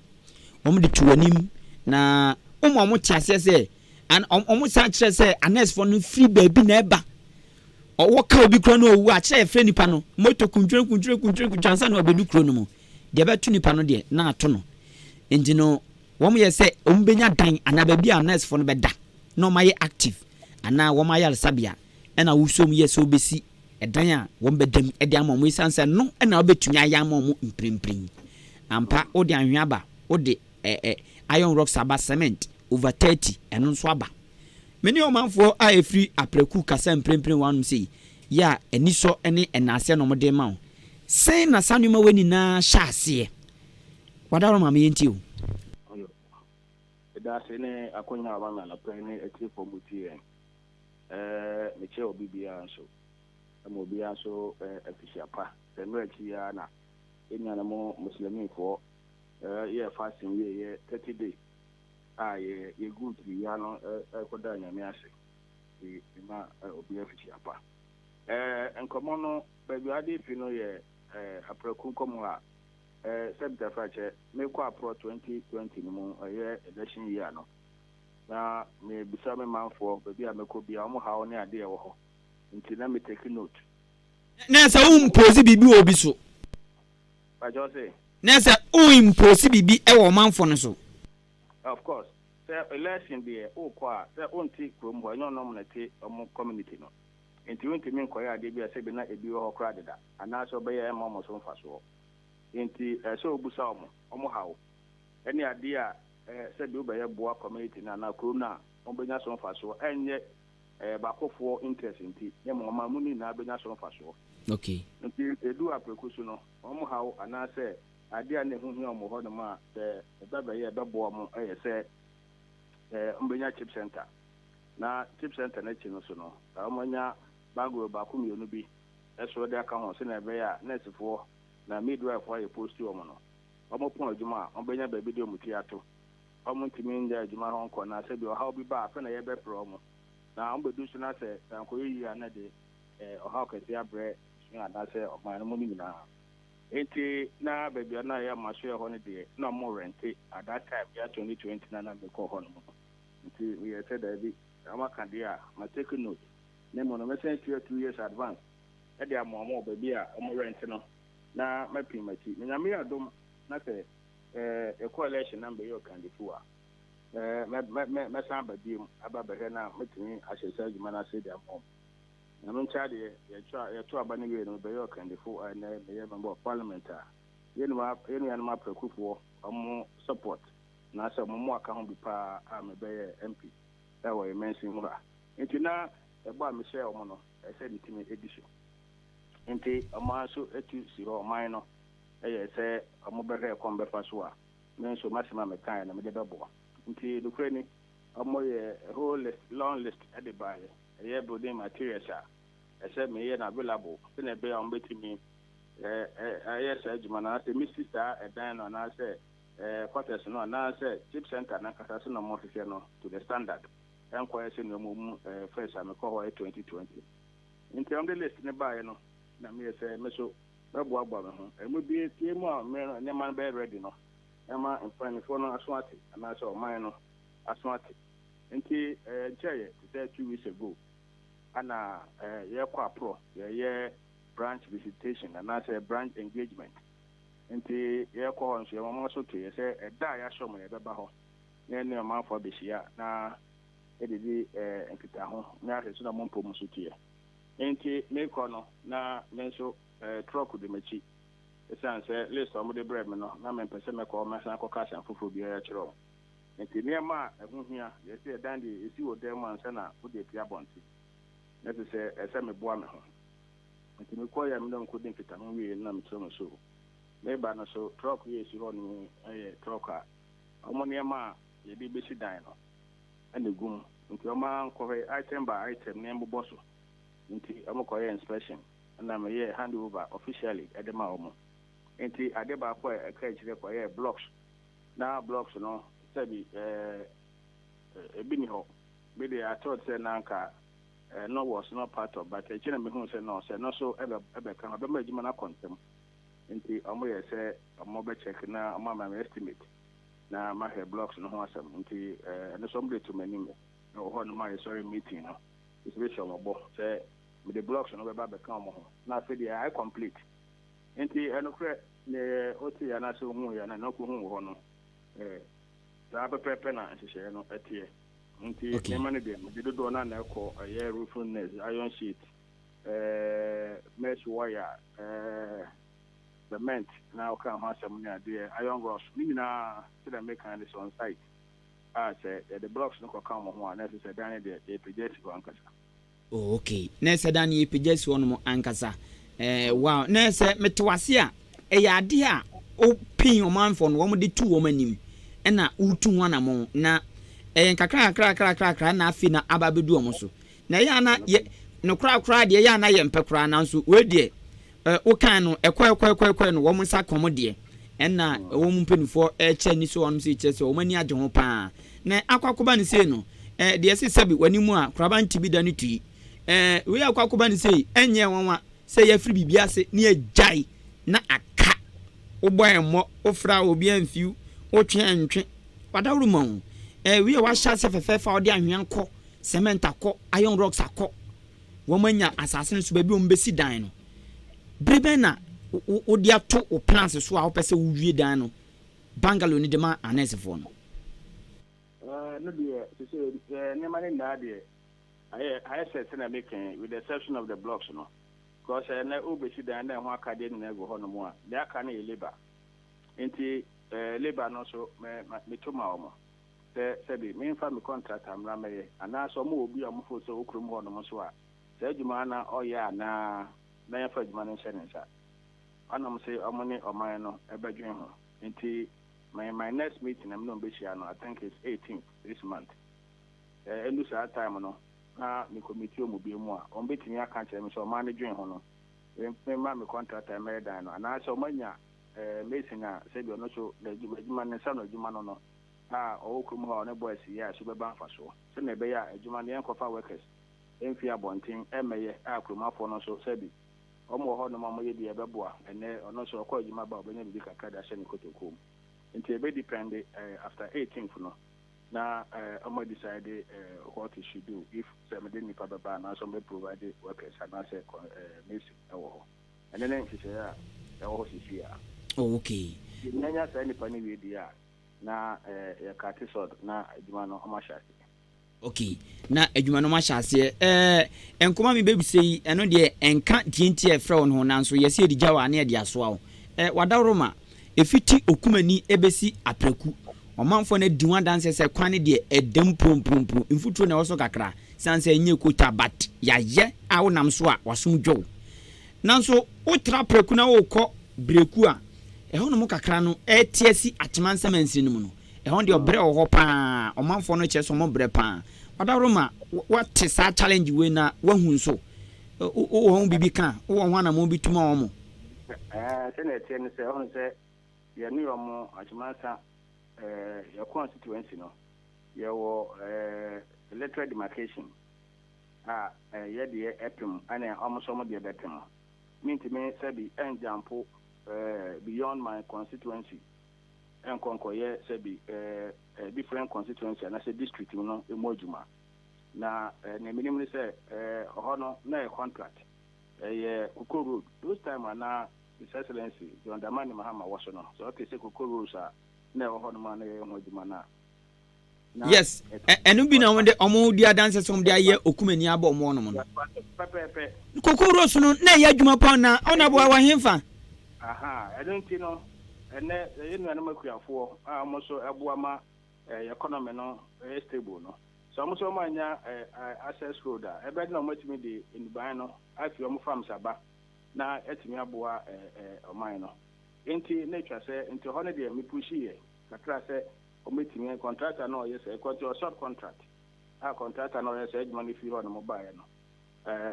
Wɔn de to anim na wɔn a wɔn te aseɛ sɛ, an, wɔn san kyerɛ sɛ anɛsfoɔ no firi baabi na ɛba. Ɔwɔ ka obi kura no owu a, kyerɛ yɛfrɛ nipa no, moto kuntwere kuntwere kuntwere kuntwere ansa na ɔbɛdu kuro no mu. Deɛ ɛbɛto nipa no deɛ, na ato no. Nti no, wɔn yɛ sɛ wɔn bɛnya dan anaa baabi a nursefoɔ no bɛda na wɔn ayɛ active anaa wɔn ayaresabea ɛna wosom yɛ sɛ wobɛsi ɛdan a wɔn bɛda mu de ama wɔn esiane sɛ no ɛna wobɛtumi ayɛ ama wɔn mprempren. Ampa, wode anhwea aba, wode ɛ ɛ iron rocks aba, cement over 30 ɛno nso aba. Me ne ɔmanfoɔ a ɛfiri Apraku kasa mprempren wɔ hanom sei yɛ a anisɔ ne ɛnaaseɛ na wɔde rema wo. Sɛn na saa nneɛma wei nyinaa hyɛ aseɛ? Wadaworo maame yɛntie o. Ayo. Meda ase ne akonya a wama me anɔpa yi ne atiefoɔ mu tie yɛn. Ɛɛ mekyɛ obi biara nso. Ɛma obiara nso afihyia pa. Sɛ mmerɛ akyi yi ara na yɛn nuanom Muslimifoɔ yɛɛ fasting wieeɛ 30 days a yɛ yɛgu tiriwia no ɛkɔda Nyame ase. Nti mema obiara afihyia pa. Ɛɛ nkɔmmɔ no baabi a ade fi no yɛ ɛɛ aprɛko nkɔmmɔ a ɛɛ sɛ bitafrakyɛ mekɔ aporɔ 2020 no mu ɛyɛ election year no na mebisa me manfoɔ baabi a mɛkɔ bia wɔn haw ne adeɛ ɛwɔ hɔ nti na me take note. Na sɛ wo impose biribi wɔ obi so. Pakyɛ ɔse. Na sɛ wo impose biribi wɔ ɔmanfoɔ no so. Of course sɛ election deɛ wokɔ a sɛ wonte kurom hɔ ɛnyɛ ɔnom na ɛte ɔmo community no nti wontumi nkɔyɛ adeɛ bi a sɛbi na ebi wɔ hɔ koraa deda anaasɛ ɔbɛyɛ ɛmma ɔmo so mfasoɔ nti ɛsɛ wobusa ɔmo ɔmo haw ɛne adeɛ a sɛbi wobɛyɛ boa community no anaa kurom no a ɔmo bɛnya so mfasoɔ ɛnyɛ baakofoɔ interest nti na mmom ɔman mu no nyinaa bɛnya so mfasoɔ. Okay. Nti edu aprɛko so no ɔmo haw anaasɛ adeɛ a na ɛho hia wɔn wɔ hɔnom a sɛ ɛba bɛyɛ a ɛbɛboa wɔn yɛ sɛ wɔbɛnya chip center. Na chip center no akyi no so no, wɔanya bungalow baako mmienu bi so de aka ho sɛnea ɛbɛyɛ a nɛɛsefoɔ na midwife a yɛposti wɔn no, wɔpɔn adwuma a, wɔbɛnya baabi de wɔn ti ato. Wɔntumi nyɛ adwuma hɔ nkɔ na sɛ bi ɔhaw bi ba a, afei na yɛbɛfrɛ wɔn. Na wɔbɛdu so na sɛ sɛ ankɔyɛ yie a na ɛde ɔhaw kɛseɛ abrɛ abusua anaasɛ ɔman no mu no nyinaa. Enti na baabi a na yɛ masoɛ hɔ no deɛ na ɔmo rɛnte at that time year 2020 na na mekɔ hɔ nom no nti meyɛɛ sɛ daabi ɔmo aka deɛ a ma take note na mmom no mɛsan atua 2 years advance de ama ɔmo wɔ baabi a ɔmo rɛnte no na mapim m'akyi na Nyame yɛ adom na sɛ eh, yɛkɔ election na mbɛyɛ ɔkandifo a eh, mɛ mɛ mɛ mɛsan aba biom aba bɛhwɛ na mɛtumi ahyɛ saa adwuma no ase de ama ɔmo. Nyame nkyɛ adeɛ, yɛto aba no wie no mebɛyɛ ɔkandifo a ɛnnɛ meyɛ member of parliament a yɛn nuanom aprɛkufoɔ ɔmo support anaasɛ ɔmo mmoa ka ho bi paa a mebɛyɛɛ MP wɔ yɛn mansin mu ha. Nti na ɛbɔ a mehyɛɛ ɔmo no ɛsɛ metumi di so. Nti ɔmo ara nso tu si hɔ ɔman no yɛ sɛ ɔmo bɛhwɛ ɛkwan bɛfa so a me nso m'asɛm a mekaeɛ no mede bɛboa. Nti nokorɛ ni ɔmo yɛ whole list, long list de baeɛ. Ɛyɛ building materials a ɛsɛ meyɛ no available sɛnea ɛbɛyɛ a wɔbɛtumi ayɛ saa adwuma no anaasɛ mesi saa ɛdan no anaasɛ quarters no anaasɛ chip center no ankasa sɛnea wɔhwehwɛ no to the standard ɛnkɔyɛ sɛ nea wɔn mu first a mekɔ hɔ yɛ 2020. Nti wɔde list no baeɛ no na meyɛ sɛ me so mɛboaboa me ho ɛmu bi tie mu a nneɛma no bɛyɛ ready no ɛma mpanimfoɔ no aso ate anaasɛ ɔman no aso ate. Nti nkyɛeɛ te sɛ 2 weeks ago ana yɛkɔ aporɔ yɛyɛ branch visitation anaasɛ branch engagement nti yɛkɔ hɔ nso yɛmama so to yɛ sɛ ɛda a yɛahyɛ mo yɛbɛba hɔ na yɛne ɔmanfoɔ abɛhyia na yɛdedi nkitaho na ahwɛ so na mo mpɔ mu so teɛ. Nti mekɔ no na me nso truck de m'akyi ɛsiane sɛ list a wɔde brɛ me no na mempɛ sɛ mɛkɔ mɛsan akɔka asɛm foforɔ biara kyerɛ wɔn. Nti nneɛma a ɛho hia yɛsɛ ɛdan deɛ ɛsi wɔ dan mu ansa na wode apue abɔnten na ɛsɛ sɛ ɛsɛ meboa me ho. Nti mekɔɔ yɛ a mene nkɔdi nkitaho wie na mekyerɛ mo so meba no so truck yɛ ɛsi hɔ no yɛ truck a ɔmo nneɛma a yɛde bɛsi dan no ɛna egu mu nti ɔmo ankɔhwɛ item by item ne mbobɔ so nti ɔmo kɔyɛ inspection ɛna meyɛ hand over officially ɛde ma ɔmo. Nti ade baako a ɛka akyire kɔyɛ blocks. Na blocks no sɛbi eh, ebi ni hɔ. Me deɛ I thought sɛ na anka ɛno was not part of but akyire na mehuu sɛ no sɛ ɛno nso ɛbɛ ɛbɛka ho ɛbɛma adwuma no akɔ ntɛm. Nti ɔmo yɛ sɛ ɔmo bɛ check na ɔmo ama me estimate na mahwɛ blocks no ho asɛm. Nti ɛno nso ɔmo de to m'anim wɔ hɔ nom a yɛsɔre meeting no nso bɛhyɛ ɔmo bɔ sɛ mede blocks no bɛba abɛka ɔmo ho na afei deɛ ayɛ complete. Nti ɛnokorɛ Deɛ ɔteeɛ anaasɛ ɔhuuiɛ anaa nea ɔkɔhuu wɔ hɔ no, saa pɛpɛɛpɛ na nhyehyɛeɛ no teɛ. Nti nneɛma no deɛ, mede dodoɔ no ara na ɛkɔ, ɛyɛ roofing net, iron sheet, mesh wire, cement na ɔkaa ho asɛm ne adeɛ, iron rods, ne nyinaa sɛdeɛ meka no is on site a sɛ yɛde blocks no kɔka wɔn ho a, na ɛsɛ sɛ dan no deɛ yɛpagya asi hɔ ankasa. Oh okay na ɛsɛ da no yɛpagya si hɔnom ankasa eh, wow na ɛsɛ mete wase a ɛyɛ adeɛ a wopin ɔmanfoɔ no wɔn de tu wɔn anim ɛna wotu ho anamɔn na ɛyɛ nkakra kakra kakra kakra na afei na aba abɛdu wɔn so na ɛyɛ ana yɛ no koraa koraa deɛ ɛyɛ ana yɛ mpɛ koraa nanso wei deɛ Eh, wokan no, ɛkɔɛ kɔɛ kɔɛ kɔɛ no, wɔn nsa ka wɔn deɛ. Ɛna wɔn mpanimfoɔ ɛrekyɛ ani so wɔn sɛ kyerɛ sɛ wɔn ani agye ho paa. Na akɔ akɔba no sei no, eh, deɛ ɛse sɛbi w'ani mu a, koraba nti bi da no tui. Eh, wei akɔ akɔba no sei, ɛnyɛ nwanwa sɛ yɛafiri biribi ase na yɛagyae na aka. Wobɔ ɛmmɔ, wofra a obi amfiw, wotwe ɛntwe. Wadaworo ma wo. Eh, wei a wahyɛ ase fɛfɛɛfɛ a wɔde anhwea kɔ, cement akɔ, iron rocks akɔ. wɔanya asase no so baabi a wɔbɛsi dan no, bere bɛn na wode ato wo plans so a wopɛ sɛ wowie dan no, bungalow no de ma anɛɛsefoɔ no? Ɛno deɛ, sese nneɛma no nyinaa deɛ, ayɛ ayɛ sɛ sɛnea meka yi, with the exception of the blocks no. Because ɛnɛ wobɛsi dan na ɛho akadeɛ nyinaa gu hɔnom a, deɛ aka no yɛ labour. Nti labour no nso, meto ma wɔn. Sɛ sɛbi memfa me kɔntrata mmra mmɛyɛ, anaa sɛ wɔwɔ obi a wɔfeel sɛ ɔwɔ kurom hɔ nom nso a, saa adwuma no na ɔyɛ anaa na yɛmfa adwuma no nhyɛ ne nsa. Ɔnom se wɔn ne ɔman no bɛdwen ho. Nti my my next meeting a me ne wɔn bɛhyia no, I think it's 18th this month. Sɛ ɛndu saa time no na me kɔ meet wɔn bio mu a, wɔn bɛtumi aka akyerɛ me sɛ ɔman no dwen ho no, memma me kɔntrata mmɛyɛ dan no, anaa sɛ wɔanya mason a sɛbi ɔno nso n'adwuma, ne nsa ano adwuma no no, a ɔwɔ kurom hɔ a ɔne boys yɛ a so bɛba mfasoɔ sɛnea ɛbɛyɛ a adwuma no yɛnkɔfa workers mfiri abɔnten mmɛyɛ a kuromafoɔ no nso sɛbi wɔn wɔ hɔ nom a wɔyɛ bi a ɛbɛboa ɛnnɛ ɔno nso ɔkɔ adwuma ba a ɔbɛnya biribi kakra de ahyɛ ne kotokuo mu nti ɛbɛ depend after 18th no na wɔn decide what it should do if sɛ mede nnipa bɛba anaasɛ wɔn bɛ provide workers anaasɛ mason ɛwɔ hɔ ɛne ne nhyehyɛeɛ a ɛwɔ hɔ sisi a. Oh, okay. Yɛnya saa nnipa no wie deɛ a Na yɛ kate sɔd na adwuma no ɔmo ahyɛ aseɛ. Ok na adwuma no ɔmo ahyɛ aseɛ ɛɛ nkɔmɔ a mi bɛ bisa yi ɛno deɛ ɛnka deɛ nti a ɛfrɛ wo no ho nanso yɛsi yɛde gya wo a na yɛde asoa wo ɛɛ wadaworoma efiti okumani ɛbɛsi apraku ɔmanfoɔ no adi ho adanseɛ sɛ kwan no deɛ ɛdam purompurompurom mfuturo na ɛwɔ so kakra san sɛ ɛnyɛ kota but yayɛ a wonam so a wasom dwo wo Nanso wotra prɛko na worekɔ Breku a, ɛhɔnom kakra no ɛrete asi Akyemansɛm mansini no mu no, ɛhɔ deɛ ɔbrɛ wɔ hɔ pa ara. Ɔmanfoɔ no kyerɛ sɛ wɔbrɛ pa ara. Ɔdaworo woate saa challenge wei na woahu nso? Wowɔ ho biribi ka? Wowɔ ho anammɔn bi tu ma wɔn? Ɛɛ, sɛdeɛ ɛteɛ ne sɛ, wohu sɛ yɛne wɔn Akyemansa, yɛn constituency no, yɛwɔ electoral demarcation. a yɛ deɛ ɛpem ɛne ɔmo nso ɔmo deɛ bɛpem. Mentumi sɛbi ɛnjampo beyond my constituency ɛnkɔ nkɔyɛ sɛbi different constituency anaasɛ district mu no ɛmu adwuma. Na nea menim ne sɛ ɔhɔ no na ɛyɛ contract, ɛyɛ Koko road. Those time a na His Excellency John Dramani Mahama wɔ so no, sɛ ɔte sɛ Koko roads a na ɛwɔ hɔ nom a na yɛyɛ ho adwuma no a, Yes, ɛno bi na wɔn de wɔn di adanse sɛ wɔn de ayɛ okumani abɔ wɔn nom no. Koko rose no na ɛyɛ adwuma paa na ɔna aboa wɔ henfa. Aha, ɛno nti no, ɛnɛ yɛn nuanom akuafoɔ a wɔn nso ɛboa ma yɛ economy no ɛyɛ stable no, sɛ wɔn nso wɔn anya access road a, ɛbɛyɛ na wɔn atumi de nnuban no afi wɔn farms aba na atumi aboa ɔman no. Nti na atwa sɛ, nti hɔ no deɛ me pushi yɛ kakra sɛ Wɔbɛtumi, contractor no a ɔyɛ saa, ɛkɔ nti ɔ sub contract a contractor no a ɔyɛ saa adwuma no firi hɔ nom baeɛ no,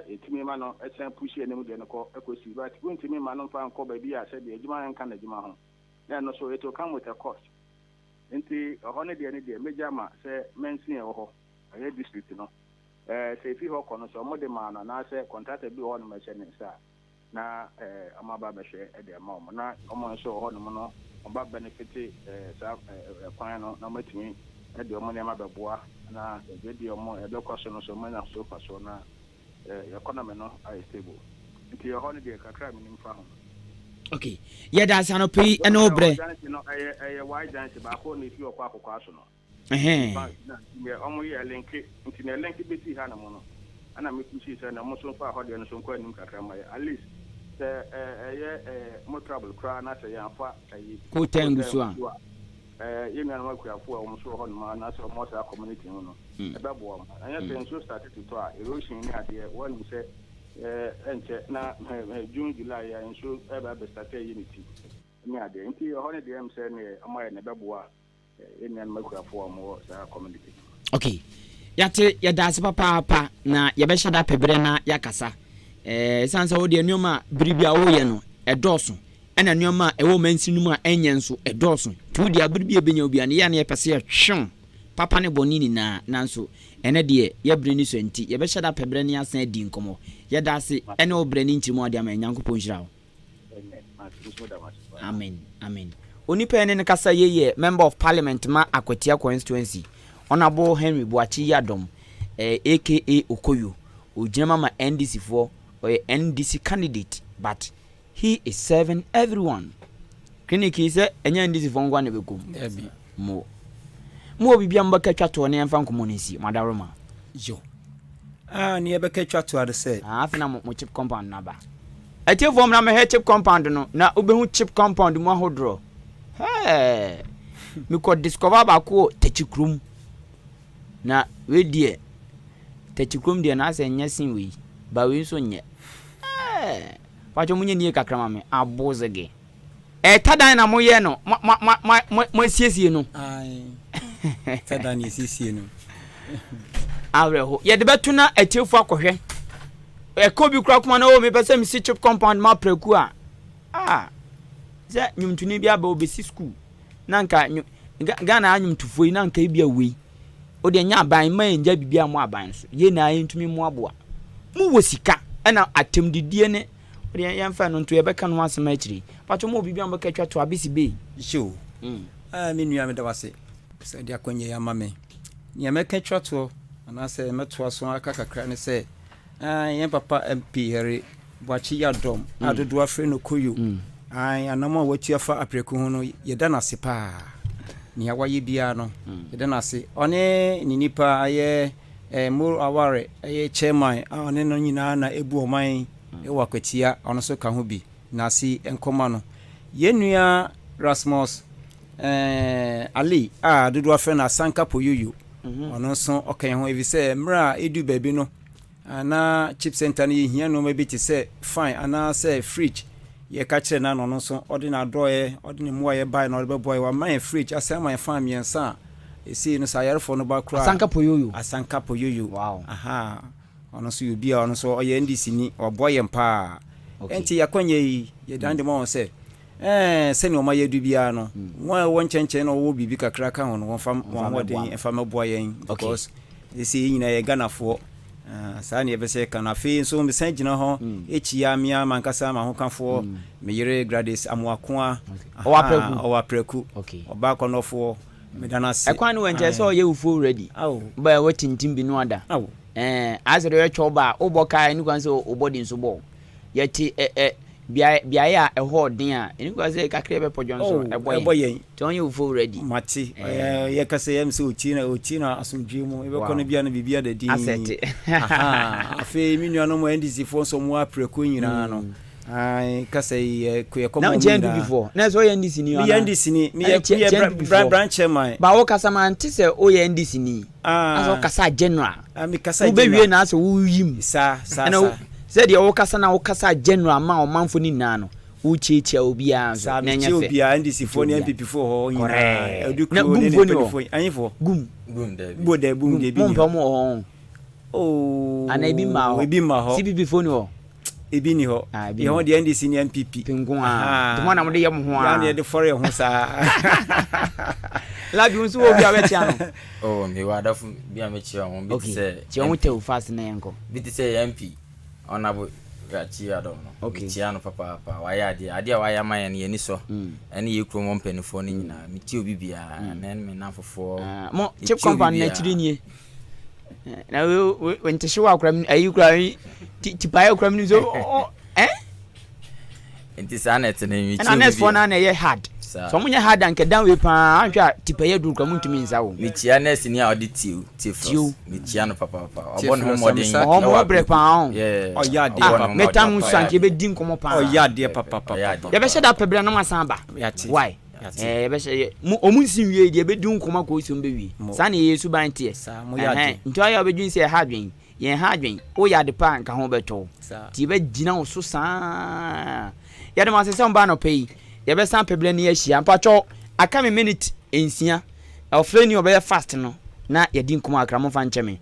yɛtumi ma no san push anim deɛ no kɔ kɔsi, but wontumi mma no mfa nkɔ baabi a sɛdeɛ adwuma no nka n'adwuma ho, na ɛno nso it will come with a cost. Nti ɛhɔ no deɛ no deɛ mɛgya ama sɛ mansin a ɛwɔ hɔ, ɛyɛ district no, sɛ ɛfiri hɔ kɔ no sɛ wɔde maa no anaasɛ contractor bi wɔ hɔnom a ɛhyɛ ne nsa a, na wɔaba abɛhwɛ de ama wɔn. Na wɔn nso wɔ hɔnom no wɔba benefit saa kwan no na wɔatumi de wɔn nneɛma bɛboa na dwumadie a wɔn ɛbɛkɔ so no nso wɔanya so mfasoɔ na economy no ayɛ stable. Nti ɛhɔ no deɛ kakra a menim fa ho no. Ok, yɛda ase anɔpa yi ɛne wo brɛ. Junction no ɛyɛ ɛyɛ Y junction baako na efi ɔkɔ akɔkɔ aso no. Ɛhɛn. Na deɛ ɔmo yɛ ɛlinke nti na ɛlinke besi ha nom no ɛna me pushii sɛ na ɔmo nso nfa ɛhɔ deɛ no nso nkɔ anim kakra mma yɛ at least sɛ ɛyɛ ɛɛ motorable koraa na sɛ yɛanfa ɛyi Kootaa ngu so a. Ɛɛ yɛn nuanom akuafo a wɔn nso wɔ hɔnom anaasɛ wɔn wɔ saa community no no, ɛbɛboa wɔn. Anyɛ sɛ nsuo start tutɔ a, erosion ne adeɛ, wɔnim sɛ ɛɛ ɛnkyɛ na June, July yi a nsuo ɛreba abɛ start ayi ne ti ne adeɛ. Nti ɛhɔ no deɛ ɛm sɛ neɛ wɔayɛ no ɛbɛboa yɛn nuanom akuafo a wɔwɔ saa community no mu. Ok, yɛate, yɛda ase papaapa, na yɛbɛhyɛ da apɛ berɛ na yɛakasa. Ɛɛ, ɛsiane sɛ wo deɛ nneɛma a bere bi a woyɛ no, ɛdɔɔso. Ɛna nneɛma a ɛwɔ ɔmansin no mu a ɛnyɛ nso, ɛdɔɔso. Nti wo deɛ, bere bi a yɛbɛnya wo biara no, yɛ a na yɛpɛ sɛ yɛtwe wo papa ne bɔne nyinaa. Nanso, ɛnnɛ deɛ, yɛn berɛ no sua nti, yɛbɛhyɛ da apɛ berɛ na yɛasan adi nkɔmmɔ. Yɛda ase ne wo berɛ ne nkyerɛmu a wode ama yɛn. Nyankopɔn nhyira wo. Amen amen. Onipa yɛne no kasa yei yɛ Member of Parliament ma Akwatia Constituency, Honourable Henry Boakye Yiadom eh, aka Okoyo. Ɔgyina mu ama NDC foɔ, ɔyɛ NDC candidate but he is serving everyone. Clinic yi sɛ ɛnyɛ NDC foɔ nkoa na ɛbɛkɔ mu. Dabi. Mo. Mo wɔ biribi a mobɛka twa toɔ na yɛmfa nkɔmmɔ no nsi, mo adaworoma. Yo. Ah, nea yɛbɛka twa toɔ ara sɛ. Ah, afei na mo, mo chip compound no aba. Atiefoɔ mmra mmɛhwɛ chip compound no na wobɛhu chip compound mu ahodoɔ. Hɛɛ! Mekɔ discover baako wɔ Takyi kurom. Na wei deɛ, Takyi kurom deɛ na asɛ nyɛ sen wei. Ba wei nso nyɛ. Hɛɛ! Pakyɛ mo nyɛ nie kakra ma me. Abozege. Ɛtadan na moyɛ no, mo mo mo mo mo moasiesie no. Ae, tadan na yɛsiesie no. Awerɛho. Yɛde bɛto na atiefo akɔhwɛ. Ɛka obi kura koma na o oh, mepɛ sɛ mesi chip compound ma prɛku a. Ah, sɛ nnwomtoni bi aba obesi school na nka Ghana anwomtofoɔ yi na nka ebi awei. O deɛ nyɛ aban mma yɛn gya biribi a mo aban so. Yɛn na yɛntumi mmoaboa. Mo wɔ sika ɛna atɛmdidie ne Wo deɛ yɛmfa ɛno nto yɛbɛka no ho asɛm akyire yi. Pakyɛ mo wɔ biribi a mobɛka atwa to abesi bei? Yoo, ah me nua meda wo ase sɛ wode akwanya yi ama me. Nea mɛka atwa toɔ anaasɛ mɛtoa so aka kakra ne sɛ, ah yɛn papa MP Harry Boakye Yiadom a dodoɔ afrɛ no Koyo, ah anamɔ a watu afa Apraku ho no yɛda no ase paa. Nea wayɛ biara no yɛda no ase. Ɔne ne nipa ayɛ eh, Moro Aware ɛyɛ chairman a ɔne no nyinaa na ɛbu ɔman wɔ akwatia, ɔno nso ka ho bi. Nase nkɔma no. Yɛn nua Rasmus eh, Ali a dodoɔ afrɛ no Asanka Poyoyo, ɔno nso ɔka yɛn ho efisɛ mmerɛ a ɛdu baabi no na chip center no yɛhia nneɛma bi te sɛ fan anaasɛ fridge yɛka kyerɛ no na ɔno nso ɔde n'adɔeɛ ɔde ne mmoayɛ bae na ɔde bɛboa yɛ wama yɛn fridge asan ama yɛn fan mmiɛnsa a ɛsei no sɛ ayarefoɔ no ba koraa Asanka Poyoyo. Asanka Poyoyo. Wow. Aha. Ɔno nso yɛ obi a ɔno nso ɔyɛ NDC ni, waboa yɛn paa. Okay. Ɛnti yɛakɔnyɛ yi, yɛdan de ma wɔn sɛ, ɛɛ sɛnea wɔn ayɛ adu biara no, wɔn a ɛwɔ nkyɛnkyɛn na wɔwɔ biribi kakra ka ho no, wɔmfa wɔn ahoɔden mfa mmɛboa yɛn because ɛsɛ yɛn nyinaa yɛ Ghanafoɔ. Ah, saa na yɛbɛ sɛ yɛka no. Afei nso mesan gyina hɔ kyia me ara m'ankasa m'ahokafoɔ, me yere Gladys Amoakoa. Ɔwɔ Apraku. Ɔwɔ Apraku. Ɔbaa kɔnɔfoɔ. Meda no ase. Ɛkwan no wɔ nkyɛn sɛ ɔyɛ wufuo ready. Bɛɛ watintim bi no ada. Ɛɛ ayɛ sɛ deɛ ɔyɛ twɛw ba a wobɔ kaa ɛni kwan sɛ wo body nso bɔ. Yɛte ɛ ɛ beaeɛ beaeɛ a ɛhɔ ɔden a ɛni kwan sɛ kakra bɛpɔ dwon so ɛbɔ yɛn. Nti ɔnyɛ wufuo ready. Mate. Ɛɛ yɛka sɛ yɛm sɛ ɔtie na ɔtie na asomdwoeɛ mu. Yɛbɛkɔ no bia no biribi ada din. Asɛte. Afei me nuanom NDC foɔ nso wɔn aprɛkuo nyinaa no. Ae, kasa yi yɛ kɔ yɛ kɔ Na mɔ mu nkyɛn nyinaa. NPP foɔ. Na sɛ ɔyɛ NDC ni Meyɛ anaa? NDC ni, meyɛ Ɛna kyɛ meyɛ kyɛ bra NPP bra foɔ. branch chairman. Ba wo kasa ma nte sɛ woyɛ NDC ni. Asɛ Ah, ɔkasa general. ah me kasa Wo bɛ wie general. na asɛ wo yim. Saa saa Ɛna wo saa. sɛ deɛ wo kasa na wo kasa general ma ɔmanfo no nyinaa no wo kyiakyia obiara nso Saa na me ɛnyɛ kyia fɛ. obiara NDC Kyia foɔ ne obiara. NPP foɔ hɔ nyinaa. Correct. Ɛdu Na kuro gum ne ne foɔ ni hɔ. mpanyinfoɔ anyifoɔ. Gum. Gum dabi. Bo dɛ bum Gum. deɛ ebi Mo ni mpɛ hɔ. ɔmo wɔ hɔ ho. Oh, Anaa ebi mmaa hɔ. Ebi mma hɔ. CPP foɔ ni hɔ. Ebi ni hɔ. Ah, ebi Yɛn ni ho hɔ. deɛ NDC ne NPP. Nko ara. Nti mo na mode yɛ mo ho ara. Yɛn na yɛde fɔre yɛn ho saa. Labi wo nso wɔ obi a wobɛkyea no? Oh, mewɔ adɔfo bi a mɛkyea wɔn. Bi te sɛ. Kyea wɔn tɛw fast na yɛnkɔ. Bi te sɛ MP Honourable Rachi Adom no. Okay. Mekyea no papaapa. Wayɛ adeɛ. Adeɛ a wayɛ ama yɛn no, yɛn ani sɔ. Ɛne yɛn kurom hɔ mpanimfoɔ no nyinaa. Mekyea obi biara. Na ɛne me nnamfofoɔ. Ah, mo Mekyea chip obi compound biara. n'akyiri nie. Na we we ntehyew akora mi ayi kura yi tipaeɛ akora mi so ɔ ɛ. Nti saa na ɛte no mekyia Ɛna obi nurse foɔ biara. naa na ɛyɛ hard. Saa. Sɛ ɔmo nyɛ hard a nka dan wei paa anhwɛ a tipaeɛ duru koraa ɔmo ntumi nsa wo. Mekyia nurse ni a ɔde Teo, Teo. Theophilus. Mekyia no papaapa. Ɔbɔ ne ho Theophilus mmɔden Amisa. Ɔmo ɛwɔ wɔ brɛ Apreku. paa o. Yeah, Ɔyɛ adeɛ ɔbɔ ne Ah, ho mmɔden mɛtaa mo paa. nso anka yɛbɛdi nkɔmmɔ paa. Ɔyɛ adeɛ Ɔyɛ papapapa. adeɛ Yɛbɛhyɛ paa. da pɛ berɛ na mo asan aba. Yɛate. Why? Yɛate. Eh, yɛbɛhyɛ yɛ mo ɔmo nsi nwie deɛ yɛbɛdi nkɔmmɔ akɔ si ɔmo bɛwie. Mo. Saa na yɛyɛ suban teɛ. Saa, mo yɛ Ɛhɛn, adeɛ. nti ɔyɛ a wobɛdwene sɛ ɛha adwene. Yɛn ha adwen, woyɛ ade pa a nka ho bɛtɔ wo. Nti yɛbɛgyina wo so saa. Yɛda mo ase sɛ mobaa anɔpa yi. Yɛbɛsan apɛ berɛ ne yɛahyia. Mpakyɛw, aka me minute nsia. Ɔfrɛ ni ɔbɛyɛ fast no na yɛadi nkɔmmɔ kakra. Momfa nkyɛ me.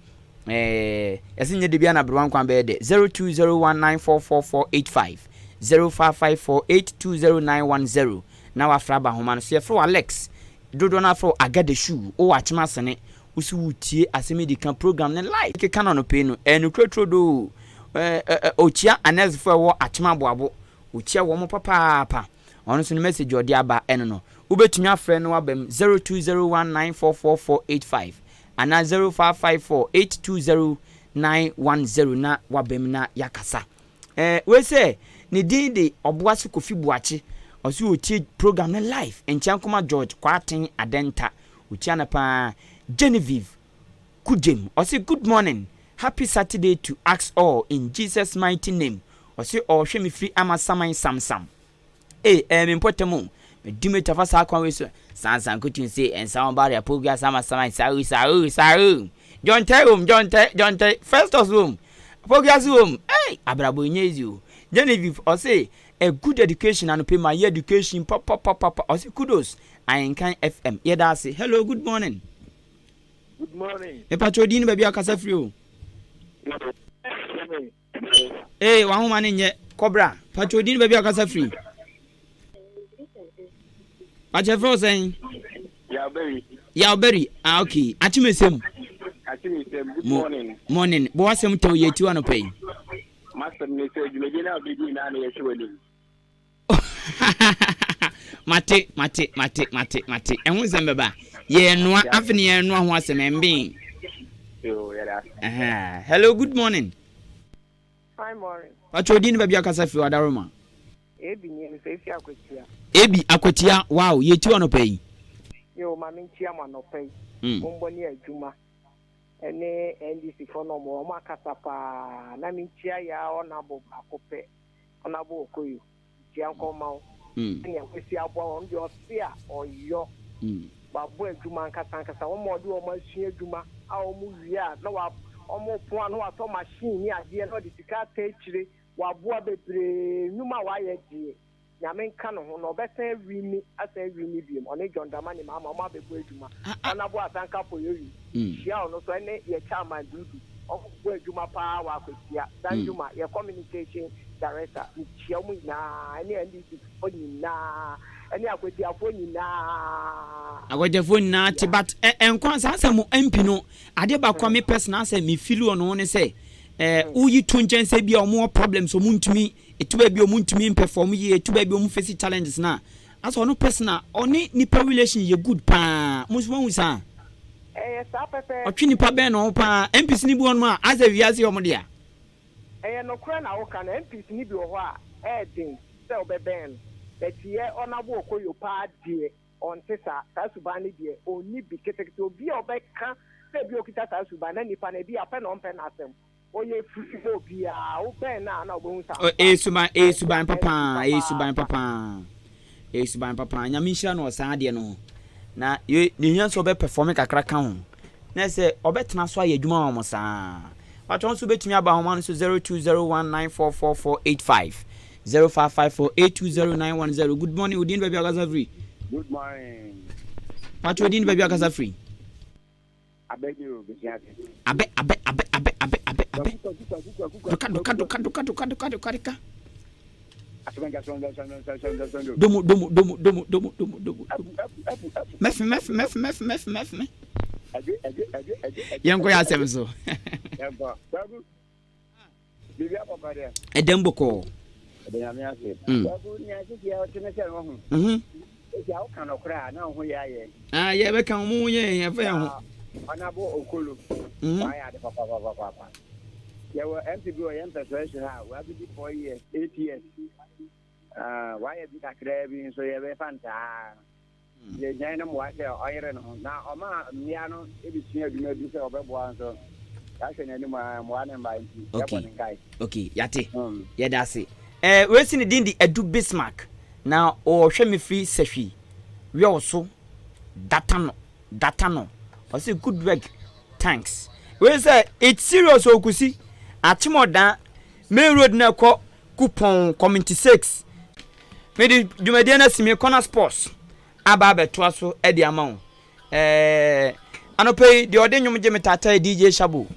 Ɛɛ, yɛse nyɛ da biara na aberewa nkwa bɛyɛ dɛ. 0201944485, 0554820910 na wafrɛ aba ahoma no so. Yɛfrɛ wo Alex. Dodoɔ no ara frɛ wo Agadeshu. Wowɔ Akyem-Asene. Wo so wotie asɛm yi de ka program no live keka no anɔpa yi no ɛyɛ nokorɛ turodoo ɛ ɛ ɔkyia anɛsfoɔ a ɛwɔ Akyem Aboabo ɔkyia wɔn papaapa ɔno nso no message ɔde aba ɛno no wobɛtumi afrɛ no aba mu 0201944485 anaa 0554820910 na waba mu na yɛakasa ɛɛ wei sɛ ne din de Ɔboase Kofi Boakye ɔso ɔtie program no live nkyɛn kɔma George Kwarteng Adɛnta Okyia no paa Genevieve Kujem ɔse good morning happy Saturday to us all in Jesus mighty name ɔse ɔɔhwɛ me firi Amasaman Samsam ee ɛyɛ me mpɔtam o medi me tafa saa kwan wei so Sansan kutu nse ɛnsa wɔn baria pogua Amasaman saa o saa o saa o John Tɛ wom John Tɛ John Tɛ Festus wom Pogua so wom ei abrabɔ nyɛ easy o Genevieve ɔse a good education anɔpɛ ma yɛ education papapapapa ɔse kudos Ahenkan FM yɛda ase. Hello good morning. Good morning. Mepakyɛ odin ne baabi a ɔkasa firi o. Ee wahoma ne nyɛ kɔbra. Pakyɛ odin ne baabi a ɔkasa firi. Pakyɛ fɛ sɛn? Yawberi. Yawberi. Ah okay. Akyemesɛm. Akyemesɛm. Good morning. Morning. Bɔ wasɛm tɛw yɛ tiwa no pɛ yi. Masɛm ne sɛ dwumadie no a wobɛdi nyinaa na yɛhwɛ w'anim. Mate, mate, mate, mate, mate. Ɛho nsɛm bɛba. Yɛnoa, afe ne yɛnoa ho asɛm ɛmben. Hello, good morning. Fine morning. Pacho odin ne baabi akasa firi Wadaroma. Ebi ni mfɛ efi akwatia. Ebi akwatia, wow, yɛti anɔpa yi. Yo, ma me nkyia mo anɔpa yi. Mo mbɔ ne adwuma. Ɛne NDC fo no ɔmo ɔmo akasa paa. Na me nkyia yaa ɔnabo baako pɛ. Ɔnabo Okoyo, tua nkɔ mma wo. Sɛnea wasi aboa wɔn, ɔno deɛ ɔse a ɔyɔ. Wabɔ adwuma ankasa ankasa. Wɔn a ɔde wɔn asua adwuma a wɔn wie a na wa wɔn pon a na watɔ machine ne adeɛ na ɔde sika ata akyire. Waboa bebree. Nnwuma a wayɛ deɛ Nyame nka ne ho na ɔbɛsan awini asan awini biom. Ɔne John Dramani Mahama wɔn abɛbɔ adwuma. Ɔnabo Asanka Poyoyo hyia ɔno nso ɛne yɛ chairman Dudu. Wɔn bɔ adwuma paa wɔ Akwatia. Danjuma yɛ communication director. Mekyia wɔn nyinaa ɛne NDC foɔ nyinaa ɛne Akwatiafoɔ nyinaa. Akwatiafoɔ nyinaa te but ɛ ɛnkwa saa sɛ mo MP no adeɛ baako a me personal sɛ me feel wɔ ne ho ne sɛ ɛ woyi to nkyɛn sɛ bi a wɔn wɔ problems wɔn ntumi etu baabi a wɔn ntumi mpɛfɔm yie etu baabi a wɔn face challenges na asɛ ɔno personal ɔne nipa relation yɛ good paa mo nso mo ahu saa. Ɛyɛ saa pɛpɛɛpɛ. Ɔtwe nipa bɛn ne ho paa. MPs no bi wɔ nom a asɛ wiase yɛ wɔn dea. Ɛyɛ nokorɛ na woka no, MPs no bi wɔ hɔ a ɛyɛ den sɛ wobɛbɛn no, but yɛ Honourable Okoyo paa deɛ ɔnte saa, saa suban no deɛ ɔnni bi ketekete, obi a ɔbɛka sɛ ebia ɔkita saa suban na nipa no ebia pɛ na ɔmpɛ n'asɛm, ɔyɛ free ma obiara, wobɛn no a na wobɛhu sɛ ampa Ɛyɛ suban, ɛyɛ suban ɔyɛ papa, ɛyɛ suban papaapa. papa, ɛyɛ suban papa. Nyame nhyira no wɔ saa adeɛ no ho. Na yɛ ne hia sɛ ɔbɛ perform kakra ka ho. Na sɛ ɔbɛtena so ayɛ adwuma ma wɔn saa. Patro nso bɛtumi aba ahoma no so 0201944485 0554820910. Good morning, odin baabi akasa firi. Good morning. Patro odin baabi akasa firi. Abɛ ni o bɛsi ase. Abɛ abɛ abɛ abɛ abɛ abɛ abɛ. Doka doka doka doka doka doka doka doka. Domu domu domu domu domu domu domu. Mɛfe mɛfe mɛfe mɛfe mɛfe mɛfe. Yɛnkɔ yɛ asɛm so. Ɛdɛm bɔkɔɔ. Ah, yɛbɛka wɔn ho yɛn yɛn fɛ yɛn ho. Ɔnabo okolo. Wayɛ ade papapapapa. Yɛwɔ MP bi wɔ yɛn mpɛsoa so ha a wabɛdi 4 years, 8 years. Ah, wayɛ bi kakraa bi nso yɛbɛfa no saa. Yɛhia ne mmoa sɛ ɔnyere ne ho na ɔma mmea no bi sua adwuma bi sɛ ɔbɛboa nso. Yɛahwɛ n'anim a mmoa ne mma nti yɛbɔ ne nkae. Okay, yɛate. Yɛda ase. Eh, wei si ne din de Adu Bismarck na ɔhwɛ me firi Sahwi, Wiawso, Datano. Datano ɔse good work thanks. Wei sɛ it's serious o Kusi Akyemɔdan main road na ɛkɔ Kupɔn community 6 mede dwumadie no asi me corner sports aba abɛtoa so de ama wo ɛɛ anɔpa yi deɛ ɔde nnwom gye me taataa DJ Shabo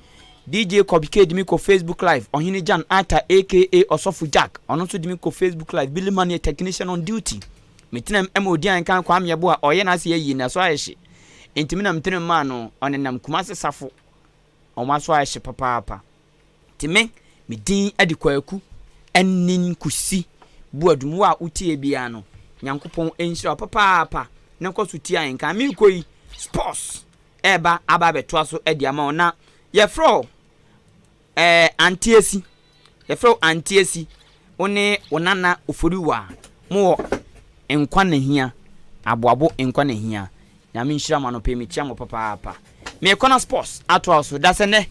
DJ Kɔbike de me kɔ Facebook live Ɔhene Jan Ata aka Ɔsɔfo Jack ɔno nso de me kɔ Facebook live Billy Mane technician on duty Metenam ma odi ankan Kwame Yeboah ɔyɛ n'ase ayie n'aso ayɛ hye nti me na metenam maa no ɔnenam Kumase safo wɔn aso ayɛ hye papaapa nti me me din de Kwaku Anin Kusi Boadum wo a wotie biara no Nyankopɔn nhyira wo papaapa na kɔ so tie ahenkan merekɔ yi sports ɛreba aba abɛtoa so de ama wo na yɛfrɛ wo Ɛɛ Antiesi, yɛfrɛ wo Antiesi, wo ne wo nana Oforiwa, mo wɔ nkwa na hia, aboabo nkwa na hia. Nyame nhyira mo anɔpa yi, mekyia mo papaapa. Merekɔ na sports atoa so, dasɛ nnɛ.